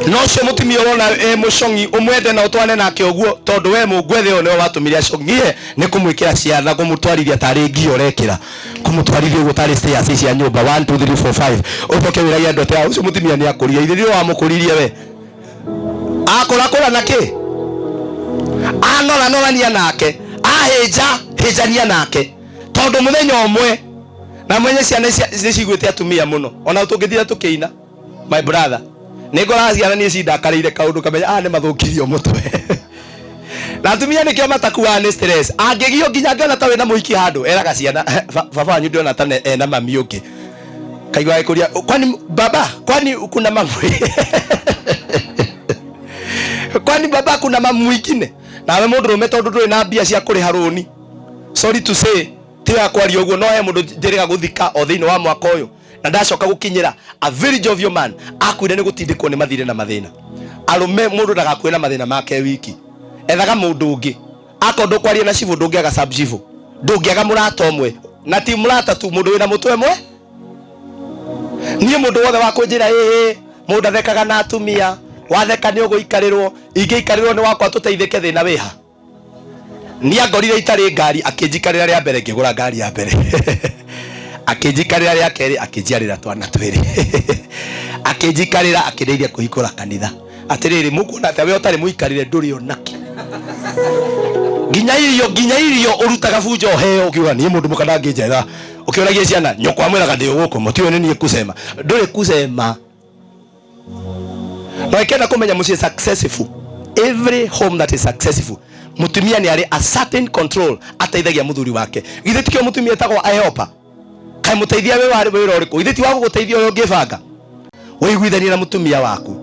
no ũcio mũtumia ũrona e mũcong'i ũmwende na ũtwane nake ũguo, tondũ we mũngwethe ũyũ nĩwe watũmire acong'ie nĩ kũmwĩkĩra ciana, kũmũtwarithia tarĩ ngia ũrekĩra, kũmũtwarithia ũguo tarĩ stairs cia nyũmba 1 2 3 4 5, ũcoke wĩrage andũ atĩ, "Ah, ũcio mũtumia nĩ akũrire." Ithe nĩwe wamũkũririe, we akũrakũra na kĩ anora norania nake, ahĩnja hĩnjania nake, tondũ mũthenya ũmwe na mwenye ciana nĩ ciguĩte atumia mũno. Ona tũngĩthira tũkĩina, my brother, nĩ ngoraga ciana niĩ cindakarĩire kaũndũ kamenya aya nĩ mathũkirio mũtwe na atumia, nĩkĩo matakuaga nĩ stress. Angĩgio nginya angĩona ta wĩna mũhiki handũ, eraga ciana, "Baba wanyu ndĩrona ta ena mami ũngĩ." Kaigua agĩkũria, "Kwani baba, kwani kuna mamu, kwani baba kuna mamu mwingine?" Nawe mũndũrũme, tondũ ndũrĩ na mbia cia kũrĩha rũni, sorry to say, ti wa kwaria ũguo, no he mũndũ njĩrĩga gũthika o thĩinĩ wa mwaka ũyũ na ndacoka gũkinyĩra, a very jovial man, akuire nĩ gũtindĩkwo nĩ mathirĩ na mathĩna. Arũme, mũndũ ndagakue na mathĩna make wiki, ethaga mũndũ ũngĩ. Akorwo ndũkwaria na cibũ, ndũngĩaga sub cibũ, ndũngĩaga mũrata ũmwe, na ti mũrata tu, mũndũ wĩna mũtwe mwe. Niĩ mũndũ wothe wa kũnjĩra ĩĩ mũndũ athekaga na atumia, watheka nĩ ũgũikarĩrwo, ingĩikarĩrwo nĩ wakwa tũteithĩke, thĩna wĩha? Niĩ angorire itarĩ ngari, akĩnjikarĩra rĩa mbere, ngĩgũra ngari ya mbere, akĩnjikarĩra rĩa kerĩ, akĩnjiarĩra twana twĩrĩ, akĩnjikarĩra, akĩndeithia kũhingũra kanitha. Atĩrĩrĩ, mũkuona atĩa? We ũtarĩ mũikarĩre ndũrĩ onake nginya irio, nginya irio ũrutaga bunjo ũheo, ũkiuga niĩ mũndũ mũka ndangĩnjetha, ũkĩũragia ciana nyũkwa amwĩraga ndĩ gũkũ, mũtiũĩ nĩ niĩ kusema, ndũrĩ kusema. Na ĩkĩenda kũmenya mũciĩ successful, every home that is successful, mũtumia nĩ arĩ a certain control, ateithagia mũthuri wake. Githĩ tikĩo mũtumia etagwo a helper? Kaĩ mũteithia wĩ warĩ wĩra ũrĩkũ? Githĩ ti wa gũgũteithia ũrĩa ũngĩbanga wĩiguithanie na mũtumia waku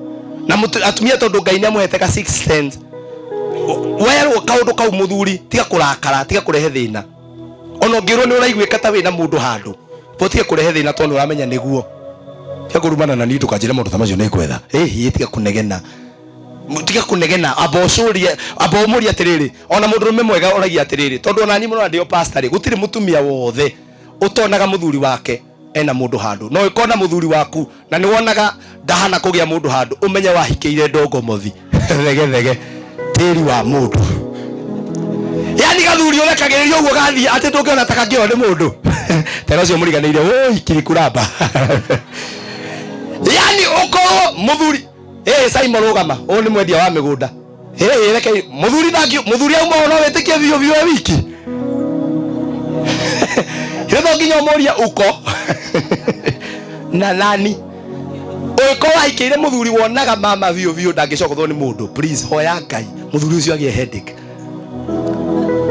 na atumia, tondũ Ngai nĩ amũhete ka sixth sense. Werwo kaũndũ kau, mũthuri, tiga kũrakara, tiga kũrehe thĩna. Ona ũngĩrwo nĩ ũraiguĩka ta wĩna mũndũ handũ, botige kũrehe thĩna, tondũ nĩ ũramenya nĩguo. Tiga kũrumana na niĩ, ndũkanjĩre maũndũ ta macio, nĩ ngwetha ĩhiĩ. Tiga kũnegena, tiga kũnegena, amba ũcũrie, amba ũmũrie atĩrĩrĩ. Ona mũndũrũme mwega oragia atĩrĩrĩ, tondũ ona niĩ mũno ndĩo pastor rĩ, gũtirĩ mũtumia wothe ũtonaga mũthuri wake ena mũndũ handũ. No ĩkona mũthuri waku na nĩ wonaga ndahana kũgĩa mũndũ handũ, ũmenye wahikĩire ndongomothi thegethege tĩri wa mũndũ, yani gathuri ũrekagĩrĩria ũguo gathiĩ atĩ ndũngĩona ta kangĩo nĩ mũndũ tena ũcio mũriganĩire ũi kirikuramba, yani ũkorwo mũthuri ĩ Simon rũgama, ũyũ nĩ mwendia wa mĩgũnda. Ĩ reke mũthuri ndangĩ, mũthuri auma no wĩtĩkie biũ biũ e wiki. Ithe no nginya ũmũrie uko na nani. Ũngĩkorwo waikĩire mũthuri wonaga mama biũ biũ ndangĩcokothwo nĩ mũndũ, please hoya Ngai mũthuri ũcio agĩe headache,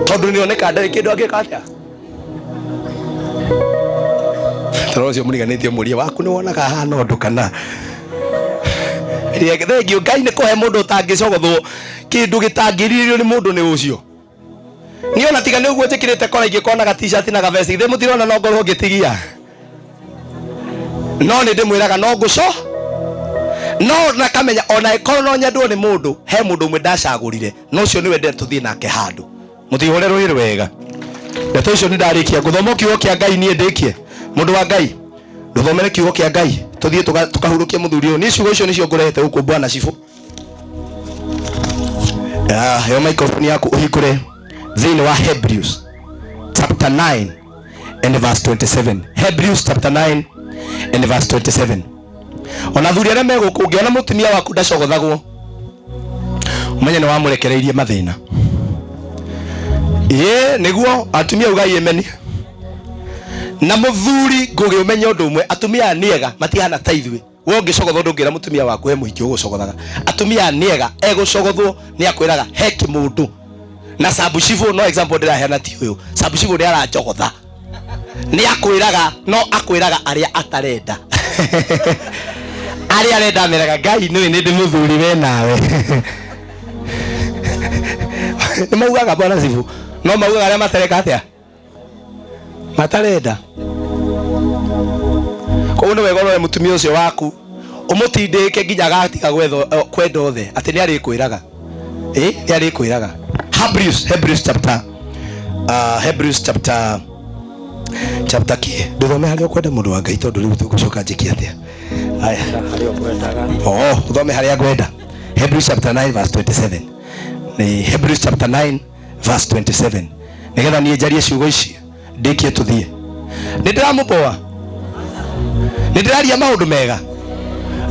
tondũ nĩoneka ndarĩ kĩndũ angĩka. Atĩa tondũ ũcio mũriganĩtie, mũrie waku nĩ wonaga hana ũndũ kana thengio. Ngai nĩ kũhe mũndũ ũtangĩcogothwo kĩndũ gĩtangĩrirĩrio nĩ mũndũ nĩ ũcio. Niĩ ona tiga nĩ ũguo njĩkĩrĩte kora, ingĩkona ga t-shirt na ga vest, githĩ mũtirona no ngorwo ngĩtigia? No nĩ ndĩmwĩraga no ngũco no nakamenya ona ĩkorwo no nyendwo nĩ mũndũ, he mũndũ ũmwe ndacagũrire na ũcio nĩwe ndĩrenda tũthiĩ nake handũ. Mũtihũre rũhĩ rwega. Ndeto icio nĩ ndarĩkia ngũthoma kiugo kĩa Ngai niĩ ndĩkie. Mũndũ wa Ngai, ndũthomere kiugo kĩa Ngai tũthiĩ tũkahurũkie mũthuri ũyũ. Niĩ ciugo icio nĩcio ngũrehete gũkũ bwana cibũ. Heo microphone yaku ũhingũre thĩinĩ wa Hebrews chapter 9 and verse 27. Hebrews chapter 9 and verse 27. Ona athuri arĩa me gũkũ, ũngĩona mũtumia waku ndacogothagwo, ũmenye nĩ wamũrekereirie mathĩna. Ĩĩ nĩguo atumia ugai emeni. Na mũthuri ngũgĩ ũmenye ũndũ ũmwe, atumia aya nĩ ega, matihana ta ithuĩ. We ũngĩcogothwo ndũngĩra mũtumia waku he mũhiki ũgũcogothaga. Atumia aya nĩ ega, egũcogothwo nĩ akwĩraga he kĩmũndũ. Na sabu cibũ, no example ndĩraheana ti ũyũ, sabu cibũ nĩ aranjogotha. Nĩ akwĩraga, no akwĩraga arĩa atarenda. Arĩa arenda ameraga Ngai nĩwe nĩ ndĩ mũthuri we nawe. Nĩ maugaga bwana cibũ, no maugaga arĩa matareka atĩa? Matarenda. Koguo nĩ wega ũrore mũtumia ũcio waku, ũmũtindĩke nginya agatiga kwenda othe, atĩ nĩ arĩkwĩraga. Nĩ arĩkwĩraga. Hebrews, Hebrews chapter, Hebrews chapter, chapter kĩ? Ndũthome harĩa ũkwenda mũndũ wa Ngai tondũ rĩu tũgũcoka njĩke atĩa? Aya. Oh, ũthome harĩa ngwenda. Hebrews chapter 9 verse 27. Nĩ Hebrews chapter 9 verse 27. Nĩgetha niĩ njarie ciugo ici ndĩkie tũthiĩ. Nĩ ndĩramũboa. Nĩ ndĩraria maũndũ mega.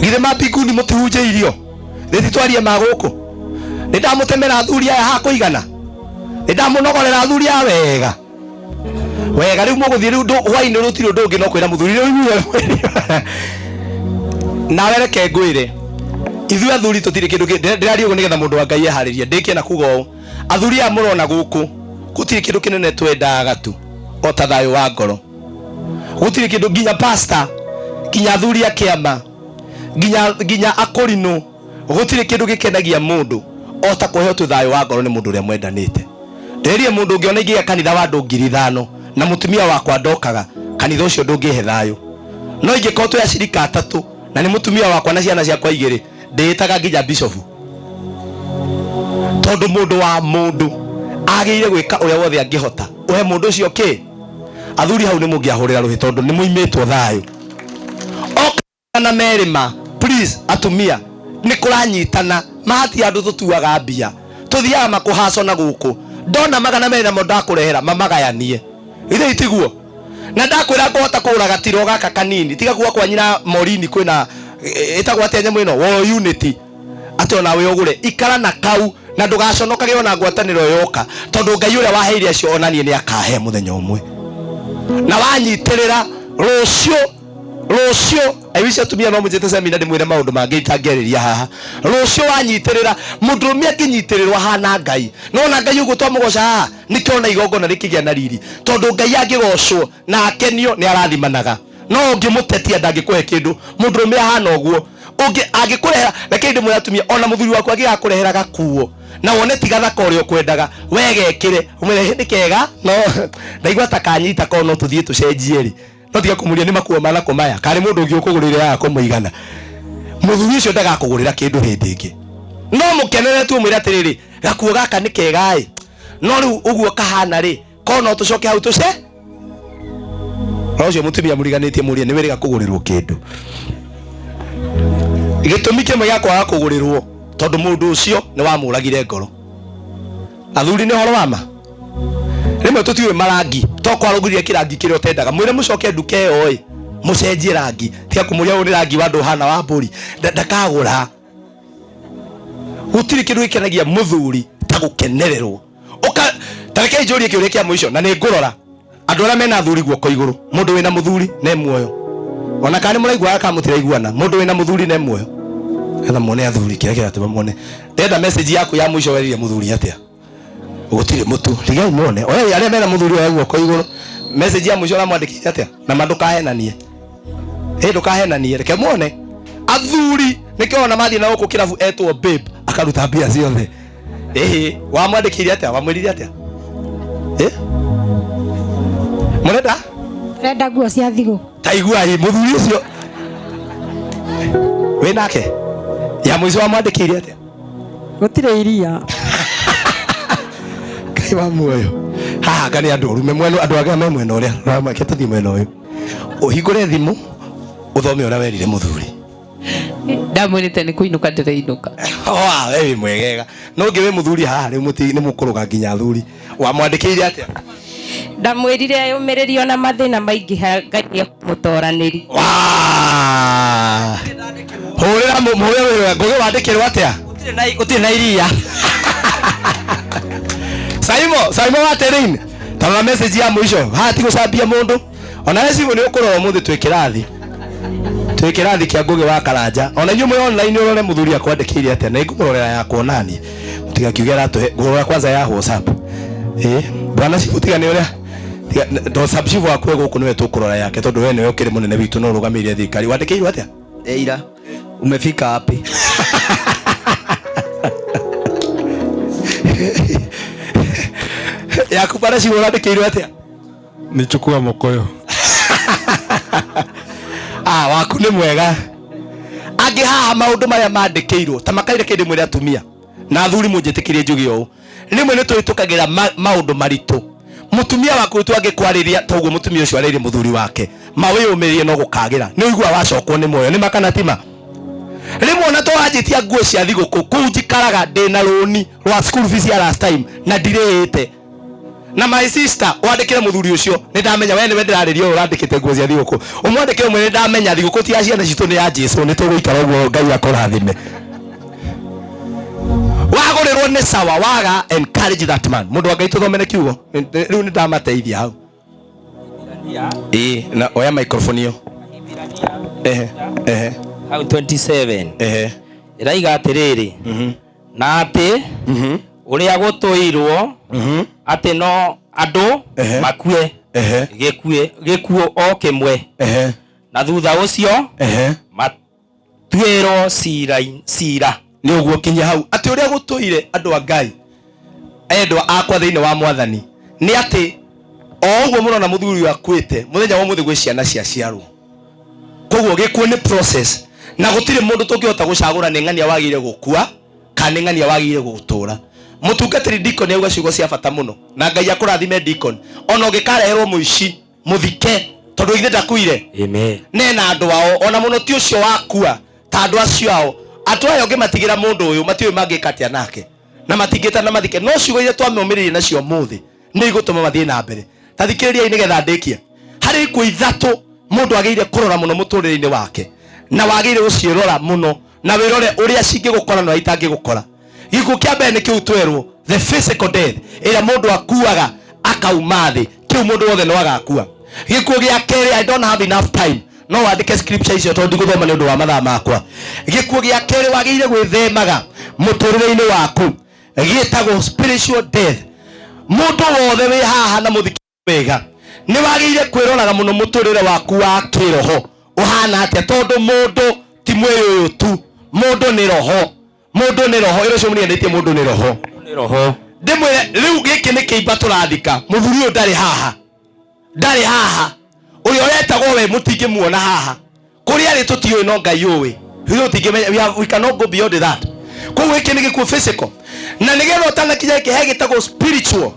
Githĩ ma mbinguni mũtihunjĩirio? Rĩti twarie ma gũkũ. Nĩ ndamũtemera athuri aya ha kũigana. Nĩ ndamũnogorera athuri aya wega. Wega rĩu mũgũthiĩ rĩu hwainĩ rũtirĩ ũndũ ũngĩ no kwĩra mũthuri rĩu inyuĩ. Nawe reke ngwĩre, ithuĩ athuri tũtirĩ kĩndũ ndĩraria ũguo nĩgetha mũndũ wa Ngai eharĩrie. Ndĩkie na kuga ũũ, athuri aya mũrona gũkũ, gũtirĩ kĩndũ kĩnene twendaga tu o ta thayũ wa ngoro. Gũtirĩ kĩndũ nginya pastor, nginya athuri a kĩama, nginya akũrinũ, gũtirĩ kĩndũ gĩkenagia mũndũ o ta kũheo tu thayũ wa ngoro nĩ mũndũ ũrĩa mwendanĩte. Ndĩrĩrie mũndũ ũngĩona ingĩgĩa kanitha wa andũ 5,000 na mũtumia wakwa ndokaga, kanitha ũcio ndũngĩhe thayũ. No ingĩkorwo twĩ acirika atatũ na nĩ mũtumia wakwa na ciana ciakwa igĩrĩ, ndĩĩtaga nginya bishofu. Tondũ mũndũ wa mũndũ agĩrĩire gwĩka ũrĩa wothe angĩhota ũhe mũndũ ũcio kĩ. Athuri hau nĩ mũngĩahũrĩra rũhĩ tondũ nĩ mũimĩtwo thayũ. Oka na merĩma, please atumia, nĩ kũranyitana mahati andũ tũtuaga mbia, tũthiaga makũhaco na gũkũ, ndona 200 namo ndakũrehera mamagayanie. Ithe itiguo? Na ndakwĩra ngũhota kũgũra gatiro gaka kanini, tiga kuga kwa nyina Morini kwĩna ĩtagwo atĩa nyamũ ĩno, War Unity, atĩ onawe ũgũre. Ikara na kau na ndũgaconokage ona ngwatanĩro yoka, tondũ Ngai ũrĩa waheire acio ona niĩ nĩ akahe mũthenya ũmwe. Na wanyitĩrĩra rũciũ, rũciũ, I wish atumia no mũnjĩte seminar ndĩmwĩre maũndũ mangĩ itangĩarĩria haha. Rũciũ wanyitĩrĩra, mũndũrũme angĩnyitĩrĩrwo ahana Ngai. Nĩwona Ngai ũguo twamũgoca haha, nĩkĩo ona igongona rĩkĩgĩa na riri, tondũ Ngai angĩgocwo na akenio nĩ arathimanaga. No ũngĩmũtetia ndangĩkũhe kĩndũ. Mũndũrũme ahana ũguo. Ũngĩ angĩkũrehera, reke ndĩmwĩre atumia, ona mũthuri waku angĩgakũrehera gakuo na wone ti gathaka ũrĩa ũkwendaga, we gekĩre, ũmwĩre nĩ kega, no ndaigua ta kanyita ko no tũthiĩ tũcenjie rĩ. No tiga kũmũria nĩ makuo manakũ maya, karĩ mũndũ ũngĩ ũkũgũrĩire yaga kũmũigana. Mũthuri ũcio ndagakũgũrĩra kĩndũ hĩndĩ ĩngĩ. No mũkenere tu ũmwĩre atĩrĩrĩ, gakuo gaka nĩ kega ĩ, no rĩu ũguo kahana rĩ, ko no tũcoke hau tũce. No ũcio mũtumia mũriganĩtie mũrie nĩ wĩrĩga kũgũrĩrwo kĩndũ. Gĩtũmi kĩmwe gĩa kwaga kũgũrĩrwo tondũ mũndũ ũcio nĩ wamũragire ngoro. Athuri nĩ ũhoro wa ma. Rĩmwe tũtiũĩ marangi, to kwarũgũrire kĩrangi kĩrĩa ũtendaga. Mwĩre mũcoke nduka ĩyo ĩ, mũcenjie rangi. Tiga kũmũria ũyũ nĩ rangi wa ndũ ũhana wa mbũri. Ndakagũra. Gũtirĩ kĩndũ gĩkenagia mũthuri ta gũkenererwo. Ũka, ta reke njũrie kĩũria kĩa mũico na nĩ ngũrora andũ arĩa mena athuri guoko igũrũ. Mũndũ wĩna mũthuri ne muoyo. Ona kana nĩ mũraiguaga kana mũtiraiguana, mũndũ wĩna mũthuri ne muoyo. Getha muone athuri kĩrĩa kĩratũma muone. Ndĩrenda message yaku ya mũico werire mũthuri atĩa? Gũtirĩ mũtu. Rigai muone. Oya arĩa mena mũthuri oya guoko igũrũ. Message ya mũico ũramwandĩkĩire atĩa? Na ma ndũkahenanie. Ĩ ndũkahenanie, reke muone. Athuri nĩkĩo ona mathiĩ na gũkũ kĩrabu etwo babe akaruta mbia ciothe. Ĩhĩ, wamwandĩkĩire atĩa? Wamwĩrire atĩa? Ĩ? Mũrenda?
Ndĩrenda nguo cia thigũ.
Ta iguai mũthuri ũcio. Wĩ nake ya mũico wamwandĩkĩire atĩa?
Gũtirĩ iria.
Ngai wa muoyo, haha anga nĩ andũ oru me mwena, andũ arĩa me mwena ũrĩa ramake, tũthiĩ mwena ũyũ, ũhingũre thimũ ũthome ũrĩa werire mũthuri.
Ndamwĩrĩte nĩ kũinũka ndĩrainũka.
Oa, we wĩ mwegega no ũngĩ wĩ mũthuri haha rĩu mũti nĩ mũkũrũga nginya athuri. Wamwandĩkĩire atĩa?
Ndamwĩrire yũmĩrĩrio na mathĩna maingĩha, Ngai nĩekũmũtoranĩria.
Waa. Hũrĩra mũhũre wĩra ngũgĩ, wandĩkĩrwo atĩa?
Gũtirĩ na iria.
Saimo, Saimo wa Terrain, tarora message ya mũico haha, ti gũcambia mũndũ ona we cibũ nĩ ũkũrora ũmũthĩ twĩ kĩrathi, twĩ kĩrathi kĩa Ngũgĩ wa Karanja. Ona inyuĩ mwĩ online, ũrore mũthuri akwandĩkĩire atĩa, na ingũmũrorera yakwa onani mũtigakiuge aratũhe. Ngũrora kwanza ya WhatsApp. Ĩ bwana cibũ, tiga nĩ ũrĩa tiga to sub chief waku e gũkũ, nĩwe tũkũrora yake tondũ we nĩwe ũkĩrĩ mũnene witũ no ũrũgamĩrĩire thirikari. Wandĩkĩirwo atĩa?
Eira umefika wapi?
Yaku bwana cibũ, ũrandĩkĩirwo atĩa?
Nichukua mokoyo.
Ah, waku nĩ mwega. Angĩ haha maũndũ marĩa mandĩkĩirwo ta makaire kĩndĩ mwĩre atumia na athuri, mũnjĩtĩkĩrie njuge ũũ, rĩmwe nĩ tũhĩtũkagĩra maũndũ maritũ. Mũtumia waku tu angĩkwarĩria ta ũguo mũtumia ũcio arĩirie mũthuri wake, ma wĩyũmĩrĩrie no gũkagĩra nĩ ũigua wacokwo nĩ muoyo nĩ makana tima. Rĩmwe ona tũranjĩtia nguo cia thigũkũ kũu njikaraga ndĩna rũni rwa school fees ya last time na ndirĩhĩte. Na my sister, wandĩkĩre mũthuri ũcio, nĩ ndamenya we nĩwe ndĩrarĩria, ũyũ ũrandĩkĩte nguo cia thigũkũ, ũmwandĩkĩre ũmwe, nĩ ndamenya thigũkũ ti ya ciana citũ, nĩ ya Jesu, nĩ tũgũikara ũguo, Ngai akũrathime. Wagũrĩrwo nĩ sawa, waga encourage that man. Mũndũ wa Ngai, tũthomere kiugo rĩu, nĩ ndamateithia hau. Ĩĩ, na oya microphone ĩyo. Ehe ehe.
Hau 27.
Ehe.
Ĩraiga atĩrĩrĩ, na atĩ ũrĩa gũtũirwo atĩ no andũ makue gĩkue gĩkuũ o kĩmwe, na thutha ũcio matuĩrwo cira cira.
Nĩ ũguo, kinya hau, atĩ ũrĩa gũtũire, andũ a Ngai, endwa akwa thĩinĩ wa Mwathani, nĩ atĩ o ũguo mũrona mũthuri ũyũ akuĩte, mũthenya wa ũmũthĩ gwĩ ciana ciaciarwo. Koguo gĩkuũ nĩ process na gũtirĩ mũndũ tũngĩhota gũcagũra nĩ ng'ania wagĩrĩire gũkua kana nĩ ng'ania wagĩrĩire gũtũra. Mũtungatĩri deacon auga ciugo cia bata mũno, na Ngai akũrathime deacon. Ona ũngĩkareherwo mũici, mũthike, tondũ ithe ndakuire.
Amen.
Nena andũ ao ona mũno ti ũcio wakua ta andũ acio ao, andũ aya ũngĩmatigĩra mũndũ ũyũ matiũĩ mangĩka atĩa nake na matingĩta na mathike. No ciugo iria twamomĩrĩria nacio ũmũthĩ nĩ igũtũma mathiĩ na mbere. Ta thikĩrĩriai nĩgetha ndĩkie. Harĩ ikuũ ithatũ mũndũ agĩrĩire kũrora mũno mũtũrĩre-inĩ wake, na wagĩrĩire gũciĩrora mũno na wĩrore ũrĩa cingĩgũkora na ũrĩa itangĩgũkora. Gĩkuũ kĩa mbere nĩ kĩu twerwo, the physical death, ĩrĩa mũndũ akuaga akauma thĩ, kĩu mũndũ wothe no agakua. Gĩkuũ gĩa kerĩ, I don't have enough time, no wandĩke scripture icio tondũ ndigũthoma nĩ ũndũ wa mathaa makwa. Gĩkuũ gĩa kerĩ wagĩrĩire gwĩthemaga mũtũrĩre-inĩ waku gĩtagwo spiritual death. Mũndũ wothe wĩ haha na mũthiki wega, nĩ wagĩrĩire kwĩroraga mũno mũtũrĩre waku wa kĩroho ũhana atĩa, tondũ mũndũ ti mwĩrĩ ũyũ tu, mũndũ nĩ roho, mũndũ nĩ roho. Ĩro cio mũrianĩtie, mũndũ nĩ roho.
Nĩ roho.
Ndĩmwĩre rĩu, gĩkĩ nĩ kĩimba tũrathika. Mũthuri ũyũ ndarĩ haha, ndarĩ haha, ũrĩa ũretagwo we mũtingĩmuona haha, kũrĩa arĩ tũtiũĩ, no Ngai ũĩ. Ithuĩ tũtingĩmenya, we cannot go beyond that. Koguo gĩkĩ nĩ gĩkuũ physical, na nĩgetha ũtanakinya gĩkĩ, he gĩtagwo spiritual,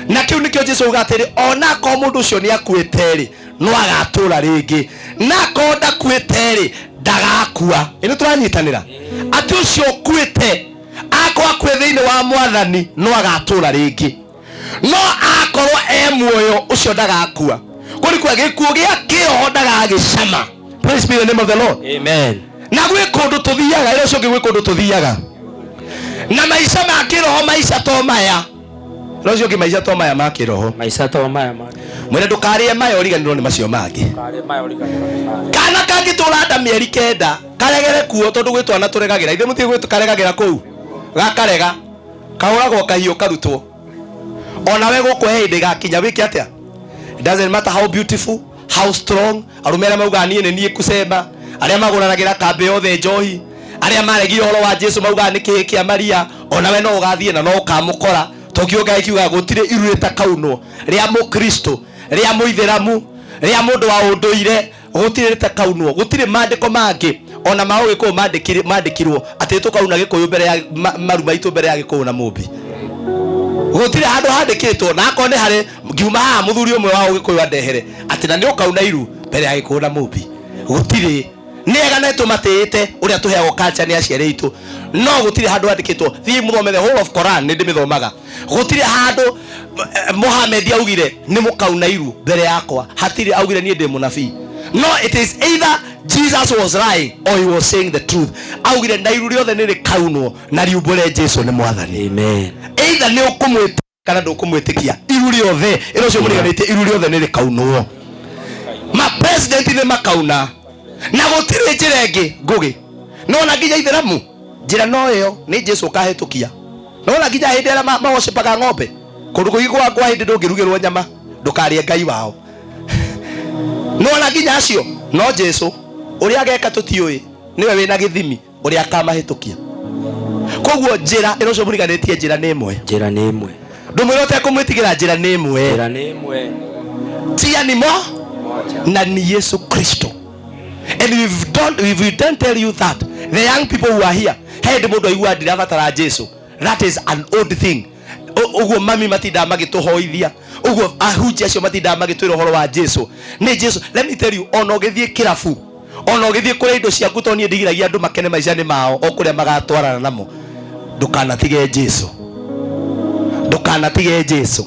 na kĩu nĩkĩo Jesu auga atĩrĩ, ona akorwo mũndũ ũcio nĩ akuĩte rĩ, no agatũra rĩngĩ, na akorwo ndakuĩte rĩ, ndagakua. Ĩ nĩ tũranyitanĩra atĩ ũcio ũkuĩte, akorwo akue thĩinĩ wa Mwathani, no agatũra rĩngĩ, no akorwo e muoyo, ũcio ndagakua. Kũrĩ kwa gĩkuũ gĩa kĩroho ndagagĩcama. Praise be the name of the Lord.
Amen.
Na gwĩ kũndũ tũthiaga, ĩra ũcio ũngĩ, gwĩ kũndũ tũthiaga na maica ma kĩroho, maica to maya. Ĩra ũcio ũngĩ, maica to maya ma kĩroho.
Maica to maya ma.
Mwĩre ndũkarĩe maya ũriganĩrwo nĩ macio mangĩ.
Karĩ maya ũriganĩrwo nĩ mangĩ.
Kana kangĩtũra nda mĩeri 9 karegere kuo, tondũ gwĩ twana tũregagĩra, ithe mũtiĩ gwĩ karegagĩra kũu, gakarega, kahũragwo kahiũ karutwo. Ona we gũkũ he hĩndĩ gakinya wĩke atĩa? It doesn't matter how beautiful, how strong. Arũme arĩa maugaga niĩ nĩ niĩ kusema, arĩa magũranagĩra kambĩ yothe njohi, arĩa maregire ũhoro wa Jesu, maugaga nĩ kĩhĩ kĩa Maria, ona we no ũgathiĩ na no ũkamũkora. Tondũ Ngai kiugaga gũtirĩ iru rĩtakaunwo, rĩa mũkristo, rĩa mũithĩramu, rĩa mũndũ wa ũndũire, gũtirĩ rĩtakaunwo. Gũtirĩ maandĩko mangĩ Ona ma Ũgĩkũyũ mandĩkirwo atĩ tũkauna Gĩkũyũ mbere ya maru maitũ mbere ya Gĩkũyũ na Mũmbi. Gũtirĩ handũ handĩkĩtwo, na akorwo nĩ harĩ ngiuma haha mũthuri ũmwe wa Ũgĩkũyũ andehere atĩ na nĩ ũkauna iru mbere ya Gĩkũyũ na Mũmbi. Gũtirĩ. Nĩ ega na tũmatĩĩte ũrĩa tũheagwo culture nĩ aciari aitũ, no gũtirĩ handũ handĩkĩtwo. Thiĩ mũthome the whole of Quran, nĩ ndĩmĩthomaga. Gũtirĩ handũ Mohammed augire nĩ mũkauna iru mbere yakwa. Hatirĩ augire niĩ ndĩ mũnabii. No it is either Jesus was lying or he was saying the truth. Augire na iru rĩothe nĩ rĩkaunwo na riumbũre Jesu nĩ mwathani.
Amen.
Either nĩ ũkũmwĩtĩkia kana ndũkũmwĩtĩkia, iru rĩothe ĩro ũcio mũriganĩtie, iru rĩothe nĩ rĩkaunwo. Ma president nĩ makauna na gũtirĩ njĩra ĩngĩ ngũgĩ. No na nginya ithĩramu njĩra no ĩyo nĩ Jesu ũkahĩtũkia. No na nginya hĩndĩ ĩrĩa mawoshipaga ng'ombe kũndũ kũingĩ kwa hĩndĩ ndũngĩrugĩrwo nyama ndũkarĩe Ngai wao. No na nginya acio no Jesu ũrĩa ageka tũtiũĩ, nĩwe wĩna gĩthimi ũrĩa akamahĩtũkia. Koguo njĩra ĩno ũcio mũriganĩtie, njĩra nĩ ĩmwe.
Njĩra nĩ ĩmwe.
Ndũmwĩra ũtekũmwĩtigĩra, njĩra nĩ ĩmwe.
Njĩra nĩ ĩmwe.
Njia ni mo na ni Yesu Kristo. And if we don't tell you that, the young people who are here, he ndĩ mũndũ aigua ndirabatara Jesu. That is an old thing. Ũguo mami matindaga magĩtũhoithia, ũguo ahunjia acio matindaga magĩtwĩra ũhoro wa Jesu. Nĩ Jesu. Let me tell you, ona ũgĩthiĩ kĩrabu, ona ũgĩthiĩ kũrĩa indo ciaku, tondũ niĩ ndigiragia andũ makene maica-inĩ mao o kũrĩa magatwarana namo, ndũkanatige Jesu. Ndũkanatige Jesu.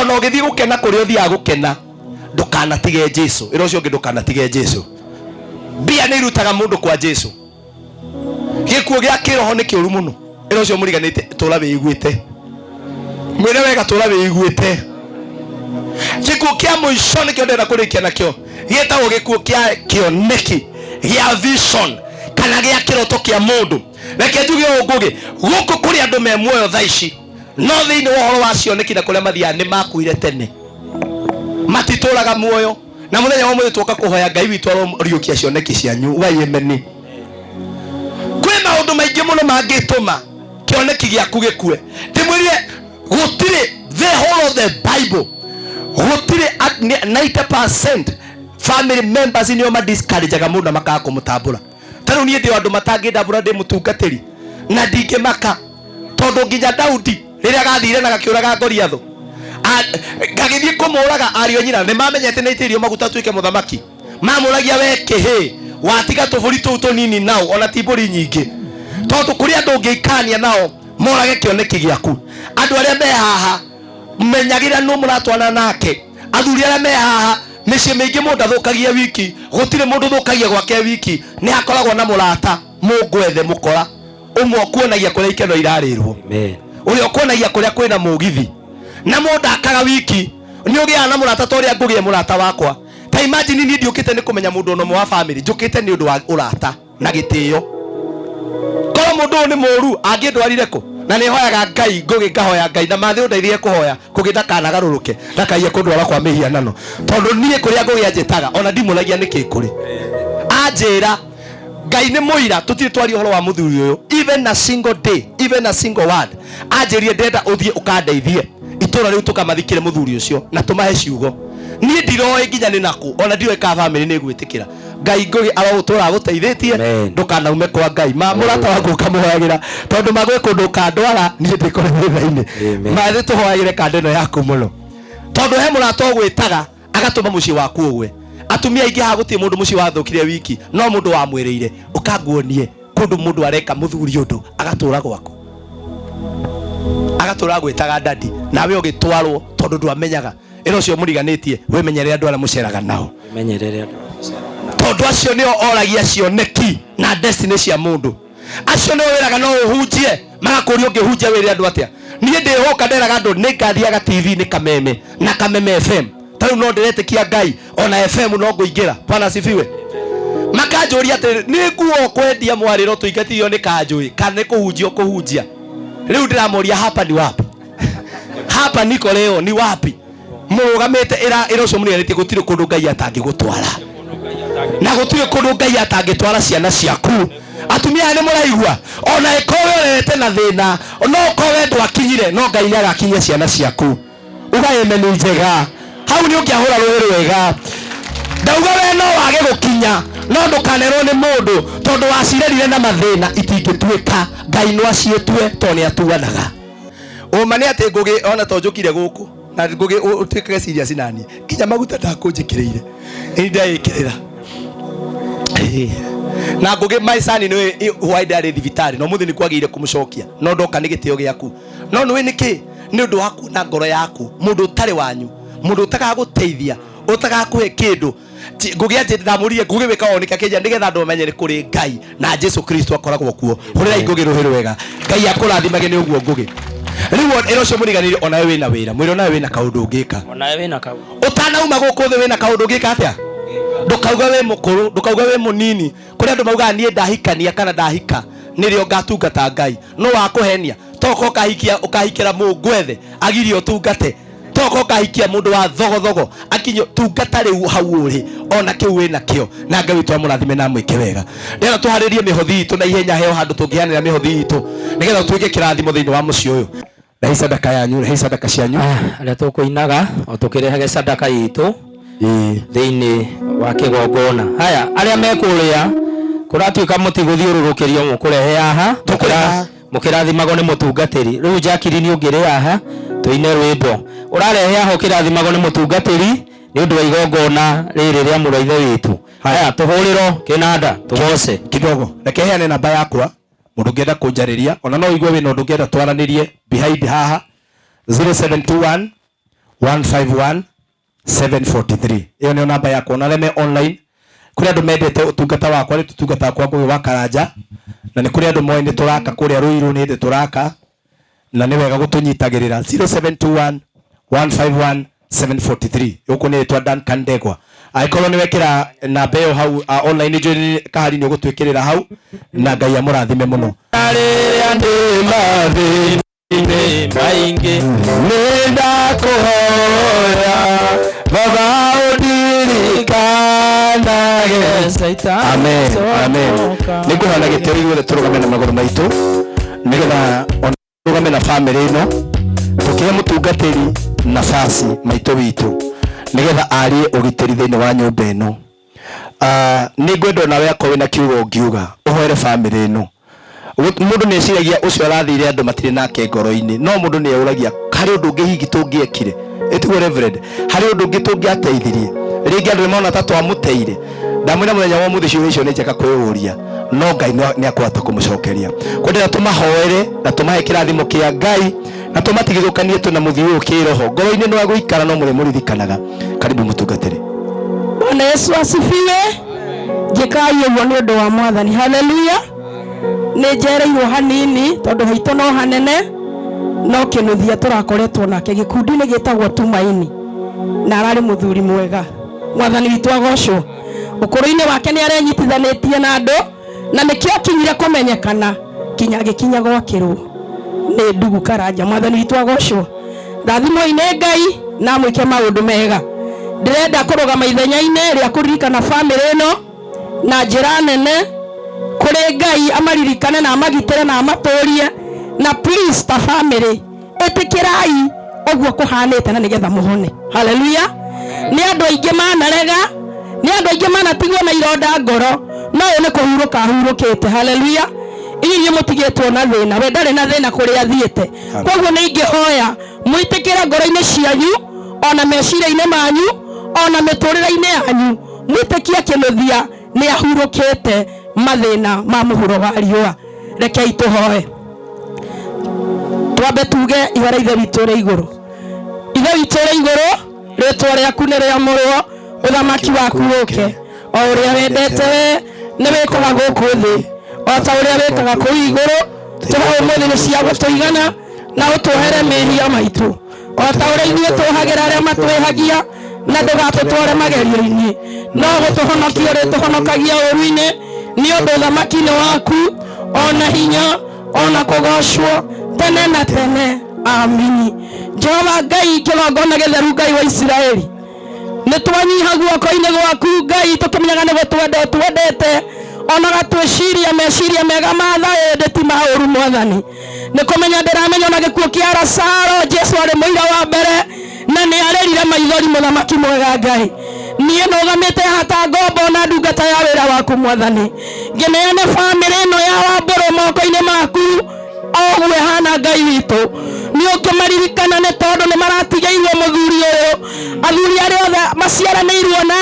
Ona ũgĩthiĩ gũkena kũrĩa ũthiaga gũkena, ndũkanatige Jesu. Ĩra ũcio ũngĩ ndũkanatige Jesu. Mbia nĩ irutaga mũndũ kwa Jesu. Gĩkuũ gĩa kĩroho nĩ kĩũru mũno. Ĩra ũcio mũriganĩte, tũra wĩiguĩte. Mwĩre wega, tũra wĩiguĩte. Gĩkuũ kĩa mũico nĩkĩo ndĩrenda kũrĩkia nakĩo, gĩtagwo gĩkuũ kĩa kĩoneki, gĩa vision kana gĩa kĩroto kĩa mũndũ. Reke njuge ũũ Ngũgĩ, gũkũ kũrĩ andũ me muoyo thaa ici, no thĩinĩ wa ũhoro wa cioneki na kũrĩa mathiaga nĩ makuire tene, matitũraga muoyo. Na mũthenya wa ũmũthĩ twoka kũhoya Ngai witũ aroriũkia cioneki cianyu. Waiemeni. Kwĩ maũndũ maingĩ mũno mangĩtũma kĩoneki gĩaku gĩkue. Ndĩmwĩrire gũtirĩ the whole of the Bible, gũtirĩ 90% family members nĩo madiscourageaga mũndũ na makaga kũmũtambũra. Ta rĩu niĩ ndĩ o andũ matangĩndambũra ndĩ mũtungatĩri na ndingĩmaka, tondũ nginya Daudi rĩrĩa gathire na gakĩũraga Goliathũ, gagĩthiĩ kũmũraga ariũ a nyina nĩ mamenyete nĩ aitĩrĩirio maguta atuĩke mũthamaki. Mamũragia we kĩhĩ, watiga tũbũri tũu tũnini nao ona ti mbũri nyingĩ, tondũ kũrĩ andũ ũngĩikarania nao morage kĩoneki gĩaku. Andũ arĩa me haha menyagĩrĩra nũ mũratwana nake. Athuri arĩa me haha, mĩciĩ mĩingĩ mũndũ athũkagia wiki, gũtirĩ mũndũ ũthũkagia gwake wiki. Nĩ hakoragwo na mũrata mũngwethe mũkora ũmwe ũkuonagia kũrĩa ikeno irarĩrwo, ũrĩa ũkuonagia kũrĩa kwĩna mũgithi, na mũndũ akaga wiki. Nĩ ũgĩaga na mũrata ta ũrĩa ngũgĩe mũrata wakwa. Ta imagine niĩ ndiũkĩte nĩ kũmenya mũndũ ona ũmwe wa family, njũkĩte nĩ ũndũ wa ũrata na gĩtĩo. Korwo mũndũ ũyũ nĩ mũũru angĩndwarire kũ? Na nĩ hoyaga Ngai, ngũgĩ ngahoya Ngai na mathĩ ũndeithie kũhoya kũgĩ ndakanagarũrũke, ndakaiye kũndwara kwa mĩhianano, tondũ niĩ kũrĩa ngũgĩ anjĩtaga ona ndimũragia nĩkĩ kũrĩ. Anjĩra Ngai nĩ mũira, tũtirĩ twaria ũhoro wa mũthuri ũyũ even a single day, even a single word. Anjĩrire ndĩrenda ũthiĩ ũkandeithie itũra rĩu tũkamathikĩre mũthuri ũcio na tũmahe ciugo. Niĩ ndiroĩ nginya nĩ nakũ, ona ndiroĩ kana family nĩ ĩgwĩtĩkĩra. Ngai ngũgĩ arogũtũra agũteithĩtie, ndũkanaume kwa Ngai. Ma mũrata waku ũkamũhoyagĩra, tondũ magwĩ kũndũ ũkandwara niĩ ndĩkore thĩna-inĩ. Mathĩ tũhoyagĩre kanda ĩno yaku mũno, tondũ he mũrata ũgwĩtaga agatũma mũciĩ waku ũgwe. Atumia aingĩ haha gũtirĩ mũndũ mũciĩ wathũkire wiki, no mũndũ wamwĩrĩire ũkanguonie kũndũ mũndũ areka mũthuri ũndũ agatũra gwaku, agatũra agwĩtaga dadi, nawe ũgĩtwarwo tondũ ndwamenyaga. Ĩra ũcio mũriganĩtie, wĩmenyerere andũ arĩa mũceraga nao,
Menyerere andũ.
tondũ acio nĩo oragia cioneki na destiny cia mũndũ. Acio nĩo wĩraga no ũhunjie, magakũria ũngĩhunjia wĩre andũ atĩa. Niĩ ndĩhoka nderaga andũ nĩ ngathiaga TV nĩ Kameme na Kameme FM. Ta rĩu no ndĩretĩkia Ngai ona FM no ngũingĩra. Bwana asifiwe. Makanjũria atĩrĩ, nĩ nguo kwendia mwarĩro tũingatithio nĩ kanjũĩ kana nĩ kũhunjia ũkũhunjia? Rĩu ndĩramoria hapa ni wapi? Hapa niko leo ni wapi? Mũrũgamĩte ĩra ũcio mũriganĩtie gũtirĩ kũndũ Ngai atangĩgũtwara, na gũtirĩ kũndũ Ngai atangĩtwara ciana ciaku. Atumia aya nĩ mũraigua, ona ĩkorwo ũrerete na thĩna, no ũkorwo we ndwakinyire, no Ngai nĩ agakinyia ciana ciaku. Uga amen njega. Hau nĩ ũngĩahũra rũĩ rwega. Ndauga we no wage gũkinya, No ndũkanerwo nĩ mũndũ tondũ wacirerire na mathĩna itingĩtuĩka. Ngai no aciĩtue tondũ nĩ atuanaga. Ũma nĩ atĩ Ngũgĩ ona to njũkire gũkũ na Ngũgĩ ũtuĩkage serious naniĩ nginya maguta ndakũnjĩkĩrĩire nĩ ndeyĩkĩrĩra. Na Ngũgĩ maicani nĩ hwaĩ ndarĩ thibitarĩ na ũmũthĩ nĩ kwagĩrĩire kũmũcokia no ndoka nĩ gĩtĩo gĩaku. No nĩũĩ nĩkĩ? Nĩ ũndũ wa kuona ngoro yaku mũndũ ũtarĩ wanyu mũndũ ũtagagũteithia ũtagakũhe kĩndũ. Ngũgĩ anjĩ ndamũririe Ngũgĩ wĩkaga ũũ nĩkĩ akĩnjĩra nĩgetha andũ mamenye nĩ kũrĩ Ngai na Jesu Kristo akoragwo kuo. Hũrĩrai Ngũgĩ rũhĩ rwega. Ngai akũrathimage nĩ ũguo Ngũgĩ. Rĩu ĩra ũcio mũriganĩire onawe wĩna wĩra mwĩre onawe wĩna kaũndũ ũngĩka.
Onawe wĩna kaũndũ.
Ũtanauma gũkũ thĩ wĩna kaũndũ ũngĩka atĩa? Ndũkauge wĩ mũkũrũ, ndũkauge wĩ mũnini. Kũrĩ andũ maugaga niĩ ndahikania kana ndahika nĩrĩo ngatungata Ngai. No wakũhenia toka ũkahikia ũkahikĩra mũngwethe agirie ũtungate. Toka ũkahikia mũndũ wa thogothogo akinyo tungata rĩu hau ũrĩ ona kĩu wĩna kĩo na Ngai witũ amũrathime na amwĩke wega. Ndĩrenda tũharĩrie mĩhothi itũ na ihenya heo handũ tũngĩheanĩra mĩhothi itũ nĩgetha tũtuĩke kĩrathimo thĩinĩ wa mũciĩ ũyũ. Rehei sadaka yanyu, rehei sadaka cianyu.
Arĩa tũkũinaga o tũkĩrehage sadaka itũ thĩinĩ wa kĩgongona. Haya, arĩa mekũrĩa kũratuĩka mũtigũthiũrũrũkĩrio mũkũrehe haha mũkĩrathimagwo nĩ mũtungatĩri. Rĩu Jacqueline ũngĩrĩa haha tũine rwĩmbo. Ũrarehe haha ũkĩrathimagwo nĩ mũtungatĩri nĩ ũndũ wa igongona rĩrĩ rĩa mũrũ wa ithe witũ. Haya, tũhũrĩrwo kĩnanda tũgoce
kidogo. Reke heane namba yakwa mũndũ ũngĩenda kũnjarĩria ona no ũigue wĩna ũndũ ũngĩenda twaranĩrie behind haha 0721 151 743. Ĩyo nĩyo namba yakwa ona arĩa me online. Kũrĩ andũ mendete ũtungata wakwa nĩ tũtungataga kwa Ngũgĩ wa Karanja na nĩ kũrĩ andũ moĩ nĩ tũraka kũrĩa Ruiru nĩ hĩndĩ tũraka na nĩ wega gũtũnyitagĩrĩra 0721 151 743. Gũkũ nĩ rĩtwa Duncan Ndegwa. Angĩkorwo nĩ wekĩra namba ĩyo hau online njũĩ kahari nĩ ũgũtwĩkĩrĩra hau na Ngai amũrathime mũno.
Rĩrĩa ndĩ mathĩna-inĩ maingĩ nĩ ndakũhoya Baba ũndirikanage.
Amen, amen. Nĩ ngũhana gĩtĩo ithuothe tũrũgame na magũrũ maitũ nĩgetha ona tũrũgame na bamĩrĩ ĩno tũkĩhe mũtungatĩri nafasi maitũ witũ nĩgetha arie ũgitĩri thĩinĩ wa nyũmba ĩno. Nĩ ngwenda onawe akorwo wĩna kiugo ũngiuga ũhoere bamĩrĩ ĩno. Mũndũ nĩ eciragia ũcio arathire andũ matirĩ nake ngoro-inĩ no mũndũ nĩ eyũragia harĩ ũndũ ũngĩ hihi tũngĩekire. Ĩtiguo Reverend, harĩ ũndũ ũngĩ tũngĩateithirie. Rĩngĩ andũ nĩmona ta twamũteire. Ndamwĩra mũthenya wa ũmũthĩ ciũria icio nĩ njega kwĩyũria no Ngai nĩ akũhota kũmũcokeria. Kwendera tũmahoere na tũmahe kĩrathimo kĩa Ngai na tũmatigithũkanie twĩna mũthii ũyũ kĩroho ngoro-inĩ no agũikara no mũrĩmũririkanaga. Karibu mũtungatĩri.
Bwana Yesu asifiwe. Njĩkai ũguo nĩ ũndũ wa Mwathani. Haleluya. Nĩ njereirwo hanini tondũ haitũ no hanene no kĩnuthia tũrakoretwo nake gĩkundi-inĩ gĩtagwo Tumaini na ararĩ mũthuri mwega. Mwathani witũ agocwo. Ũkũrũ-inĩ wake nĩ arenyitithanĩtie na andũ na nĩkĩo akinyire kũmenyekana kinya agĩkinya gwakĩrwo nĩ ndugu Karanja. Mwathani witũ agocwo. Rathimwoi nĩ Ngai na amwĩke maũndũ mega. Ndĩrenda kũrũgama ithenya-inĩ rĩa kũririkana bamĩrĩ ĩno na njĩra nene kũrĩ Ngai amaririkane na amagitĩre na amatũrie na please ta bamĩrĩ ĩtĩkĩrai ũguo kũhanĩte na nĩgetha mũhone. Haleluya. Nĩ andũ aingĩ manarega, nĩ andũ aingĩ manatigwo na ironda ngoro no ũyũ nĩ kũhurũka ahurũkĩte. Haleluya. Inyuĩ inyuĩ mũtigĩtwo na thĩna, we ndarĩ na thĩna kũrĩa athiĩte. Koguo nĩ ingĩhoya mwĩtĩkĩre ngoro-inĩ cianyu ona meciria-inĩ manyu ona mĩtũrĩre-inĩ yanyu mwĩtĩkie kĩnuthia nĩ ahurũkĩte mathĩna ma mũhuro wa riũa. Rekei tũhoe. Twambe tuge ihera Ithe witũ ũrĩ igũrũ. Ithe witũ ũrĩ igũrũ, rĩtwa rĩaku nĩ rĩamũrwo, ũthamaki waku ũke o ũrĩa wendete we nĩ wĩkaga gũkũ thĩ o ta ũrĩa wĩkaga kũu igũrũ. Tũhe ũmũthĩ nĩ cia gũtũigana na ũtuohere mehia maitũ o ta ũrĩa ithuĩ tũhagĩra arĩa matwĩhagia na ndũgatũtware magerio-inĩ no gũtũhonokia ũrĩtũhonokagia ũũru-inĩ nĩ ũndũ ũthamaki nĩ waku ona hinya ona kũgocwo tene na tene. Amini. Jehova Ngai kĩgongona gĩtheru Ngai wa Isiraeli nĩ twanyiha guoko-inĩ gwaku Ngai tũkĩmenyaga nĩ gũtwenda ũtwendete ona gatwĩciria meciria mega ma thayũ ĩndĩ ti ma ũũru Mwathani. Nĩ kũmenya ndĩramenya ona gĩkuũ kĩa Lazaro Jesu arĩ mũira wa mbere na nĩ arĩrire maithori mũthamaki mwega Ngai. Niĩ nũgamĩte haha ta ngombo na ndungata ya wĩra waku mwathani, ngĩneane bamĩrĩ ĩno ya Wambũrũ moko-inĩ maku o ũguo ĩhana. Ngai witũ, nĩ ũngĩmaririkana nĩ tondũ nĩ maratigĩirwo mũthuri ũyũ. Athuri arĩa othe maciaranĩirwo na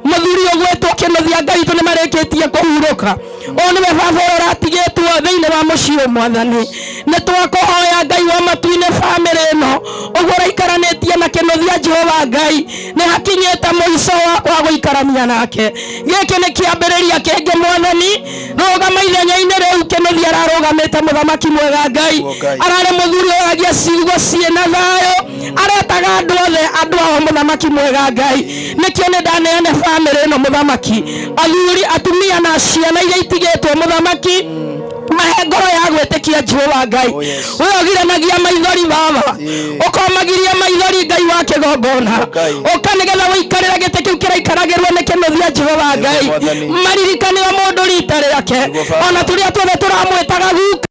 mũthuri ũgwĩtwo Kĩnuthia, Ngai witũ, nĩ marĩkĩtie kũhurũka. Ũyũ nĩwe baba ũrĩa ũratigĩtwo thĩinĩ wa mũciĩ ũyũ. Mwathani, nĩ twakũhoya, Ngai wa matu-inĩ, bamĩrĩ ĩno ũguo ũraikaranĩtie na Kĩnuthia, Jehova Ngai, nĩ hakinyĩte mũico wa gũikarania nake. Gĩkĩ nĩ kĩambĩrĩria kĩngĩ. Mwathani, rũgama ithenya-inĩ rĩu Kĩnuthia ararũgamĩte. Mũthamaki mwega Ngai, ararĩ mũthuri ũragia ciugo ciĩna thayũ, aretaga andũ othe andũ ao. Mũthamaki mwega Ngai, nĩkĩo nĩ ndaneane bamĩrĩ ĩno, mũthamaki, athuri, atumia na ciana iria itigĩtwo. Mũthamaki, mahe ngoro ya gwĩtĩkia. Jehova Ngai, we ũgiranagia maithori, baba, ũkomagiria maithori. Ngai wa kĩgongona, ũka nĩgetha ũikarĩre gĩtĩ kĩu kĩraikaragĩrwo nĩ Kĩnuthia. Jehova Ngai, maririkane o mũndũ rita rĩake, ona tũrĩa tuothe tũramwĩtaga guka,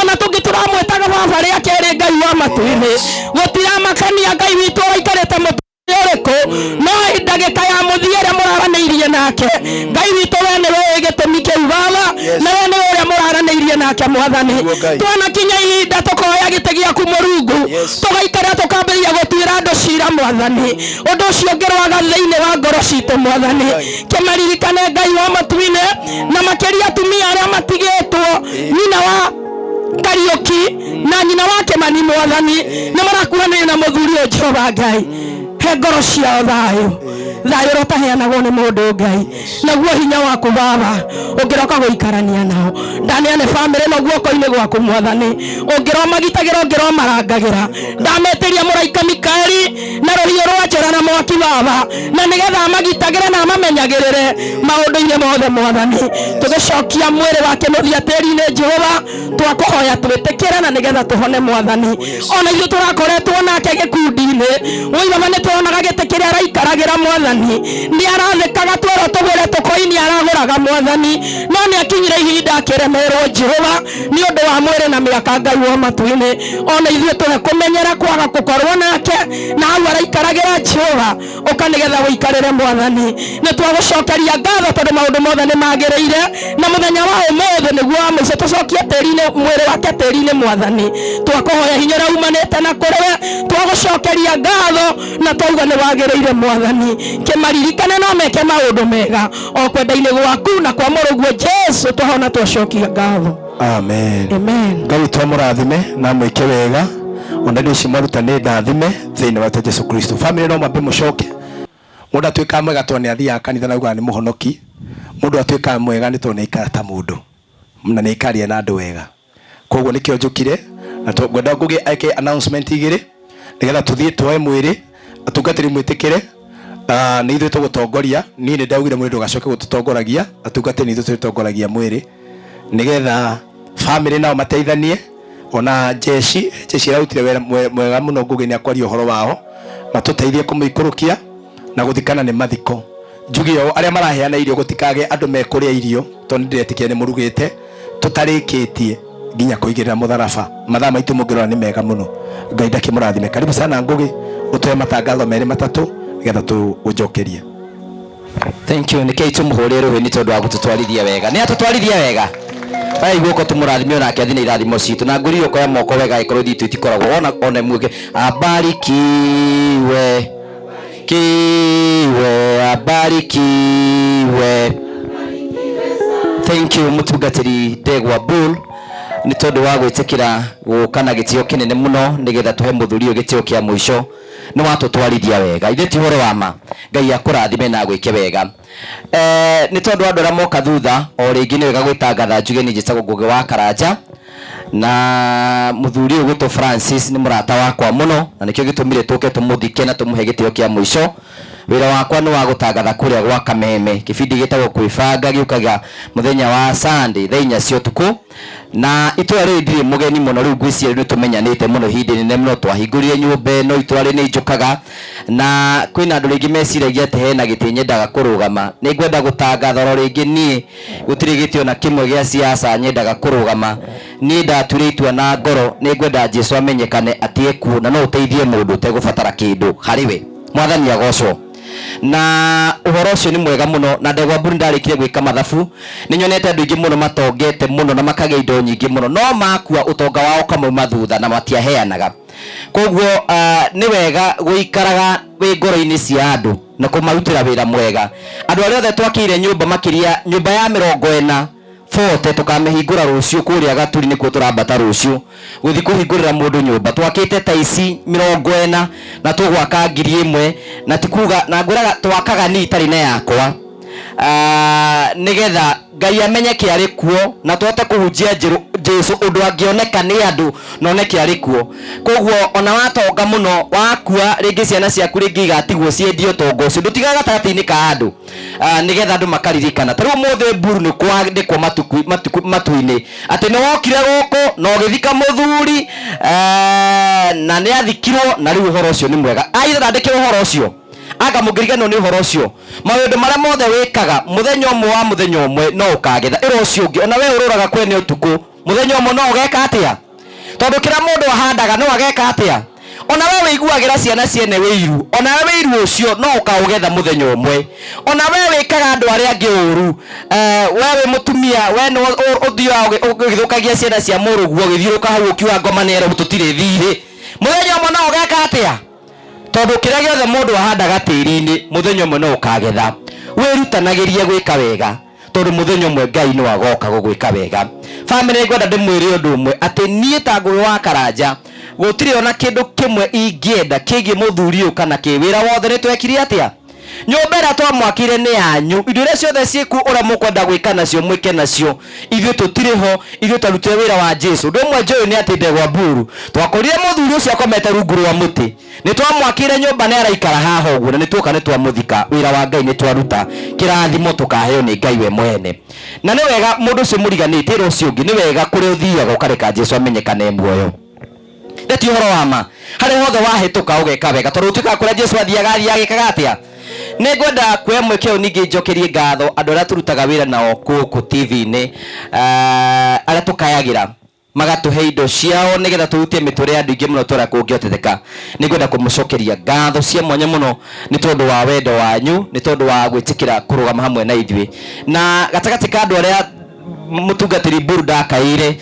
ona tũngĩ tũramwĩtaga baba rĩa kerĩ. Ngai wa matu-inĩ, gũtiramakania, Ngai witũ, ũraikarĩte mũtĩ ũrĩkũ, no ndagĩka ya mũthia ĩrĩa mũraranĩirie nake, Ngai witũ, we nĩwe ũĩ gĩtũmi kĩu, baba, na we nĩwe ũrĩa mũraranĩirie nake. Mwathani, twanakinya ihinda tũkoya gĩtĩ gĩaku, Mũrungu, tũgaikara tũkambĩrĩria gũtuĩra andũ cira. Mwathani, ũndũ ũcio ũngĩrwaga thĩinĩ wa ngoro citũ, Mwathani, kĩmaririkane, Ngai wa matu-inĩ, na makĩria atumia arĩa matigĩtwo, nyina wa Kariũki na nyina wa Kĩmani. Mwathani, nĩ marakuhanĩrĩria na mũthuri ũyũ. Jehova Ngai, he ngoro ciao thayũ, thayũ ũrĩa ũtaheanagwo nĩ mũndũ, Ngai, naguo hinya waku, baba, ũngĩroka gũikarania nao. Ndaneane bamĩrĩ ĩno guoko-inĩ gwaku, Mwathani, ũngĩromagitagĩra, ũngĩromarangagĩra. Ndametĩria mũraika Mikaeli na rũhiũ rwa njora na mwaki, baba, na nĩgetha amagitagĩre na amamenyagĩrĩre maũndũ-inĩ mothe. Mwathani, tũgĩcokia mwĩrĩ wa Kĩnuthia tĩri-inĩ, Jehova, twakũhoya twĩtĩkĩre na nĩgetha tũhone. Mwathani, ona ithuĩ tũrakoretwo nake gĩkundi-inĩ, woi baba, nĩ tũronaga gĩtĩ kĩrĩa araikaragĩra. Mwathani, nĩ arathĩkaga, twerwo tũgũre tũkoini aragũraga. Mwathani, no nĩ akinyire ihinda akĩremerwo, Jehova, nĩ ũndũ wa mwĩrĩ na mĩaka. Ngai wa matu-inĩ, ona ithuĩ tũhe kũmenyera kwaga gũkorwo nake na hau araikaragĩra. Jehova, ũka nĩgetha ũikarĩre. Mwathani, nĩ twagũcokeria ngatho tondũ maũndũ mothe nĩ magĩrĩire, na mũthenya wa ũmũthĩ nĩguo wa mũico tũcokie tĩri-inĩ mwĩrĩ wake tĩri-inĩ. Mwathani, twakũhoya hinya ũrĩa umanĩte na kũrĩ we. Twagũcokeria ngatho na twauga nĩ wagĩrĩire. Mwathani, kĩmaririkane no meke maũndũ mega o kwenda-inĩ gwaku na kwa mũrũguo Jesu. Twahona, twacokia ngatho.
Amen.
Amen.
Ngai witũ amũrathime na amwĩke wega, ona indo ici mwaruta nĩ ndathime thĩinĩ wa Jesu Kristo. Family, no mwambe mũcoke. Mũndũ atuĩkaga mwega tondũ nĩ athiaga kanitha na augaga nĩ mũhonoki. Mũndũ atuĩkaga mwega nĩ tondũ nĩ aikara ta mũndũ na nĩ aikaria na andũ wega. Koguo nĩkĩo njũkire na ngwenda Ngũgĩ eke announcement igĩrĩ nĩgetha tũthiĩ tuoe mwĩrĩ. Atungatĩri, mwĩtĩkĩre. Nĩ ithuĩ tũgũtongoria. Niĩ nĩ ndaugire mwĩrĩ ndũgacoke gũtũtongoragia. Atungatĩri, nĩ ithuĩ tũrĩtongoragia mwĩrĩ nĩgetha family nao mateithanie, ona jeshi. Jeshi ĩrarutire wĩra mwega mũno. Ngũgĩ nĩ akwaria ũhoro wao, matũteithie kũmũikũrũkia na gũthikana. Nĩ mathiko njuge ũũ, arĩa maraheana irio, gũtikage andũ mekũrĩa irio tondũ nĩ ndĩretĩkia nĩ mũrugĩte tũtarĩkĩtie nginya kũigĩrĩra mũtharaba. Mathaa maitũ mũngĩrora nĩ mega mũno. Ngai ndakĩmũrathime. Karibu sana Ngũgĩ, ũtũhe matangatho merĩ matatũ nĩgetha tũgũnjokerie.
Thank you. Nĩkĩi tũmũhũrĩre rũhĩ nĩ tondũ wa gũtũtwarithia wega. Nĩ atũtwarithia wega. Oya guoko tũmũrathime onake athiĩ na irathimo citũ, na ngũrire ũkoya moko wega angĩkorwo ithuĩ itikoragwo ona ĩmwe. Abarikiwe kiwe, abarikiwe. Thank you, mũtungatĩri Ndegwa Bull, nĩ tondũ wa gwĩtĩkĩra gũka na gĩtĩo kĩnene mũno nĩgetha tũhe mũthuri ũyũ gĩtĩo kĩa mũico. Nĩ watũtwarithia wega, ithuĩ ti ũhoro wa ma. Ngai akũrathime na agwĩke wega. Nĩ tondũ andũ arĩa moka thutha, o rĩngĩ nĩ wega gwĩtangatha, njuge niĩ njĩtagwo Ngũgĩ wa Karanja, na mũthuri ũyũ gwĩtwo Francis nĩ mũrata wakwa mũno, na nĩkĩo gĩtũmire tũke tũmũthike na tũmũhe gĩtĩo kĩa mũico. Wĩra wakwa nĩ wa gũtangatha kũrĩa gwa Kameme, kĩbindi gĩtagwo Kwĩbanga, gĩũkaga mũthenya wa Sunday thaa 4 cia ũtukũ, na itũra rĩrĩ ndirĩ mũgeni mũno. Rĩu ngwĩciria nĩ tũmenyanĩte mũno ihinda inene mũno, twahingũrire nyũmba ĩno. Itũra rĩrĩ nĩ njũkaga, na kwĩna andũ rĩngĩ meciragia atĩ hena gĩtĩ nyendaga kũrũgama. Nĩ ngwenda gũtangatha oro rĩngĩ, niĩ gũtirĩ gĩtĩ ona kĩmwe gĩa siasa nyendaga kũrũgama. Niĩ ndatuire itua na ngoro, nĩ ngwenda Jesu amenyekane atĩ ekuo na no ũteithie mũndũ ũtegũbatara kĩndũ harĩ we. Mwathani agocwo. Na ũhoro ũcio nĩ mwega mũno, na ndegwa mburu ndarĩkire gwĩka mathabu, nĩ nyonete andũ aingĩ mũno matongete mũno na makagĩa indo nyingĩ mũno, no makua ũtonga wao ũkamauma thutha na matiaheanaga. Koguo nĩ wega gũikaraga wĩ ngoro-inĩ cia andũ na kũmarutĩra wĩra mwega. Andũ arĩa othe twakĩire nyũmba, makĩria nyũmba ya 40 bote tũkamĩhingũra rũciũ kũrĩa Gaturi, nĩkuo tũrambata rũciũ gũthiĩ kũhingũrĩra mũndũ nyũmba. Twakĩte ta ici 40 na tũgwaka 1000, na tikuga na ngwĩraga twakaga ni itarĩ na yakwa, nĩgetha Ngai amenye kĩarĩ kuo na tũhote kũhunjia Jesu ũndũ angĩoneka nĩ andũ na one kĩarĩ kuo. Koguo ona watonga mũno, wakua rĩngĩ ciana ciaku rĩngĩ igatigwo ciendie ũtonga ũcio, ndũtigaga gatagatĩ-inĩ ka andũ, nĩgetha andũ makaririkana. Ta rĩu ũmũthĩ Mburu nĩ kwandĩkwo matu-inĩ atĩ nĩ wokire gũkũ na ũgĩthika mũthuri, na nĩ athikirwo, na rĩu ũhoro ũcio nĩ mwega. Aitha ndandĩkĩrwo ũhoro ũcio, anga mũngĩriganĩrwo nĩ ũhoro ũcio. Maũndũ marĩa mothe wĩkaga mũthenya ũmwe wa mũthenya ũmwe no ũkagetha. Ĩra ũcio ũngĩ, ona we ũrũraga kwene ũtukũ, mũthenya ũmwe no ũgeka atĩa? Tondũ kĩrĩa mũndũ ahandaga no ageka atĩa? Ona we wĩiguagĩra ciana ciene wĩiru, ona we wĩiru ũcio no ũkaũgetha mũthenya ũmwe. Ona we wĩkaga andũ arĩa angĩ ũru, we wĩ mũtumia, we nĩ ũthiaga ũgĩthũkagia ciana cia mũrũguo, ũgĩthiũrũka hau ũkiuga ngoma nĩ erũ tũtirĩ thirĩ, mũthenya ũmwe no ũgeka atĩa? Tondũ kĩrĩa gĩothe mũndũ ahandaga tĩri-inĩ, mũthenya ũmwe no ũkagetha. Wĩrutanagĩrie gwĩka wega, tondũ mũthenya ũmwe Ngai no agoka gũgwĩka wega. Bamĩrĩ, ngwenda ndĩmwĩre ũndũ ũmwe, atĩ niĩ ta Ngũgĩ wa Karanja gũtirĩ ona kĩndũ kĩmwe ingĩenda kĩgiĩ mũthuri ũyũ kana kĩ. Wĩra wothe nĩ twekire atĩa? Nyũmba ĩrĩa twamwakĩire nĩ yanyu, indo iria ciothe ciĩkuo ũrĩa mũkwenda gwĩka nacio mwĩke nacio, ithuĩ tũtirĩ ho, ithuĩ twarutire wĩra wa Jesu. Ũndũ ũmwe njũĩ nĩ atĩ ndegwa Mburu twakorire mũthuri ũcio akomete rungu rwa mũtĩ, nĩ twamwakĩire nyũmba nĩ araikara haha ũguo, na nĩ tuoka nĩ twamũthika. Wĩra wa Ngai nĩ twaruta, kĩrathimo tũkaheo nĩ Ngai we mwene. Na nĩ wega mũndũ ũcio mũriganĩte ĩra ũcio ũngĩ, nĩ wega kũrĩa ũthiaga ũkareka Jesu amenyekane muoyo. Nĩ ti ũhoro wa ma, harĩa hothe wahĩtũka ũgeka wega, tondũ ũtuĩkaga kũrĩa Jesu athiaga athiaga agĩkaga atĩa. Nĩ ngwenda kuoya mweke ũyũ ningĩ njokerie ngatho andũ arĩa tũrutaga wĩra nao gũkũ TV-inĩ, arĩa tũkayagĩra magatũhe indo ciao nĩgetha tũhutie mĩtũrĩre ya andũ aingĩ mũno tũrĩa kũngĩhoteteka. Nĩ ngwenda kũmũcokeria ngatho cia mwanya mũno nĩ tondũ wa wendo wanyu, nĩ tondũ wa gwĩtĩkĩra kũrũgama hamwe na ithuĩ. Na gatagatĩ ka andũ arĩa mũtungatĩri Mburu ndakaire,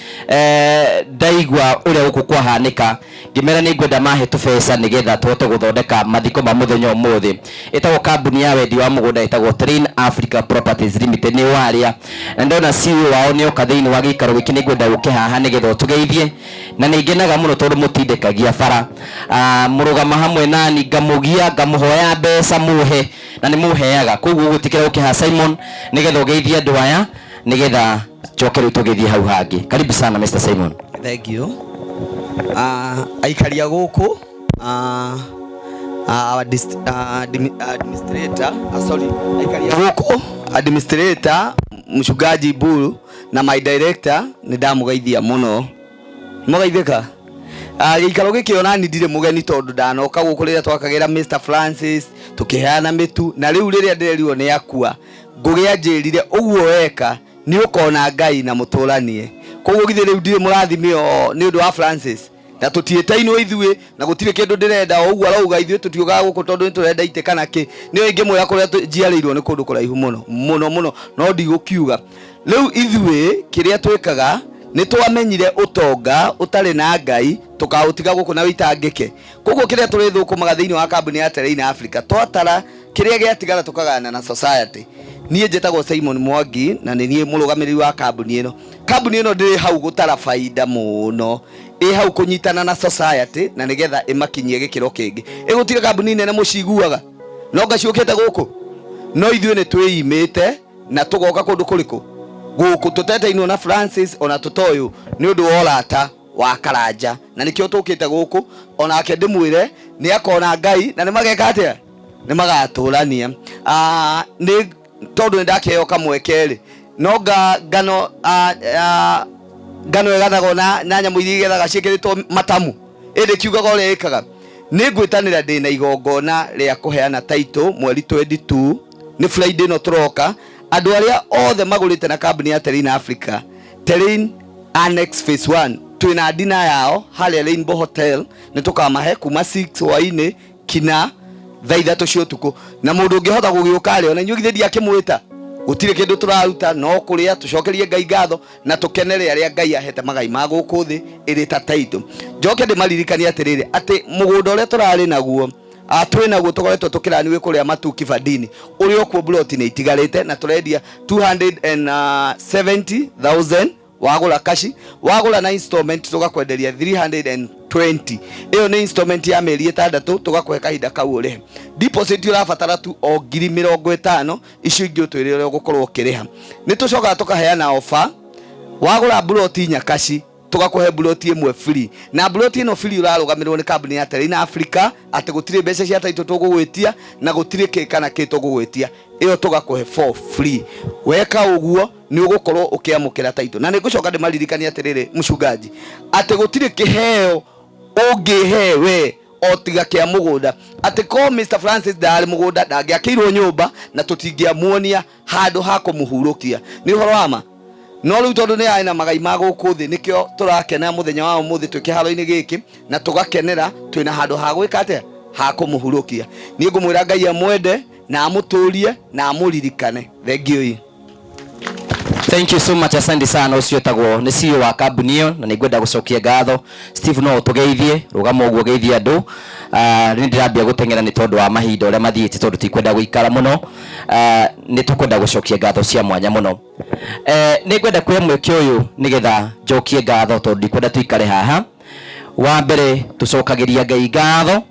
ndaigua ũrĩa gũkũ kwahanĩka, ngĩmera nĩ ngwenda mahe tũbeca nĩgetha tũhote gũthondeka mathiko ma mũthenya ũmũthĩ. Ĩtagwo kambuni ya wendi wa mũgũnda, ĩtagwo Train Africa Properties Limited, nĩ warĩa. Na ndona CEO wao nĩ oka thĩinĩ wa gĩikaro gĩkĩ, nĩ ngwenda ũke haha nĩgetha ũtũgeithie. Na nĩ ngenaga mũno tondũ mũtindĩkagia bara. Mũrũgama hamwe nani, ngamũgia, ngamũhoya mbeca mũhe, na nĩ mũheaga. Koguo ũgwĩtĩkĩra ũke haha Simon nĩgetha ũgeithie andũ aya, nĩgetha njoke rĩu tũgĩthiĩ hau hangĩ. Karibu sana Mr. Simon.
Thank you. Aikari a gũkũ, our administrator, sorry, aikari a gũkũ, administrator mchungaji Mburu na my director, nĩ ndamũgeithia mũno. Mũgeithĩka? Gĩikaro gĩkĩ ona niĩ ndirĩ mũgeni tondũ ndanoka gũkũ rĩrĩa twakagĩra Mr. Francis, tũkĩheana mĩtu, na rĩu rĩrĩa ndĩrerirwo nĩ akua, Ngũgĩ anjĩrire ũguo weka nĩ ũkona Ngai na mũtũranie. Koguo githĩ rĩu ndirĩ mũrathime o nĩ ũndũ wa Francis? Na tũtiĩtainwo ithuĩ, na gũtirĩ kĩndũ ndĩrenda, o ũguo arauga ithuĩ tũtiũkaga gũkũ tondũ nĩ tũrenda itĩ kana kĩ. Nĩyo ingĩmwĩra kũrĩa njiarĩirwo nĩ kũndũ kũraihu mũno, mũno mũno, no ndigũkiuga. Rĩu ithuĩ kĩrĩa twĩkaga nĩ twamenyire ũtonga ũtarĩ na Ngai tũkaũtiga gũkũ na wĩitangĩke. Koguo kĩrĩa tũrĩthũkũmaga thĩinĩ wa kambuni ya Terrain Africa, twatara kĩrĩa gĩatigara tũkagayana na society. Niĩ njĩtagwo Simon Mwangi na nĩ niĩ mũrũgamĩrĩri wa kambuni ĩno. Kambuni ĩno ndĩrĩ hau gũtara baida mũno, ĩ hau kũnyitana na society na nĩgetha ĩmakinyie gĩkĩro kĩngĩ. Ĩ gũtirĩ kambuni nene mũciguaga no ngaciũkĩte gũkũ, no ithuĩ nĩ twĩimĩte na tũgoka kũndũ kũrĩkũ gũkũ tũteteinwo na Francis ona tũtoyũ nĩ ũndũ wa ũrata wa Karanja, na nĩkĩo tũkĩte gũkũ. Onake ndĩmwĩre nĩ akona Ngai na nĩ mageka atĩa, nĩ magatũrania. Nĩ tondũ nĩ ndakĩheo kamweke rĩ, no ngano, ngano ĩgathagwo na nyamũ iria igethaga ciĩkĩrĩtwo matamu, ĩndĩ kiugaga ũrĩa ĩkaga. Nĩ ngwĩtanĩra ndĩna igongona rĩa kũheana title mweri 22, nĩ Friday ĩno tũroka. Andũ arĩa othe magũrĩte na kambuni ya Terrain Africa, Terrain Annex Phase 1, twĩna dina yao harĩa Rainbow Hotel, nĩ tũkamahe kuma 6 hwainĩ kina Thaa 3 cia ũtukũ. Na mũndũ ũngĩhota gũgĩũka rĩ, ona inyuĩ githĩ ndiakĩmwĩta? Gũtirĩ kĩndũ tũraruta no kũrĩa tũcokerie Ngai ngatho na tũkenere arĩa Ngai ahete magai ma gũkũ thĩ ĩrĩ ta title. Njoke ndĩmaririkanie atĩrĩrĩ, atĩ mũgũnda ũrĩa tũrarĩ naguo, twĩ naguo tũkoretwo tũkĩrani wĩ kũrĩa Matuu Kibandini, ũrĩ o kuo mburoti nĩ itigarĩte na tũrendia 270,000 wagũra kashi, wagũra na installment tũgakwenderia 320. Ĩyo nĩ installment ya mĩeri 6, tũgakũhe kahinda kau ũrĩhe. Deposit ũrabatara tu o 50,000, icio ingĩ ũtwĩre ũrĩa ũgũkorwo ũkĩrĩha. Nĩ tũcokaga tũkaheana offer, wagũra mburoti inya kashi, tũgakũhe mburoti ĩmwe free. Na mburoti ĩno free ũrarũgamĩrĩrwo nĩ kambuni ya Terrain Africa, atĩ gũtirĩ mbeca cia title tũgũgwĩtia na gũtirĩ kĩ kana kĩ tũgũgwĩtia, ĩyo tũgakũhe for free. Weka ũguo nĩ ũgũkorwo ũkĩamũkĩra title. Na nĩ ngũcoka ndĩmaririkanie atĩrĩrĩ, mũcungaji, atĩ gũtirĩ kĩheo ũngĩhe we o tiga kĩa mũgũnda, atĩ ko Mr Francis ndarĩ mũgũnda ndangĩakĩirwo nyũmba na tũtingĩamuonia handũ ha kũmũhurũkia. Nĩ ũhoro wa ma. No rĩu tondũ nĩ arĩ na magai ma gũkũ thĩ, nĩkĩo tũrakena mũthenya wa ũmũthĩ twĩ kĩharo-inĩ gĩkĩ na tũgakenera twĩna handũ ha gwĩka atĩa, ha kũmũhurũkia. Niĩ ngũmwĩra Ngai amwende na amũtũrie na amũririkane. Thengiũ ii.
Thank you so much, asante sana. Ũcio etagwo nĩ CEO wa kambuni ĩyo na nĩngwenda gũcokia ngatho. Steve, no ũtũgeithie, rũgama ũguo geithie andũ. Nĩ ndĩrambia gũteng'era nĩ tondũ wa mahinda ũrĩa mathiĩte, tondũ tikwenda gũikara mũno. Nĩ tũkwenda gũcokia ngatho cia mwanya mũno. Nĩ ngwenda kuoya mweke ũyũ nĩgetha njokie ngatho, tondũ ndikwenda tũikare haha. Wa mbere tũcokagĩria Ngai ngatho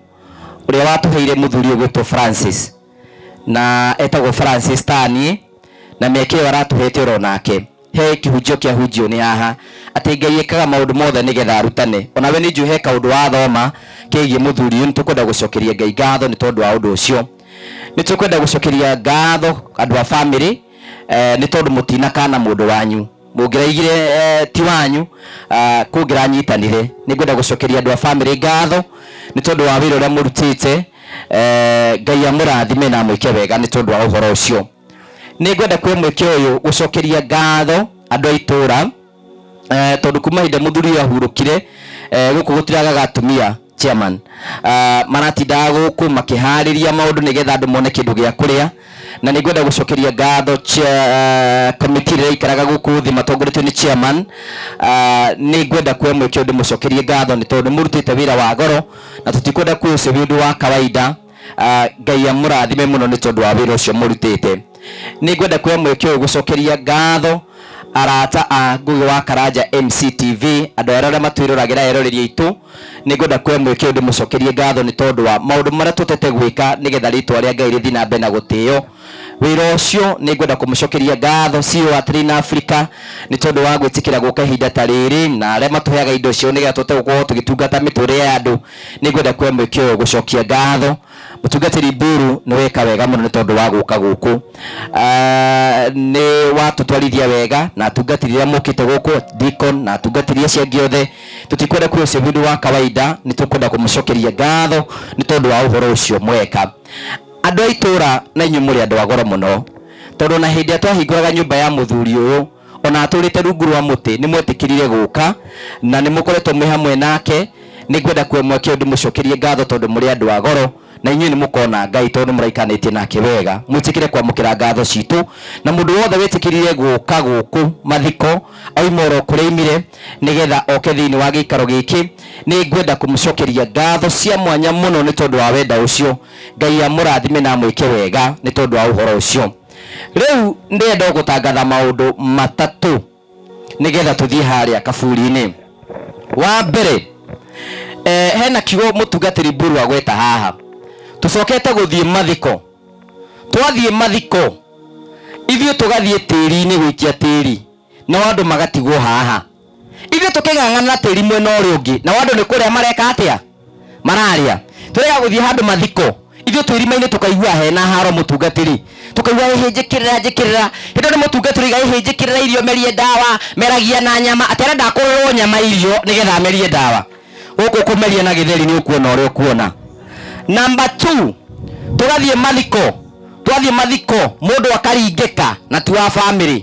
ũrĩa watũheire mũthuri ũgwĩtwo Francis, na etagwo Francis taniĩ, na mĩaka ĩyo aratũhete oro nake. He kĩhunjio kĩahunjio nĩ haha atĩ Ngai ekaga maũndũ mothe nĩgetha arutane. Onawe nĩ njũĩ he kaũndũ wathoma kegiĩ mũthuri ũyũ. Nĩ tũkwenda gũcokeria Ngai ngatho nĩ tondũ wa ũndũ ũcio. Nĩ tũkwenda gũcokeria ngatho andũ a famĩlĩ, nĩ tondũ mũtinakana mũndũ wanyu mũngĩraigire, ti wanyu, kũngĩranyitanire. Nĩ ngwenda gũcokeria andũ a famĩlĩ ngatho nĩ tondũ wa wĩra ũrĩa mũrutĩte. Ngai amũrathime na amwĩke wega nĩ tondũ wa ũhoro ũcio. Nĩ ngwenda kuoya mweke ũyũ gũcokeria ngatho andũ a itũũra, tondũ kuma hĩndĩ mũthuri ũyũ ahurũkire, gũkũ gũtiragaga atumia chairman. Maratindaga gũkũ makĩharĩria maũndũ nĩgetha andũ mone kĩndũ gĩa kũrĩa. Na nĩ ngwenda gũcokeria ngatho committee ĩrĩa ĩikaraga gũkũ thĩ matongoretio nĩ chairman. Nĩ ngwenda kuoya mweke ũyũ ndĩmũcokerie ngatho nĩ tondũ nĩ mũrutĩte wĩra wa goro na tũtikwenda kuoya ũcio wĩ ũndũ wa kawaida. Ngai amũrathime mũno nĩ tondũ wa wĩra ũcio mũrutĩte. Nĩ ngwenda kuoya mweke ũyũ gũcokeria ngatho arata a Ngũgĩ wa Karanja MCTV, andũ arĩa matwĩroragĩra, eroreri aitũ. Nĩ ngwenda kuoya mweke ũyũ ndĩmũcokerie ngatho nĩ tondũ wa maũndũ marĩa tũtete gwĩka nĩgetha rĩtwa rĩa Ngai rĩthiĩ na mbere na gũtĩo. Wĩra ũcio nĩ ngwenda kũmũcokeria ngatho CEO wa Train Africa nĩ tondũ wa gwĩtĩkĩra gũka ihinda ta rĩrĩ, na arĩa matũheaga indo ciao nĩgetha tũhote gũkorwo tũgĩtungata mĩtũrĩre ya andũ. Nĩ ngwenda kuoya mweke ũyũ gũcokia ngatho mũtungatĩri Mburu, nĩ weka wega mũno nĩ tondũ wa gũka gũkũ. Nĩ watũtwarithia wega na atungatĩri arĩa mokĩte gũkũ, deacon na atungatĩri acio angĩ othe. Tũtikwenda kuoya ũcio ũndũ wa kawaida, nĩ tũkwenda kũmũcokeria ngatho nĩ tondũ wa ũhoro ũcio mweka. Andũ a itũũra na inyuĩ mũrĩ andũ a goro mũno, tondũ ona hĩndĩ ĩrĩa twahingũraga nyũmba ya mũthuri ũyũ, ona atũrĩte rungu rwa mũtĩ, nĩ mwetĩkĩrire gũka na nĩ mũkoretwo mwĩ hamwe nake. Nĩ ngwenda kuoya mweke ũyũ ndĩmũcokerie ngatho tondũ mũrĩ andũ a goro, na inyuĩ nĩ mũkona Ngai tondũ nĩ mũraikanĩtie nake wega. Mwĩtĩkĩre kwamũkĩra ngatho citũ, na mũndũ wothe wĩtĩkĩrire gũka gũkũ mathiko auma oro kũrĩa aimire nĩgetha oke thĩinĩ wa gĩikaro gĩkĩ, nĩ ngwenda kũmũcokeria ngatho cia mwanya mũno nĩ tondũ wa wenda ũcio. Ngai amũrathime na amwĩke wega nĩ tondũ wa ũhoro ũcio. Rĩu ndĩrenda gũtangatha maũndũ matatũ nĩgetha tũthiĩ harĩa kaburi-inĩ. Wa mbere, hena kiugo mũtungatĩri Mburu agweta haha, tũcokete gũthiĩ mathiko. Twathiĩ mathiko ithuĩ tũgathiĩ tĩri-inĩ gũikia tĩri, nao andũ magatigwo haha. Ithuĩ tũkĩng'ang'ana na tĩri mwena ũrĩa ũngĩ, nao andũ nĩ kũrĩa mareka atĩa? Mararĩa. Tũrega gũthiĩ handũ mathiko, ithuĩ twĩ irima-inĩ tũkaigua hena haro mũtungatĩri, tũkaigua ĩhĩ njĩkĩrĩra njĩkĩrĩra. Hĩndĩ ĩyo nĩ mũtungatĩri oiga ĩhĩ njĩkĩrĩra irio merie ndawa, meragia na nyama, atĩ arenda akũrĩrwo nyama irio nĩgetha amerie ndawa. Gũkũ kũmeria na gĩtheri nĩ ũkuona ũrĩa ũkuona. Number 2, tũgathiĩ mathiko, twathiĩ mathiko mũndũ akaringĩka na ti wa famĩlĩ,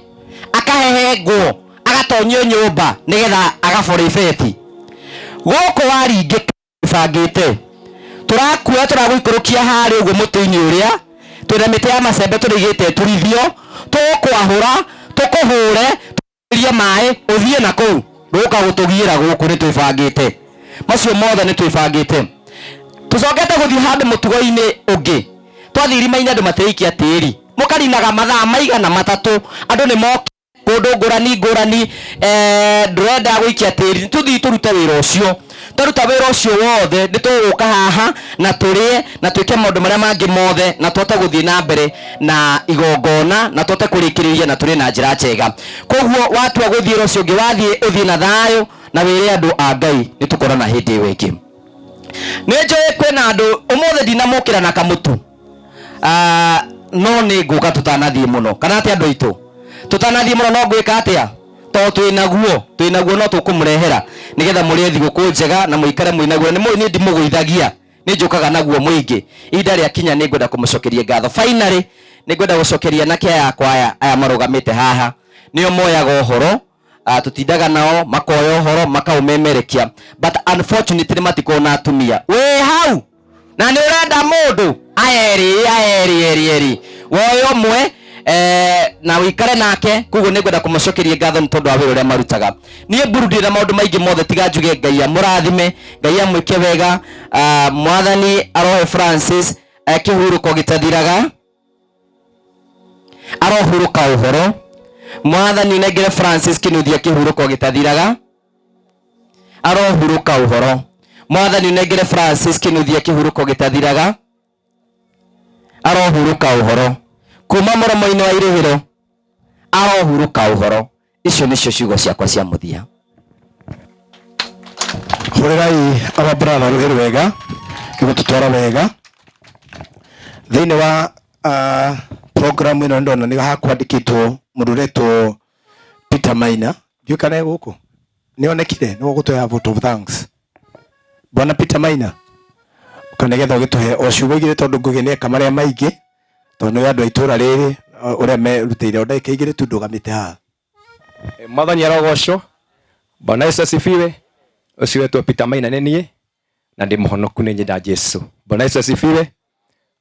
akahehengwo, agatonyio nyũmba nĩgetha agabora ibeti. Gũkũ waringĩka bangĩte. Tũrakuoya tũragũikũrũkia harĩa ũguo mũtĩ-inĩ ũrĩa twĩna mĩtĩ ya macembe tũrĩigĩte tũrithio, tũgũkwahũra, tũkũhũre, tũrie maĩ, ũthiĩ na kũu. Ndũgũka gũtũgiĩra gũkũ, nĩ twĩbangĩte. Macio mothe nĩ twĩbangĩte. Tũcokete gũthiĩ handũ mũtugo-inĩ ũngĩ. Twathiĩ irima-inĩ andũ matiraikia tĩri. Mũkarinaga mathaa maigana matatũ, andũ nĩ moke kũndũ ngũrani ngũrani, ndũrenda gũikia tĩri, tũthiĩ tũrute wĩra ũcio. Twaruta wĩra ũcio wothe, nĩ tũgũka haha na tũrĩe na twĩke maũndũ marĩa mangĩ mothe, na tũhote gũthiĩ na mbere na igongona, na tũhote kũrĩkĩrĩria na tũrĩe na njĩra njega. Koguo watua gũthiĩ wĩra ũcio ũngĩ, wathiĩ ũthiĩ na thayũ na wĩre andũ a Ngai nĩ tũkorana hĩndĩ ĩyo ĩngĩ. Nĩ njũĩ kwĩna andũ ũmũthĩ ndinamũkĩra na kamũtu, no nĩ ngũka tũtanathiĩ mũno, kana atĩa andũ aitũ? Tũtanathiĩ mũno no ngwĩka atĩa? Tondũ twĩnaguo no tũkũmũrehera nĩgetha mũrĩe thigũkũ njega na mũikare mwĩnaguo. Nĩ mũĩ niĩ ndimũgũithagia, nĩ njũkaga naguo mũingĩ. Ihinda rĩakinya nĩ ngwenda kũmũcokeria ngatho. Finally nĩ ngwenda gũcokeria anake aya akwa aya marũgamĩte haha, nĩo moyaga ũhoro, tũtindaga nao makoya ũhoro makaũmemerekia, but unfortunately matikoragwo na atumia. Wĩ hau na nĩ ũrenda mũndũ aya erĩ, aya erĩ, erĩ, erĩ, woe ũmwe, na ũikare nake. Koguo nĩ ngwenda kũmacokeria ngatho nĩ tondũ wa wĩra ũrĩa marutaga. Niĩ mburu ndirĩ na maũndũ maingĩ mothe, tiga njuge Ngai amũrathime, Ngai amwĩke wega. Mwathani arohe Francis kĩhurũko gĩtathiraga, arohurũka ũhoro. Mwathani ũnengere Francis Kinuthia kĩhurũko gĩtathiraga, arohurũka ũhoro. Mwathani ũnengere Francis Kinuthia kĩhurũko gĩtathiraga, arohurũka ũhoro. Kuma mũromo-inĩ wa irĩhĩro, arohurũka ũhoro. Icio nĩcio ciugo ciakwa cia mũthia.
Hũrĩrai our brother rũhĩ rwega, nĩgũtũtwara wega. Thĩinĩ wa program ĩno ndona nĩ hakwandĩkĩtwo mũndũ ũretwo Peter Maina. Ndiũĩ kana e gũkũ? Nĩonekire, nĩwe ũgũtũhe vote of thanks. Bwana Peter Maina, ũka nĩgetha ũgĩtũhe o ciugo igĩrĩ, tondũ Ngũgĩ nĩeka marĩa maingĩ, tondũ nĩ andũ a itũũra rĩrĩ ũrĩa merutĩire, o ndagĩka igĩrĩ tu ndũgamĩte haha.
Mwathani arogocwo. Bwana Yesu asifiwe. Ũcio wetwo Peter Maina nĩ niĩ, na ndĩ mũhonoku, nĩ nyenda Jesu. Bwana Yesu asifiwe.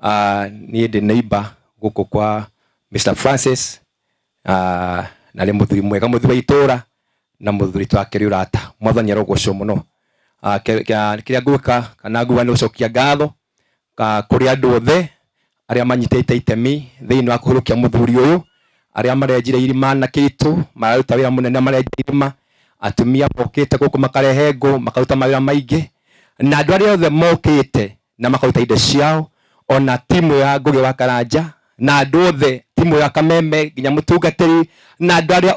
Niĩ ndĩ neighbor gũkũ kwa Mr Francis, na nĩ mũthuri mwega, mũthuri wa itũũra na mũthuri twakĩrĩ ũrata. Mwathani arogocwo mũno. Kĩrĩa ngwĩka kana nguga nĩ gũcokia ngatho kũrĩ andũ othe arĩa manyitĩte itemi thĩinĩ wa kũhurũkia mũthuri ũyũ, arĩa marenjire irima na kĩitũ, mararuta wĩra mũnene, marenja irima, atumia mokĩte gũkũ makarehe ngũ, makaruta mawĩra maingĩ, na andũ arĩa othe mokĩte na makaruta indo ciao, ona timu ya Ngũgĩ wa Karanja na andũ othe, timu ya Kameme nginya mũtungatĩri na andũ arĩa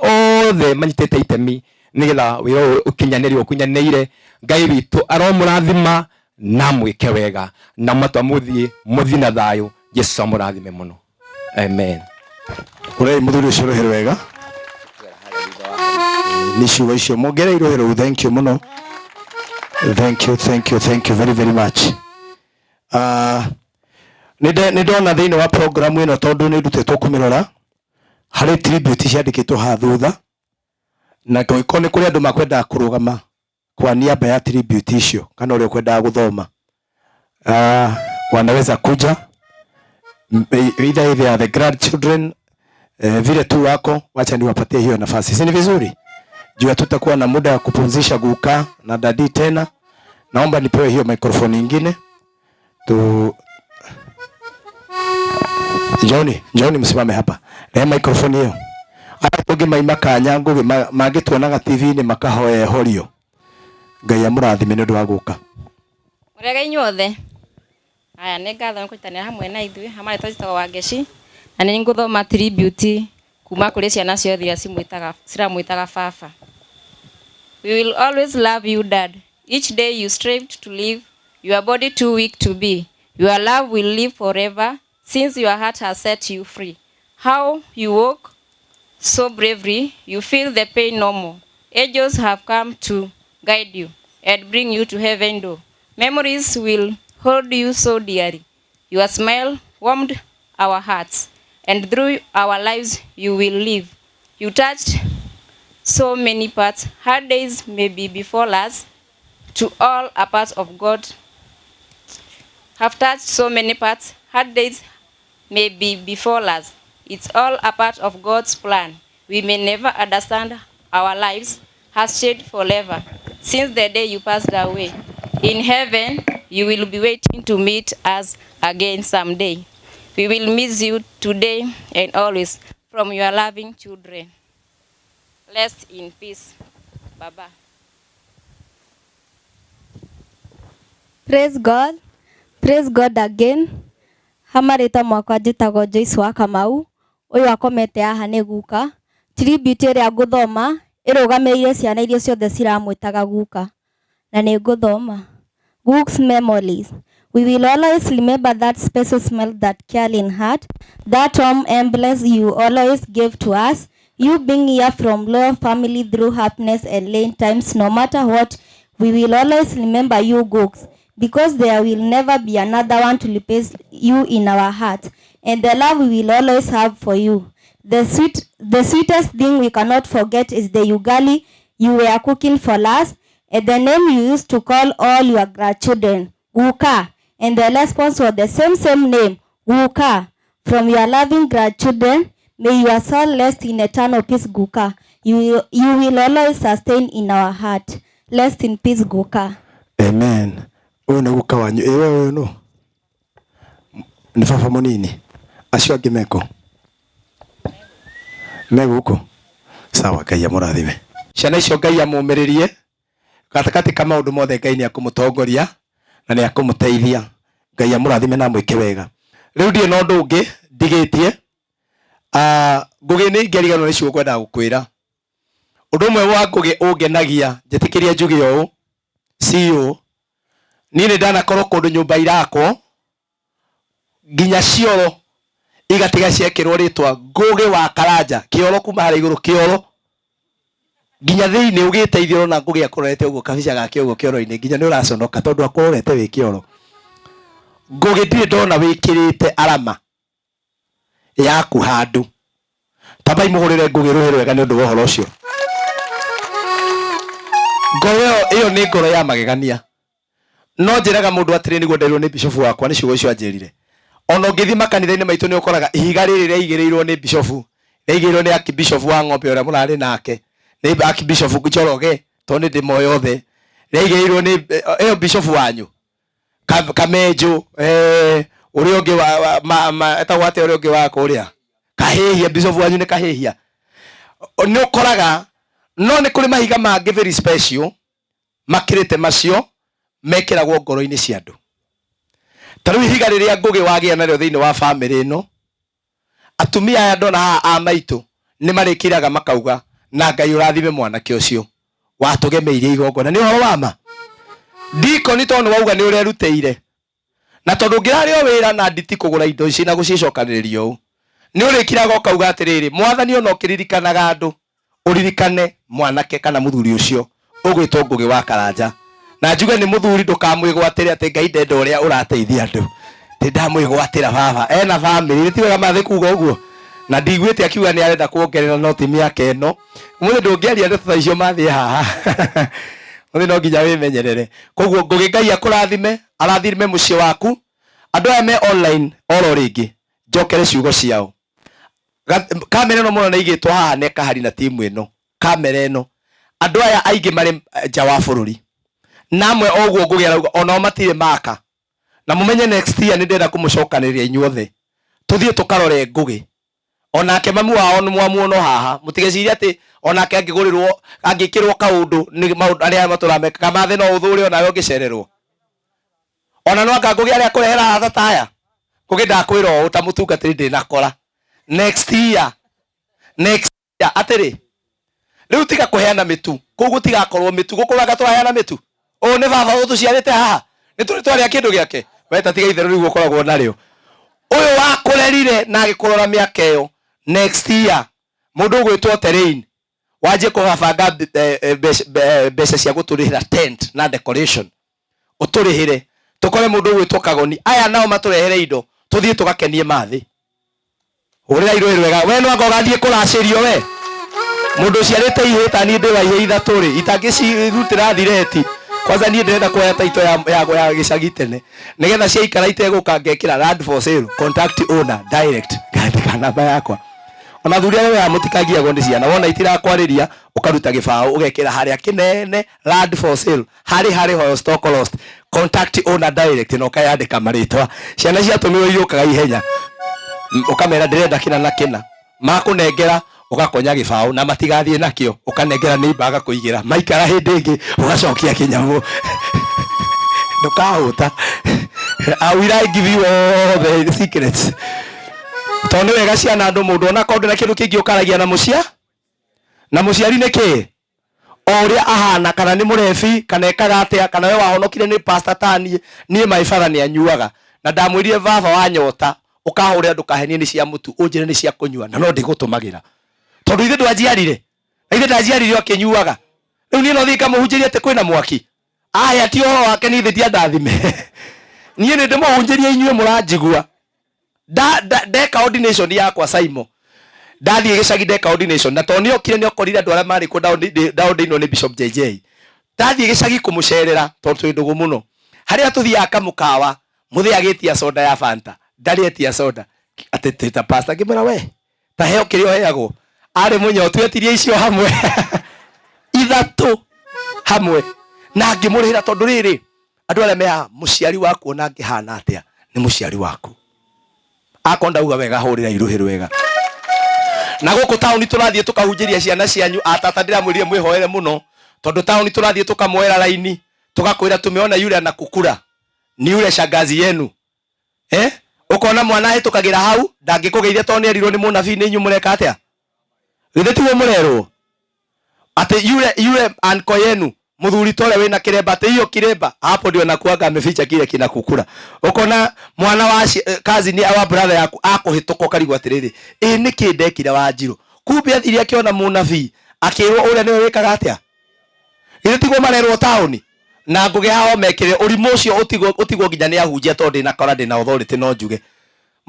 othe manyitĩte itemi nĩgetha wĩra ũyũ ũkinyanĩre ũkinyanĩire. Ngai witũ aromũrathima na mwĩke wega, na matua mũthiĩ, mũthiĩ na thayũ. Jesu amũrathime mũno. Amen.
Ũrei mũthuri ũcio rũhĩ rwega. Nĩ ciugo icio mongerei rũhĩ rũu. Thank you mũno. Thank you, thank you, thank you very very much. Nĩ ndona thĩinĩ wa program ĩno, tondũ nĩ ndutĩtwo kũmĩrora, harĩ tribute ciandĩkĩtwo haha thutha, na ngĩkorwo nĩ kũrĩ andũ makwendaga kũrũgama kwa niaba ya tribute icio, kana ũrĩa ũkwendaga gũthoma, wanaweza kuja. Either they are the grandchildren, vile tu wako, wacha niwapatie hiyo nafasi, si ni vizuri? Juu hatutakuwa na muda wa kupumzisha guka na dadi tena. Naomba nipewe hiyo microphone nyingine tu. Njoni, njoni msimame hapa. Rehe microphone hiyo. Aya tũngĩ maima kanya Ngũgĩ mangĩtuonaga TV-inĩ makahoya ehorio. Ngai amũrathime nĩ ũndũ wa gũka.
Mũrĩega inyuothe. Aya, nĩ ngatho nĩ kũnyitanĩra hamwe na ithuĩ. Hamwe rĩtwa njĩtagwo Wangeci, na nĩ ngũthoma tribute kuma kũrĩ ciana ciothe iria ciramwĩtaga baba. We will always love you, Dad. Each day you strived to live, your body too weak to be. Your love will live forever, since your heart has set you free. How you walk so bravely, you feel the pain no more. Angels have come to guide you and bring you to heaven door. Memories will hold you so dearly. Your smile warmed our hearts, and through our lives you will live. You touched so many parts. Hard days may be before us, to all a part of God. have touched so many parts. Hard days may be before us. It's all a part of God's plan. We may never understand our lives has changed forever since the day you passed away. In heaven, you will be waiting to meet us again someday. We will miss you today and always from your loving children. Rest in peace. Baba.
Praise God. Praise God again. Ha marĩtwa makwa njĩtagwo Joyce wa Kamau. Ũyũ akomete haha nĩ guka. Tribute ĩrĩa ngũthoma ĩrũgamĩrĩire ciana iria ciothe ciramwĩtaga guka. Na nĩ ngũthoma. Guuk's memories. We will always remember that special smell that caring heart, that warm embrace you always gave to us, you being here from loyal family through happiness and lane times, no matter what, we will always remember you, Gooks, because there will never be another one to replace you in our heart, and the love we will always have for you. The sweetest thing we cannot forget is the ugali you were cooking for us, and the name you used to call all your grandchildren, Guka, and the response was the same name, Guka. From your loving grandchildren, may your soul rest in eternal peace, Guka. You will always sustain in our heart. Rest in peace, Guka.
Amen. Ũyũ nĩ guka wanyu. Ĩ we ũyũ nũ? Nĩ baba mũnini. Acio angĩ mekũ? Me gũkũ? Sawa, Ngai amũrathime. Ciana icio Ngai amũmĩrĩrie gatagatĩ ka maũndũ mothe Ngai nĩ akũmũtongoria na nĩ akũmũteithia. Ngai amũrathime na amwĩke wega. Rĩu ndirĩ na ũndũ ũngĩ ndigĩtie. Ngũgĩ nĩ ingĩariganĩrwo nĩ ciugo ngwendaga gũkwĩra. Ũndũ ũmwe wa Ngũgĩ ũngenagia, njĩtĩkĩrie njuge ũũ, CEO, niĩ nĩ ndanakorwo kũndũ nyũmba irakwo nginya cioro igatiga ciekĩrwo rĩtwa Ngũgĩ wa Karanja, kĩoro kuma harĩa igũrũ kĩoro nginya thĩinĩ ũgĩteithio ũrona Ngũgĩ akũrorete ũguo kabica gake ũguo kĩoro-inĩ nginya nĩ ũraconoka tondũ akũrorete wĩ kĩoro. Ngũgĩ ndirĩ ndona wĩkĩrĩte arama yaku handũ. Tambai mũhũrĩre Ngũgĩ rũhĩ rwega nĩ ũndũ wa ũhoro ũcio. Ngoro ĩyo nĩ ngoro ya magegania. No njĩraga mũndũ atĩrĩ nĩguo nderirwo nĩ bishofu wakwa nĩ ciugo icio anjĩrire. Ona ũngĩthiĩ makanitha-inĩ maitũ nĩ ũkoraga ihiga rĩrĩ rĩaigĩrĩirwo nĩ bishofu, rĩaigĩrĩirwo nĩ archbishop wa ng'ombe ũrĩa mũrarĩ nake, nĩ archbishop Njoroge tondũ nĩ ndĩmoĩ othe, rĩaigĩrĩirwo nĩ ĩyo bishofu wanyu Kamenjũ, ũrĩa ũngĩ wa etagwo atĩa ũrĩa ũngĩ wa kũrĩa Kahĩhia, bishofu wanyu nĩ Kahĩhia. Nĩ ũkoraga no nĩ kũrĩ mahiga mangĩ very special makĩrĩte macio mekĩragwo ngoro-inĩ cia andũ. Ta rĩu ihiga rĩrĩa Ngũgĩ wagĩa narĩo thĩinĩ wa bamĩrĩ ĩno, atumia aya ndona haha a maitũ nĩ marĩkĩraga makauga na Ngai ũrathime mwanake ũcio watũgemeirie igongona. Nĩ ũhoro wa ma ndikoni tondũ nĩ wauga nĩ ũrerutĩire, na tondũ ũngĩrarĩ o wĩra na nditi kũgũra indo ici na gũcicokanĩrĩria ũũ, nĩ ũrĩkiraga ũkauga atĩrĩrĩ, mwathani ona ũkĩririkanaga andũ ũririkane mwanake kana mũthuri ũcio ũgwĩtwo Ngũgĩ wa Karanja. Na njuge nĩ mũthuri ndũkamwĩgwatĩre atĩ Ngai ndenda ũrĩa ũrateithia andũ. Ndĩ ndamwĩgwatĩra baba ena bamĩrĩ, ti wega mathĩ kuga ũguo. Na ndiguĩte akiuga nĩ arenda kuongerera no ti mĩaka ĩno. Ũmũthĩ ndũngĩaria ndeto ta icio mathiĩ haha. Ũmũthĩ no nginya wĩmenyerere. Koguo Ngũgĩ Ngai akũrathime, arathime mũciĩ waku. Andũ aya me online oro rĩngĩ, njokere ciugo ciao. Kamera ĩno mũno nĩ ĩigĩtwo haha nĩ Kahari na timu ĩno. Kamera ĩno. Andũ aya aingĩ marĩ nja wa bũrũri. Na amwe o ũguo Ngũgĩ arauga onao matirĩ maka. Na mũmenye next year nĩ ndĩrenda kũmũcokanĩrĩria inyuothe. Tũthiĩ tũkarore Ngũgĩ. Onake mamu wao nĩ mwamuona haha. Mũtigecirie atĩ onake angĩgũrĩrwo, angĩkĩrwo kaũndũ nĩ maũndũ arĩa matũrameka. Kamathe no ũthũre onawe ũngĩcererwo. Ona no anga Ngũgĩ arĩa akũrehera haha ta aya. Ngũgĩ ndakwĩra ũũ ta mũtungatĩri ndĩnakora. Next year. Next year atĩrĩ. Rĩu tiga kũheana mĩtu. Kũu gũtigakorwo mĩtu. Gũkũ wanga tũraheana mĩtu. Ũũ nĩ baba ũtũciarĩte haha. Nĩ tũrĩ twarĩa kĩndũ gĩake. We ta tiga itherũ rĩu ũkoragwo narĩo. Ũyũ wakũrerire na agĩkũrora mĩaka ĩyo. Next year mũndũ ũgwĩtwo Terrain wanjie kũbanga mbeca cia gũtũrĩhĩra tent na decoration. Ũtũrĩhĩre. Tũkore mũndũ ũgwĩtwo Kagoni. Aya nao matũrehere indo. Tũthiĩ tũgakenie mathĩ. Hũrĩra irũĩ rwega. We no anga ũgathiĩ kũracĩrio we. Mũndũ ũciarĩte ihĩĩ ta niĩ ndĩ wa ihĩĩ ithatũ rĩ, itangĩcirutĩra thireti. Kwanza niĩ ndĩrenda kuoya taito ya, ya, ya gĩcagi tene nĩgetha ciaikara itegũka ngekĩra land for sale contact owner direct ngandĩka namba yakwa ona athuri arĩa wea mũtikagiagwo nĩ ciana wona itirakwarĩria ũkaruta gĩbaũ ũgekĩra harĩa kĩnene land for sale harĩ harĩ hoyo stock lost contact owner direct na ũkayandĩka marĩtwa ciana ciatũmĩrwo iriũkaga ihenya ũkamera ndĩrenda kĩna na kĩna makũnengera ũgakonya gĩbaũ na matigathiĩ nakĩo ũkanengera neighbor agakũigĩra maikara hĩndĩ ĩngĩ ũgacokia kĩnyamũ ndũkahũta I will I give you all the secrets tondũ nĩ wega ciana andũ mũndũ ona korwo ndĩ na kĩndũ kĩngĩ ũkaragia na mũcia na mũciari nĩ kĩ o ũrĩa ahana kana nĩ mũrebi kana ekaga atĩa kana we wahonokire nĩ pastor ta niĩ niĩ my father nĩ anyuaga na ndamwĩrire baba wa nyota ũkahũrĩra ndũkahenie nĩ cia mũtu ũnjĩre nĩ cia kũnyua na no ndĩgũtũmagĩra tondũ ithe ndwanjiarire na ithe ndanjiarire akĩnyuaga rĩu niĩ no thiĩ ngamũhunjĩrie atĩ kwĩna mwaki aya ti ũhoro wake niĩ thĩ ndiandathime niĩ nĩ ndĩmũhunjĩrie inyuĩ mũranjigua ndeka ordination yakwa Saimo ndathiĩ gĩcagi ndeka ordination na tondũ nĩokire nĩokorire andũ arĩa marĩ kuo ndaordinwo nĩ Bishop JJ ndathiĩ gĩcagi kũmũcerera tondũ twĩ ndũgũ mũno harĩa tũthiaga kamũkawa mũthĩ agĩtia soda ya Fanta ndarĩ etia soda atĩ twĩta pastor ngĩmwĩra we ta heo kĩrĩa ũheagwo arĩ mũnyotu etirie icio hamwe ithatũ hamwe na ngĩmũrĩhĩra tondũ rĩrĩ andũ arĩa mehaha mũciari waku ona angĩhana atĩa nĩ mũciari waku akorwo ndauga wega hũrĩra iruhĩ rwega na gũkũ taũni tũrathiĩ tũkahunjĩria ciana cianyu atata ndĩramwĩrire mwĩhoere mũno tondũ taũni tũrathiĩ tũkamuoera raini tũgakwĩra tumeona yule anakukura ni yule shangazi yenu eh ukona mwana ahĩtũkagĩra hau ndangĩkũgeithia tondũ nĩerirwo nĩ mũnabii nĩ inyuĩ mũreka atĩa githĩ tiguo mũrerwo atĩ yule yule anko yenu muthuri tore wina kiremba ati hiyo kiremba hapo ndio nakuaga ameficha kile kinakukura ukona mwana wa cousin wa brother yaku akuhituka ukarigwo atiriri ĩ nĩkĩ ndekire Wanjiru kumbe athire akiona munabii akirwo uria niwe wikaga atia githĩ tiguo marerwo taũni na ngũgĩ hao mekire ũrimũ ũcio ũtigwo ũtigwo nginya nĩ ahunjia tondũ ndĩnakora ndĩna authority no njuge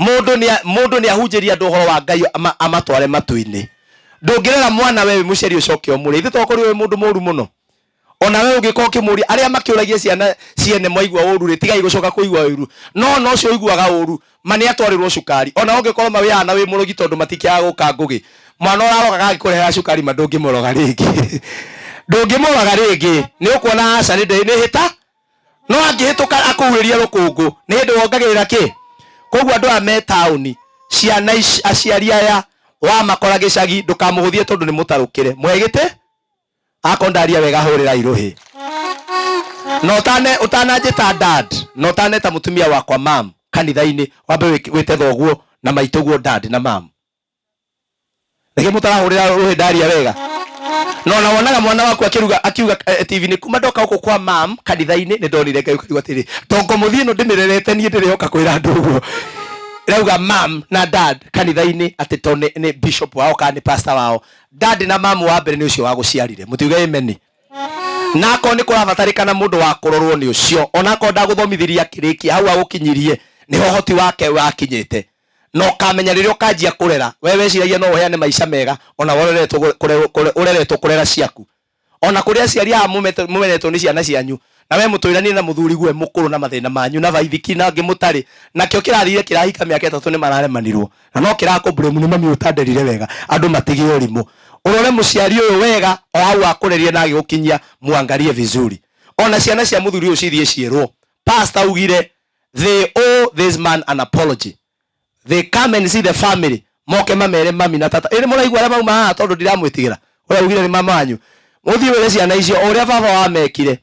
mũndũ nĩ mũndũ nĩ ahunjĩria andũ ũhoro wa Ngai amatware matu-inĩ ndũngĩrera mwana we wĩ mũciari ũcoke ũmũrĩe ithe tokorwo wĩ mũndũ mũru mũno ona we ũngĩkorwo ũkĩmũria arĩa makĩũragia ciana ciene mwaigua ũru rĩ tigai gũcoka kũigua ũru no no ũcio ũiguaga ũru ma nĩ atwarĩrwo cukari ona ũngĩkorwo ma wĩhana wĩ mũrogi tondũ matikĩaga gũka ngũgĩ mwana ũrarogaga agĩkũrehera cukari ma ndũngĩmũroga rĩngĩ ndũngĩmũroga rĩngĩ nĩ ũkuona aca nĩ nĩ hĩta no angĩhĩtũka akũhurĩria rũkũngũ nĩ hĩndĩ wongagĩrĩra kĩ koguo andũ aya me taũni ciana ici aciari aya wamakora gĩcagi ndũkamũhũthie tondũ nĩ mũtarũkĩre mũhe gĩtĩ akorwo ndaria wega hũrĩra irũhĩ na ũtane ũtananjĩta dad na ũtaneta mũtumia wakwa mam kanitha-inĩ wambe wĩte thoguo na maitũguo dad na mam rĩngĩ mũtarahũrĩra rũhĩ ndaria wega no na wonaga mwana waku akiruga akiuga TV nĩ kuma ndoka gũkũ kwa mam kanitha-inĩ nĩ ndonire Ngai ũkaigua atĩrĩ tongo mũthiĩ ĩno ndĩmĩrerete niĩ ndĩrĩhoka kwĩra andũ ũguo rauga mam na dad kanitha-inĩ atĩ to nĩ bishop wao kana nĩ pastor wao dad na mam wa mbere nĩ ũcio wagũciarire mũtiuge amen na akorwo nĩ kũrabatarĩkana mũndũ wa kũrorwo nĩ ũcio ona akorwo ndagũthomithirie akĩrĩkia hau agũkinyirie nĩho ũhoti wake wakinyĩte na ũkamenya rĩrĩa ũkanjia kũrera we weciragia no ũheane maica mega ona we ũreretwo kũrera ciaku ona kũrĩ aciari aya mũmeretwo nĩ ciana cianyu na we mũtũiranie na mũthuri guwe mũkũrũ na mathĩna manyu na baithiki na angĩ mũtarĩ nakĩo kĩrathire kĩrahika mĩaka ĩtatũ nĩ mararemanirwo na no kĩrakũmburemu nĩ mami ũtanderire wega andũ matige ũrimũ ũrore mũciari ũyũ wega o hau akũrerie na agĩgũkinyia muangalie vizuri ona ciana cia mũthuri ũyũ cithiĩ ciĩrwo pastor augire they owe this man an apology they come and see the family moke mamere mami na tata ĩrĩ mũraigua arĩa mauma haha tondũ ndiramwĩtigĩra ũrĩa augire nĩ mama wanyu mũthiĩ wĩre ciana icio o ũrĩa baba wamekire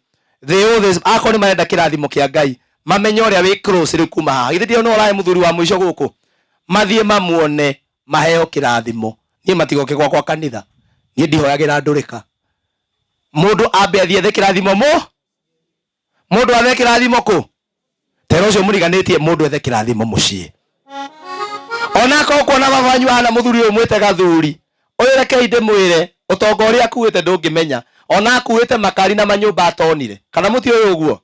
they owe this akorwo nĩ marenda kĩrathimo kĩa Ngai mamenye ũrĩa wĩ close rĩu kuma haha githĩ ndio no ũrahe mũthuri wa mũico gũkũ mathiĩ mamuone maheo kĩrathimo niĩ matigoke gwakwa kanitha niĩ ndihoyagĩra ndũrĩka mũndũ ambe athiĩ ethe kĩrathimo mũ mũndũ athe kĩrathimo kũ tera ũcio mũriganĩtie mũndũ ethe kĩrathimo mũciĩ ona akorwo kuona baba wanyu ahana mũthuri ũyũ mwĩte gathuri ũyũ rekei ndĩmwĩre ũtonga ũrĩa akuĩte ndũngĩmenya ona akuĩte makari na manyũmba atonire kana mũtiũĩ ũguo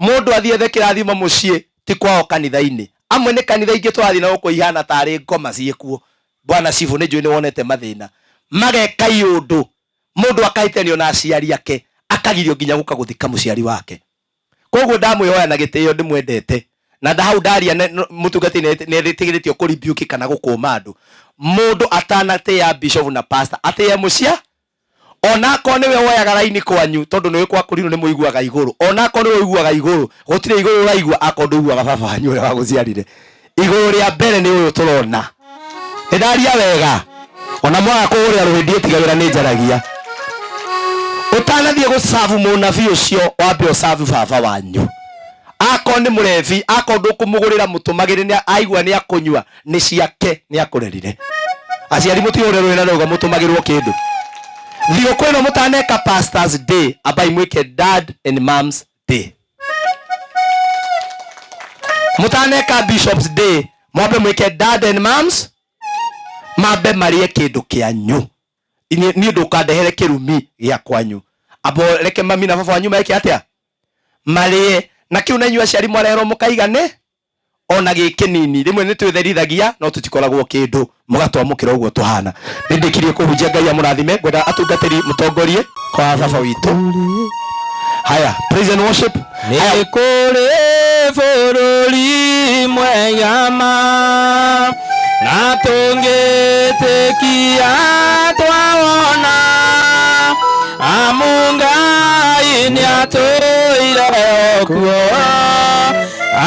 mũndũ athiĩ ethe kĩrathimo mũciĩ ti kwao kanitha-inĩ amwe nĩ kanitha ingĩ tũrathiĩ na gũkũ ihana tarĩ ngoma ciĩkuo bwana cibu nĩ njũĩ nĩ wonete mathĩna mageka iũndũ mũndũ akahĩtanio na aciari ake Akagirio nginya guka guthika muciari wake. Koguo ndamwihoya na gitio ndimwendete. Na ndahau ndaria mutungati nĩ kũ rebuke kana gũkũma andũ. Mũndũ atanatea bishop na pastor atĩe mũcia onako niwe woyaga raini kwanyu tondu niwe kwa kurino ni muiguaga iguru onako niwe uiguaga iguru gutire iguru uraigua akorwo nduiguaga baba wanyu uria waguciarire iguru ria mbere ni uyu turona ndaria wega ona mwaga kuhuria ruhi ndiĩtigagĩra nĩ njaragia ũtanathiĩ gũcabu mũnabii ũcio wambe ũcabu baba wanyu akorwo nĩ mũrebi akorwo ndũkũmũgũrĩra mũtũmagĩre nĩ aigua nĩ akũnyua nĩ ciake nĩ akũrerire aciari mũtihũre rũhĩ na rauga mũtũmagĩrwo kĩndũ thigũkũ ĩno mũtaneka Pastors Day ambai mwĩke Dad and Moms Day mũtaneka Bishops Day mwambe mwĩke Dad and Moms mambe marĩe kĩndũ kĩanyu niĩ ndũkandehere kĩrumi gĩa kwanyu abo reke mami na baba wanyu meke atĩa marĩe na kĩu na inyuĩ aciari mwareherwo mũkaigane ona gĩ kĩnini rĩmwe nĩ twĩtherithagia no tũtikoragwo kĩndũ mũgatwamũkĩra ũguo tũhana nĩ ndĩkirie kũhunjia Ngai amũrathime ngwenda atungatĩri mũtongorie kwa baba witũ haya praise and worship
nĩ kũrĩ bũrũri mwega ma na tũngĩtĩkia twawona amu Ngai nĩatũire kuo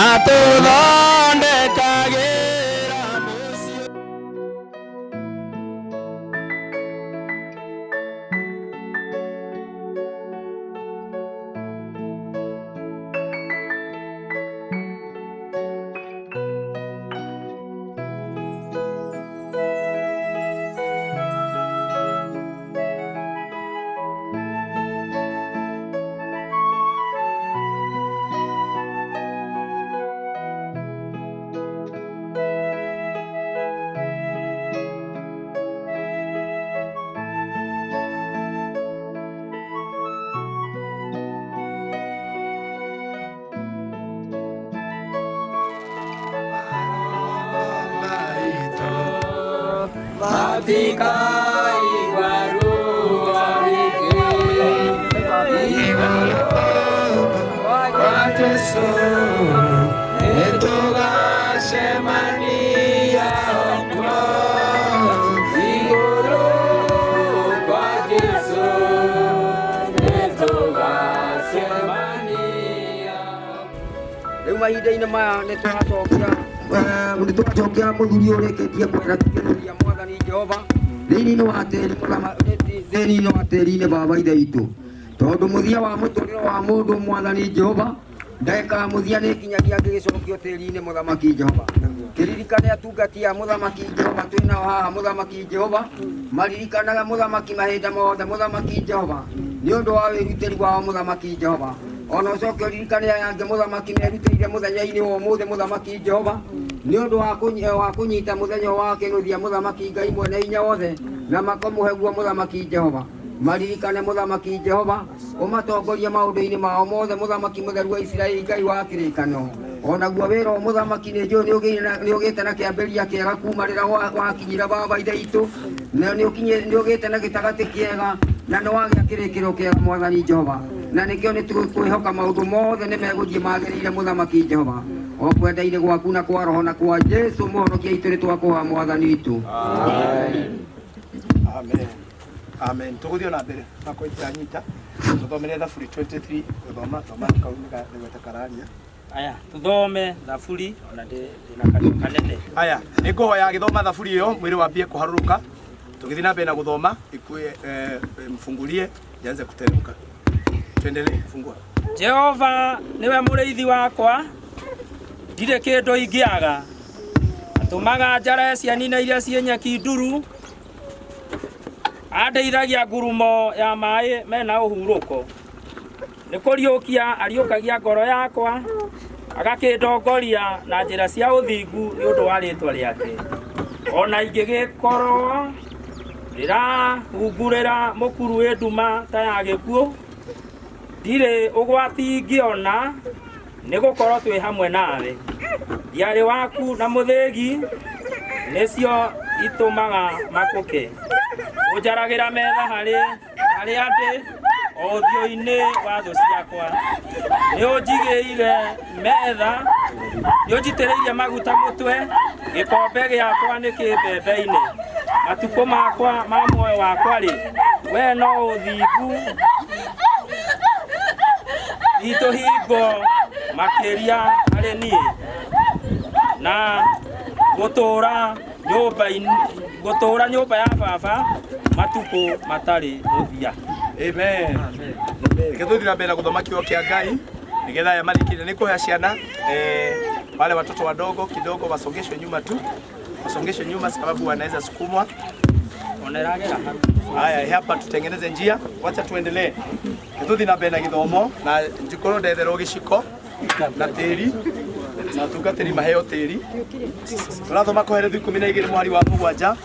atũthondekagĩra mũciĩ.
Rĩu mahinda-inĩ maya nĩ tũracokia mũthuri ũrĩkĩtie kwenda tũkĩrũria mwathani Jehova thĩinĩ wa tĩri thĩinĩ wa tĩri-inĩ baba ithe witũ tondũ mũthia wa mũtũrĩre wa mũndũ mwathani Jehova ndagĩka ya mũthia nĩ nginyagia ngĩgĩcokio tĩri-inĩ mũthamaki Jehova kĩririkane atungati a mũthamaki Jehova twĩ nao haha mũthamaki Jehova maririkanaga mũthamaki mahinda mothe mũthamaki Jehova nĩ ũndũ wa wĩrutĩri wao mũthamaki Jehova ona ũcoke ũririkane aya angĩ mũthamaki merutĩire mũthenya-inĩ wa ũmũthĩ mũthamaki Jehova nĩ ũndũ wa kũnyita mũthenya wa kĩnuthia mũthamaki Ngai mwene hinya wothe na makamũhe guo mũthamaki Jehova maririkane mũthamaki Jehova ũmatongorie maũndũ-inĩ mao mothe mũthamaki mũtheru wa Isiraeli Ngai wa kĩrĩkanĩro onaguo wĩra wa mũthamaki nĩ njũĩ nĩ ũgĩte na kĩambĩrĩria kĩega kuma rĩrĩa wakinyire baba ithe itũ na nĩ ũgĩte na gĩtagatĩ kĩega na nĩ wagĩa kĩrĩkĩro kĩega mwathani Jehova na nĩkĩo nĩ tũkwĩhoka maũndũ mothe nĩ megũthiĩ magĩrĩire mũthamaki Jehova o kwenda-inĩ gwaku na kwa roho na kwa Jesũ mũhonokia itũ nĩ twakũhoya mwathani witũ.
Amen. Amen. Amen. Tũgũthiĩ na mbere makwa itanyita tũthomere Thaburi 23 gũthoma thoma kau nĩ kararia
aya tuthome Thaburi ona ndĩ na kanua kanene
aya nĩ ngũhoya gĩthoma Thaburi ĩyo mwĩrĩ wambie kũharũrũka tũgĩthiĩ na mbere na gũthoma ikue mfungulie ianze kuteremka tuendelee fungua.
Jehova niwe mũrĩithi wakwa ndirĩ kĩndũ ingĩaga atũmaga njare cianina iria ciĩ nyeki nduru andeithagia ngurumo ya maĩ mena ũhurũko nĩ kũriũkia ariũkagia ngoro yakwa agakĩndongoria na njĩra cia ũthingu nĩ ũndũ wa rĩtwa rĩake ona ingĩgĩkorwo ndĩrahungurĩra mũkuru wĩ nduma ta ya gĩkuũ ndirĩ ũgwati ingĩona nĩ gũkorwo twĩ hamwe nawe thiarĩ waku na mũthĩgi nĩcio itũmaga makũke ũnjaragĩra metha harĩa ndĩ O ũthiũ-inĩ wa thũ ciakwa. Nĩ ũnjigĩire metha, nĩ ũnjitĩrĩirie maguta mũtwe, gĩkombe gĩakwa nĩ kĩmbembe-inĩ. Matukũ makwa ma muoyo wakwa-rĩ, we no ũthingu witũ hingo makĩria harĩ niĩ, na gũtũũra nyũmba-inĩ gũtũũra nyũmba ya baba matukũ matarĩ mũthia.
Amen. Reke tũthiĩ na mbere na gũthoma kiugo kĩa Ngai nĩgetha aya marĩkĩrie nĩ kũhe ciana wale watoto wadogo kidogo wasongeshwe nyuma tu, wasongeshwe nyuma sababu wanaweza sukumwa. Haya, hapa tutengeneze njia, wacha tuendelee. Tũthiĩ na mbere na gĩthomo na njikorwo ndetherwo gĩciko na tĩri na atungatĩri maheo tĩri. Tũrathoma Kohelethu 12 mũhari wa 7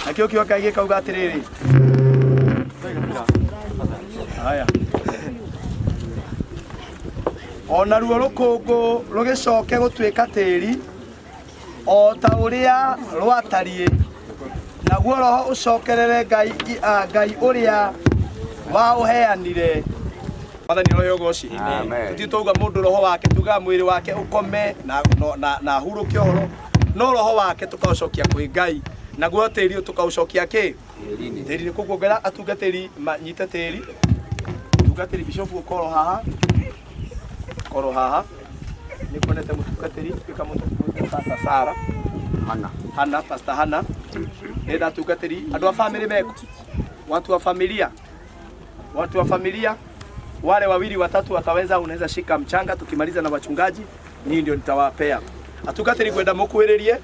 nakĩo kiugo kĩa Ngai gĩkauga atĩrĩrĩ. Haya. Ona ruo rũkũngũ rũgĩcoke gũtuĩka tĩri o ta ũrĩa rwatariĩ, naguo roho ũcokerere Ngai, Ngai ũrĩa waũheanire. Mwathani roho ũgoci. Tũtirĩ twauga mũndũ roho wake, tugaga mwĩrĩ wake ũkome na ahurũke ũhoro, no roho wake tũkaũcokia kwĩ Ngai, naguo tĩri ũyũ tũkaũcokia kĩ? Tĩri-inĩ. Koguo ngera atungatĩri manyite tĩri, mũtungatĩri bishofu ũkorwo haha, korwo haha nĩ kuonete mũtungatĩri tuĩka mũtungatĩri Pastor Sara Hana, Hana, Pastor Hana nĩ ndatungatĩri andũ a family meko, watu wa familia, watu wa familia wale wawili watatu wataweza, unaweza shika mchanga tukimaliza na wachungaji, nyinyi ndio nitawapea. Atungatĩri ngwenda mũkuhĩrĩrie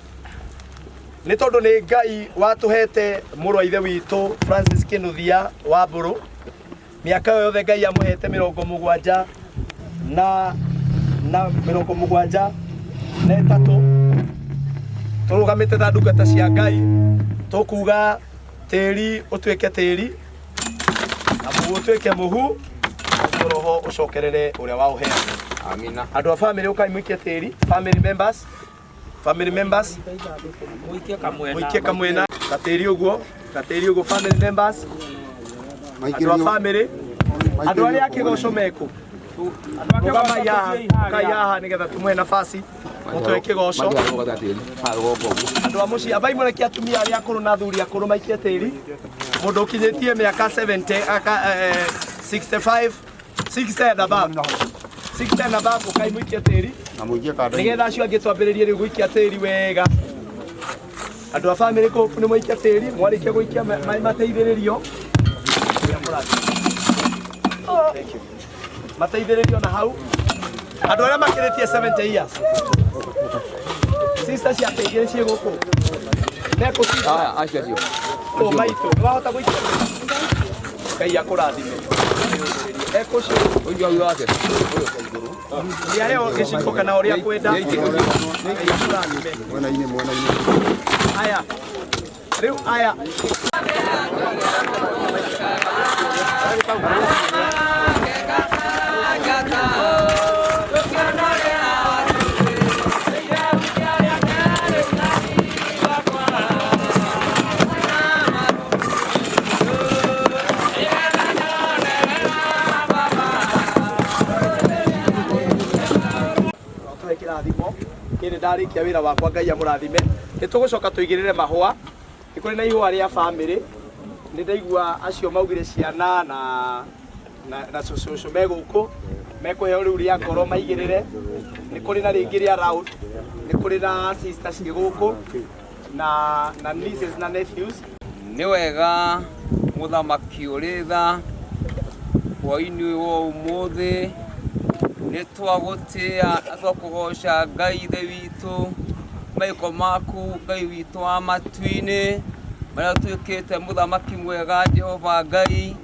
nĩ tondũ nĩ Ngai watũhete mũrũ wa ithe witũ Francis Kinuthia wa Mbũrũ. Mĩaka ĩyo yothe Ngai amũhete 73 na 73 tũrũgamĩte ta ndungata cia Ngai tũkuga tĩri ũtuĩke tĩri na mũhu ũtuĩke mũhu, naguo roho ũcokerere ũrĩa waũheana.
Amina.
Andũ a family ũkai mũikie tĩri, family members, family members
Mũikie kamwena,
mũikie kamwena gatĩri ũguo, gatĩri ũguo, family members, andũ a family, andũ arĩa a kĩgoco mekũ rũgamai haha, ũkai haha nĩgetha tũmũhe nafasi mũtũhe kĩgoco. Andũ a mũciĩ ambai mũrekie atumia arĩa akũrũ na athuri akũrũ maikie tĩri. Mũndũ ũkinyĩtie mĩaka 70 aka, 65 60 and above, 60 and above, ũkai mũikie tĩri nĩgetha acio angĩ twambĩrĩrie rĩu gũikia tĩri wega. Andũ a family kũu nĩ mwaikia tĩri, mwarĩkia gũikia mateithĩrĩrio. Thank you. Mateithĩrĩrio na hau andũ arĩa makĩrĩtie 70 years, sister ciake igĩrĩ ciĩ gũkũ mekũ sister?
Aya, acio acio.
Kũ maitũ nĩ wahota gũikia? Ngai akũrathime. Ekũ cio
Ũcio wake.
Nĩ aheo gĩciko kana ũrĩa kwenda. Ngai akũrathime.
Mwena-inĩ, mwena-inĩ.
Aya rĩu aya tũhe kĩrathimo kĩrĩ ndarĩkia wĩra wakwa Ngai amũrathime. Nĩ tũgũcoka tũigĩrĩre mahũa, nĩ kũrĩ na ihũa rĩa family. Nĩ ndaigua acio maugire ciana na cũcũ me gũkũ mekũheo rĩu rĩa ngoro maigĩrĩre. Nĩ kũrĩ na rĩngĩ rĩa round, nĩ kũrĩ na sister ciĩ gũkũ na nieces na nephews.
Nĩ wega mũthamaki ũrĩ tha hwaĩ-inĩ ũyũ wa ũmũthĩ, nĩ twagũtĩa na twakũgoca Ngai ithe witũ, maiko maku Ngai witũ wa matu-inĩ marĩa ũtuĩkĩte mũthamaki mwega Jehova Ngai,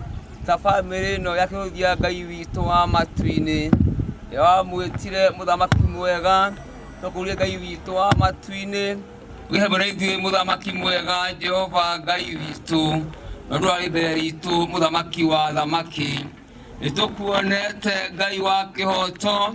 ta family ĩno ya Kĩnuthia Ngai witũ wa matu-inĩ, ĩrĩa wamwĩtire mũthamaki mwega, tũkũrie Ngai witũ wa matu-inĩ wĩ hamwe na ithuĩ mũthamaki mwega Jehova Ngai witũ, na ndwarĩ mbere itũ mũthamaki wa athamaki. Nĩ tũkuonete Ngai wa kĩhoto,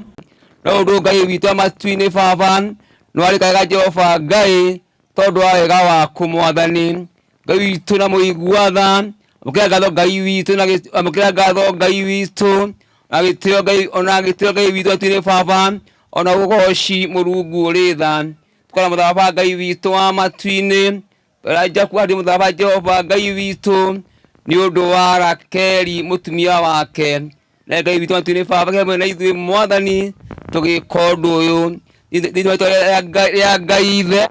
no ũndũ Ngai witũ wa matu-inĩ Baba, nĩ warĩkaga Jehova Ngai tondũ wa wega waku Mwathani Ngai witũ na mũigua tha, Amũkĩra ngatho Ngai witũ na amũkĩra ngatho Ngai witũ na gĩtĩo Ngai ona gĩtĩo Ngai witũ atuire baba ona ũgoci Mũrungu ũrĩ tha. Tukora mũtharaba Ngai witũ wa matu-inĩ Rajaku harĩ mũtharaba Jehova Ngai witũ nĩ ũndũ wa Rakeli mũtumia wake na Ngai witũ matu-inĩ baba hamwe na ithuĩ Mwathani tũgĩka ũndũ ũyũ thĩinĩ wa rĩĩtwa rĩa Ngai Ithe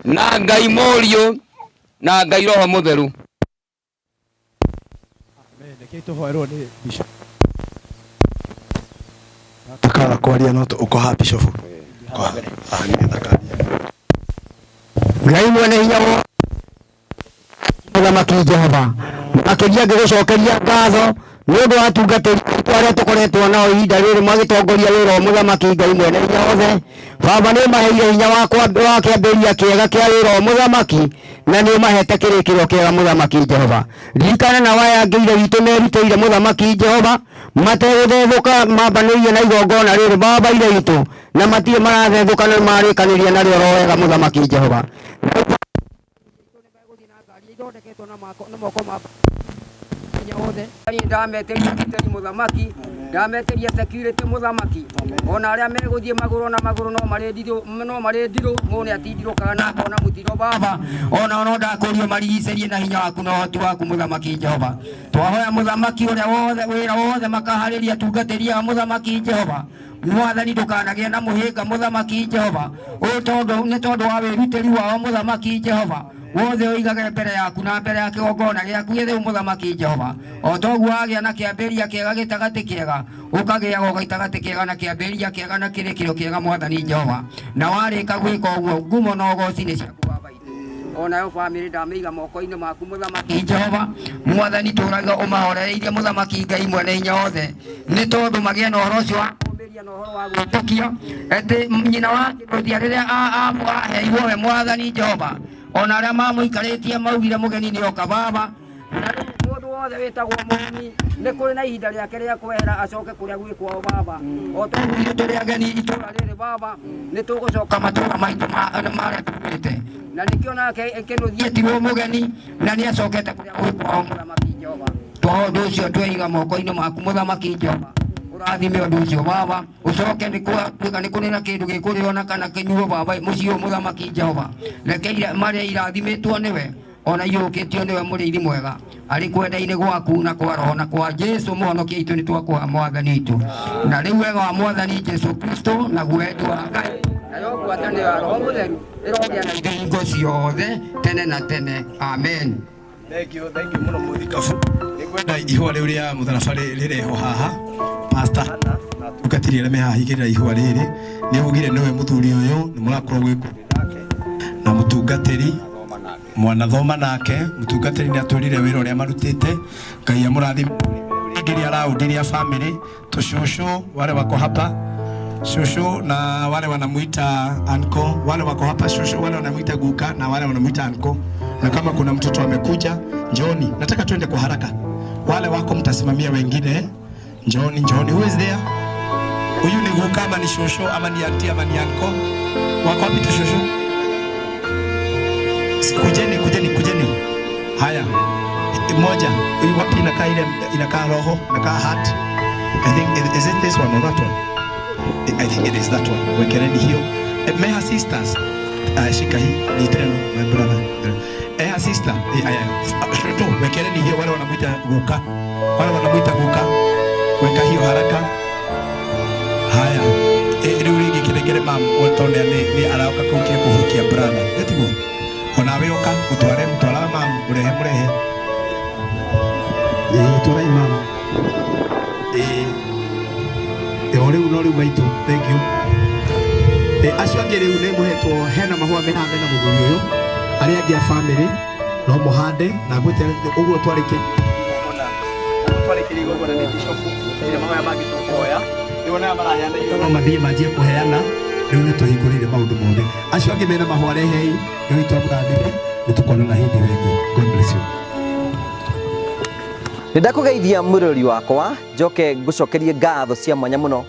na Ngai Mũriũ na Ngai Roho Mũtheru.
Reke tũhoerwo nĩ bishop. Takaga kwaria no ũkoha bishop. Koha. Ah, nĩgetha karia.
Ngai mwene hinya wothe mũthamaki Jehova makĩria ngĩgũcokeria ngatho nĩ ũndũ wa atungatĩri aitũ arĩa tũkoretwo nao ihinda rĩrĩ magĩtongoria wĩra wa mũthamaki Ngai mwene hinya wothe. Baba nĩ ũmaheire hinya wa kĩambĩrĩria kĩega kĩa wĩra wa mũthamaki na nĩ ũmahete kĩrĩkĩrĩro kĩega mũthamaki Jehova. Ririkana na aya angĩ ithe witũ merutĩire mũthamaki Jehova mategũthethũka mambanĩirie na igongona rĩrĩ baba ithe witũ na matirĩ marathethũka na nĩmarĩkanĩria narĩo oro wega mũthamaki Jehova.
Ithondeketwo na moko ma hinya wothe. Niĩ ndametĩria ũgitĩri mũthamaki, ndametĩria security mũthamaki, ona arĩa megũthiĩ magũrũ na magũrũ no marĩ ndirũ, no marĩ ndirũ, mũndũ nĩ atindirũkaga na akona mũtino baba, ona no ndakũrio marigicĩrie na hinya waku na ũhoti waku mũthamaki Jehova. Twahoya mũthamaki ũrĩa wothe wĩra wothe makaharĩria atungatĩri a mũthamaki Jehova, Mwathani ndũkanagĩe na mũhĩnga mũthamaki Jehova, ũũ tondũ nĩ tondũ wa wĩrutĩri wao mũthamaki Jehova, wothe ũigage mbere yaku na mbere ya kĩgongona gĩaku gĩtheru mũthamaki Jehova. O toguo wagĩa na kĩambĩrĩria kĩega gĩtagatĩ kĩega, ũkagĩaga o gĩtagatĩ kĩega na kĩambĩrĩria kĩega na kĩrĩkĩrĩro kĩega mwathani Jehova. Na warĩka gwĩka ũguo, ngumo na ũgoci nĩ ciaku Baba witũ. Onayo bamĩrĩ ndamĩiga moko-inĩ maku mũthamaki Jehova. Mwathani tũraga ũmahorereirie mũthamaki Ngai mwene hinya wothe, nĩ tondũ magĩe na ũhoro ũcio wa kũũmĩria na ũhoro wa gwĩtĩkia atĩ nyina wa kĩrũthia rĩrĩa aheirwo we mwathani Jehova, ona arĩa mamũikarĩtie maugire mũgeni nĩ oka baba. Na rĩu mũndũ wothe wĩtagwo mũgeni nĩ kũrĩ na ihinda rĩake rĩa kwehera acoke kũrĩa gwĩ kwao baba. O toguo ithuĩ tũrĩ ageni itũũra rĩrĩ baba, nĩ tũgũcoka matũũra maitũ marĩa tumĩte. Na nĩkĩo nake Kĩnuthia etirwo mũgeni na nĩ acokete kũrĩa gwĩ kwao mũthamaki Jehova. Twahoya ũndũ ũcio tweiga moko-inĩ maku mũthamaki Jehova, ũrathime ũndũ ũcio baba, ũcoke nĩ gwatuĩka nĩ kũrĩ na kĩndũ gĩkũrĩo na kana kĩnyuo baba mũciĩ ũyũ mũthamaki Jehova. Reke marĩa irathimĩtwo nĩwe ona iyũkĩtio nĩwe mũrĩithi mwega arĩ kwenda-inĩ gwaku na kwa roho na kwa Jesu mũhonokia witũ nĩ twakũha mwathani witũ. Na rĩu wega wa mwathani Jesu Kristo na wendi wa Ngai nayo ngwatanĩro ya Roho Mũtheru ĩrogĩa na ithuĩ hingo ciothe tene na tene. Amen.
Thank you, thank you mũno mũthikabu. Nĩngwenda ihũa rĩu rĩa mũtharaba rĩrehwo haha. Pastor Hannah na atungatĩri arĩa me haha hingĩrĩra ihũa rĩrĩ. Nĩ ugire nĩwe mũthuri ũyũ, nĩ mũrakorwo gwĩ nake na mũtungatĩri mwanathoma nake. Mũtungatĩri nĩ atwĩrire wĩra ũrĩa marutĩte. Ngai amũrathime. Rĩngĩ rĩa raundi rĩa family, tũcũcũ wale wako hapa, shosho na wale wanamuita anko, wale wako hapa shosho, wale wanamuita guka na wale wanamuita anko. Na kama kuna mtoto amekuja, njooni. Nataka tuende kwa haraka. Wale wako mtasimamia wengine, njooni, njooni. Who is there? Huyu ni guka ama ni shosho ama ni auntie ama ni anko? Wako wapi tu shosho? Kujeni, kujeni, kujeni. Haya. Moja. Huyu wapi inakaa ile inakaa roho, inakaa heart. I think is it this one or that one? I think it is that one. Wekeleni hiyo. May her sisters. Shika hii. Ni teno, my brother. Her sister. Aya. Shoto, wekeleni hiyo wale wanamuita guka. Wale wanamuita guka. Weka hiyo haraka. Haya. Rĩu rĩngĩ kĩnengere mam tondũ nĩ arauka kũu kũhurukia brother. Gĩtiguo? Onawe ũka mũtware mũtwara mam mũrehe mũrehe. Twarai mam. O rĩu no rĩu maitũ. Thank you. Acio angĩ rĩu nĩ mũhetwo hena mahũa mena mena mũthuri ũyũ. Arĩa angĩ a family no mũhande na ngwĩte ũguo twarĩkia igongona nĩ bishop ĩrĩa mahoya mangĩ tũkũhoya rĩu ona maraheana irio no mathiĩ manjie kũheana rĩu nĩ tũhingũrĩire maũndũ mothe. Acio angĩ mena mahũa rehei rĩu twamũrathime nĩ tũkonana hĩndĩ ĩyo ĩngĩ. God bless you.
Nĩ ndakũgeithia mwĩrori wakwa, njoke ngũcokerie ngatho cia mwanya mũno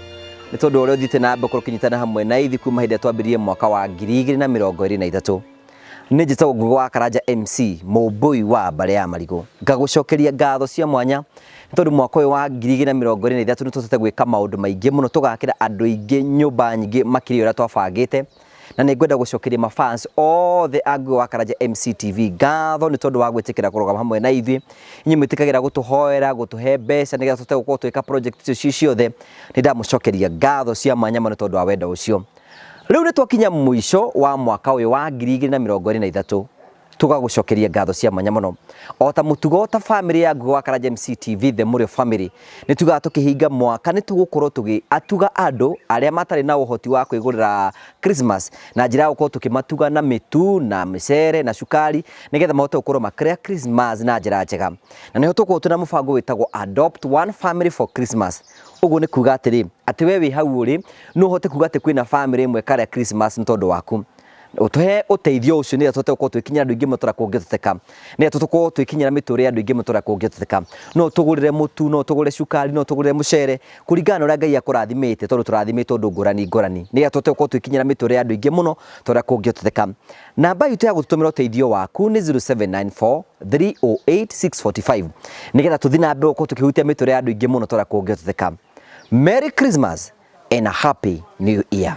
nĩ tondũ ũrĩa ũthiĩte na mbere ũkĩnyitana hamwe na ithuĩ kuma hĩndĩ ĩrĩa twambĩrĩirie mwaka wa 2023. Nĩ njĩtagwo Ngugi wa Karanja MC, mũmbũi wa mbarĩ ya marigũ. Ngagũcokeria ngatho cia mwanya nĩ tondũ mwaka ũyũ wa 2023 nĩ tũhotete gwĩka maũndũ maingĩ mũno, tũgakĩra andũ aingĩ nyũmba nyingĩ makĩria ũrĩa twabangĩte. Na nĩ ngwenda gũcokeria mafans othe a Ngugi wa Karanja MC TV ngatho nĩ tondũ wa gwĩtĩkĩra kũrũgama hamwe na ithuĩ. Inyuĩ mwĩtĩkagĩra gũtũhoera, gũtũhe mbeca nĩgetha tũhote gũkorwo tũgĩka project icio ci ciothe. Nĩ ndamũcokeria ngatho cia mwanya mũno nĩ tondũ wa wendo ũcio. Rĩu nĩ twakinya mũico wa mwaka ũyũ wa 2023, tũgagũcokeria ngatho cia mwanya mũno. O ta mũtugo ta family ya Ngugi wa Karanja MC TV, The Mũrĩo Family, nĩ tugaga tũkĩhinga mwaka nĩ tũgũkorwo tũgĩatuga andũ arĩa matarĩ na ũhoti wa kwĩgũrĩra Christmas na njĩra ya gũkorwo tũkĩmatuga na mĩtu na mĩcere na cukari nĩgetha mahote gũkorwo makĩrĩa Christmas na njĩra njega. Na nĩho tũgũkorwo twĩna mũbango wĩtagwo Adopt One Family for Christmas. Ũguo nĩ kuga atĩrĩ, atĩ we wĩ hau ũrĩ no ũhote kuga atĩ kwĩna family ĩmwe ĩkarĩa Christmas nĩ tondũ waku. Ũtũhe ũteithio ũcio nĩgetha tũhote gũkorwo twĩkinyĩra andũ aingĩ mũno tũrĩa kũngĩhoteka. Nĩgetha tũkorwo twĩkinyĩra mĩtũrĩre ya andũ aingĩ mũno tũrĩa kũngĩhoteka. No ũtũgũrĩre mũtu, no ũtũgũrĩre cukari, no ũtũgũrĩre mũcere, kũringana na ũrĩa Ngai akũrathimĩte tondũ tũrathimĩtwo ũndũ ngũrani ngũrani. Nĩgetha tũhote gũkorwo twĩkinyĩra mĩtũrĩre ya andũ aingĩ mũno tũrĩa kũngĩhoteka. Namba itũ ya gũtũtũmĩra ũteithio waku nĩ 0794 308 645 nĩgetha tũthiĩ na mbere gũkorwo tũkĩhutia mĩtũrĩre ya andũ aingĩ mũno tũrĩa kũngĩhoteka. Merry Christmas and a Happy New Year.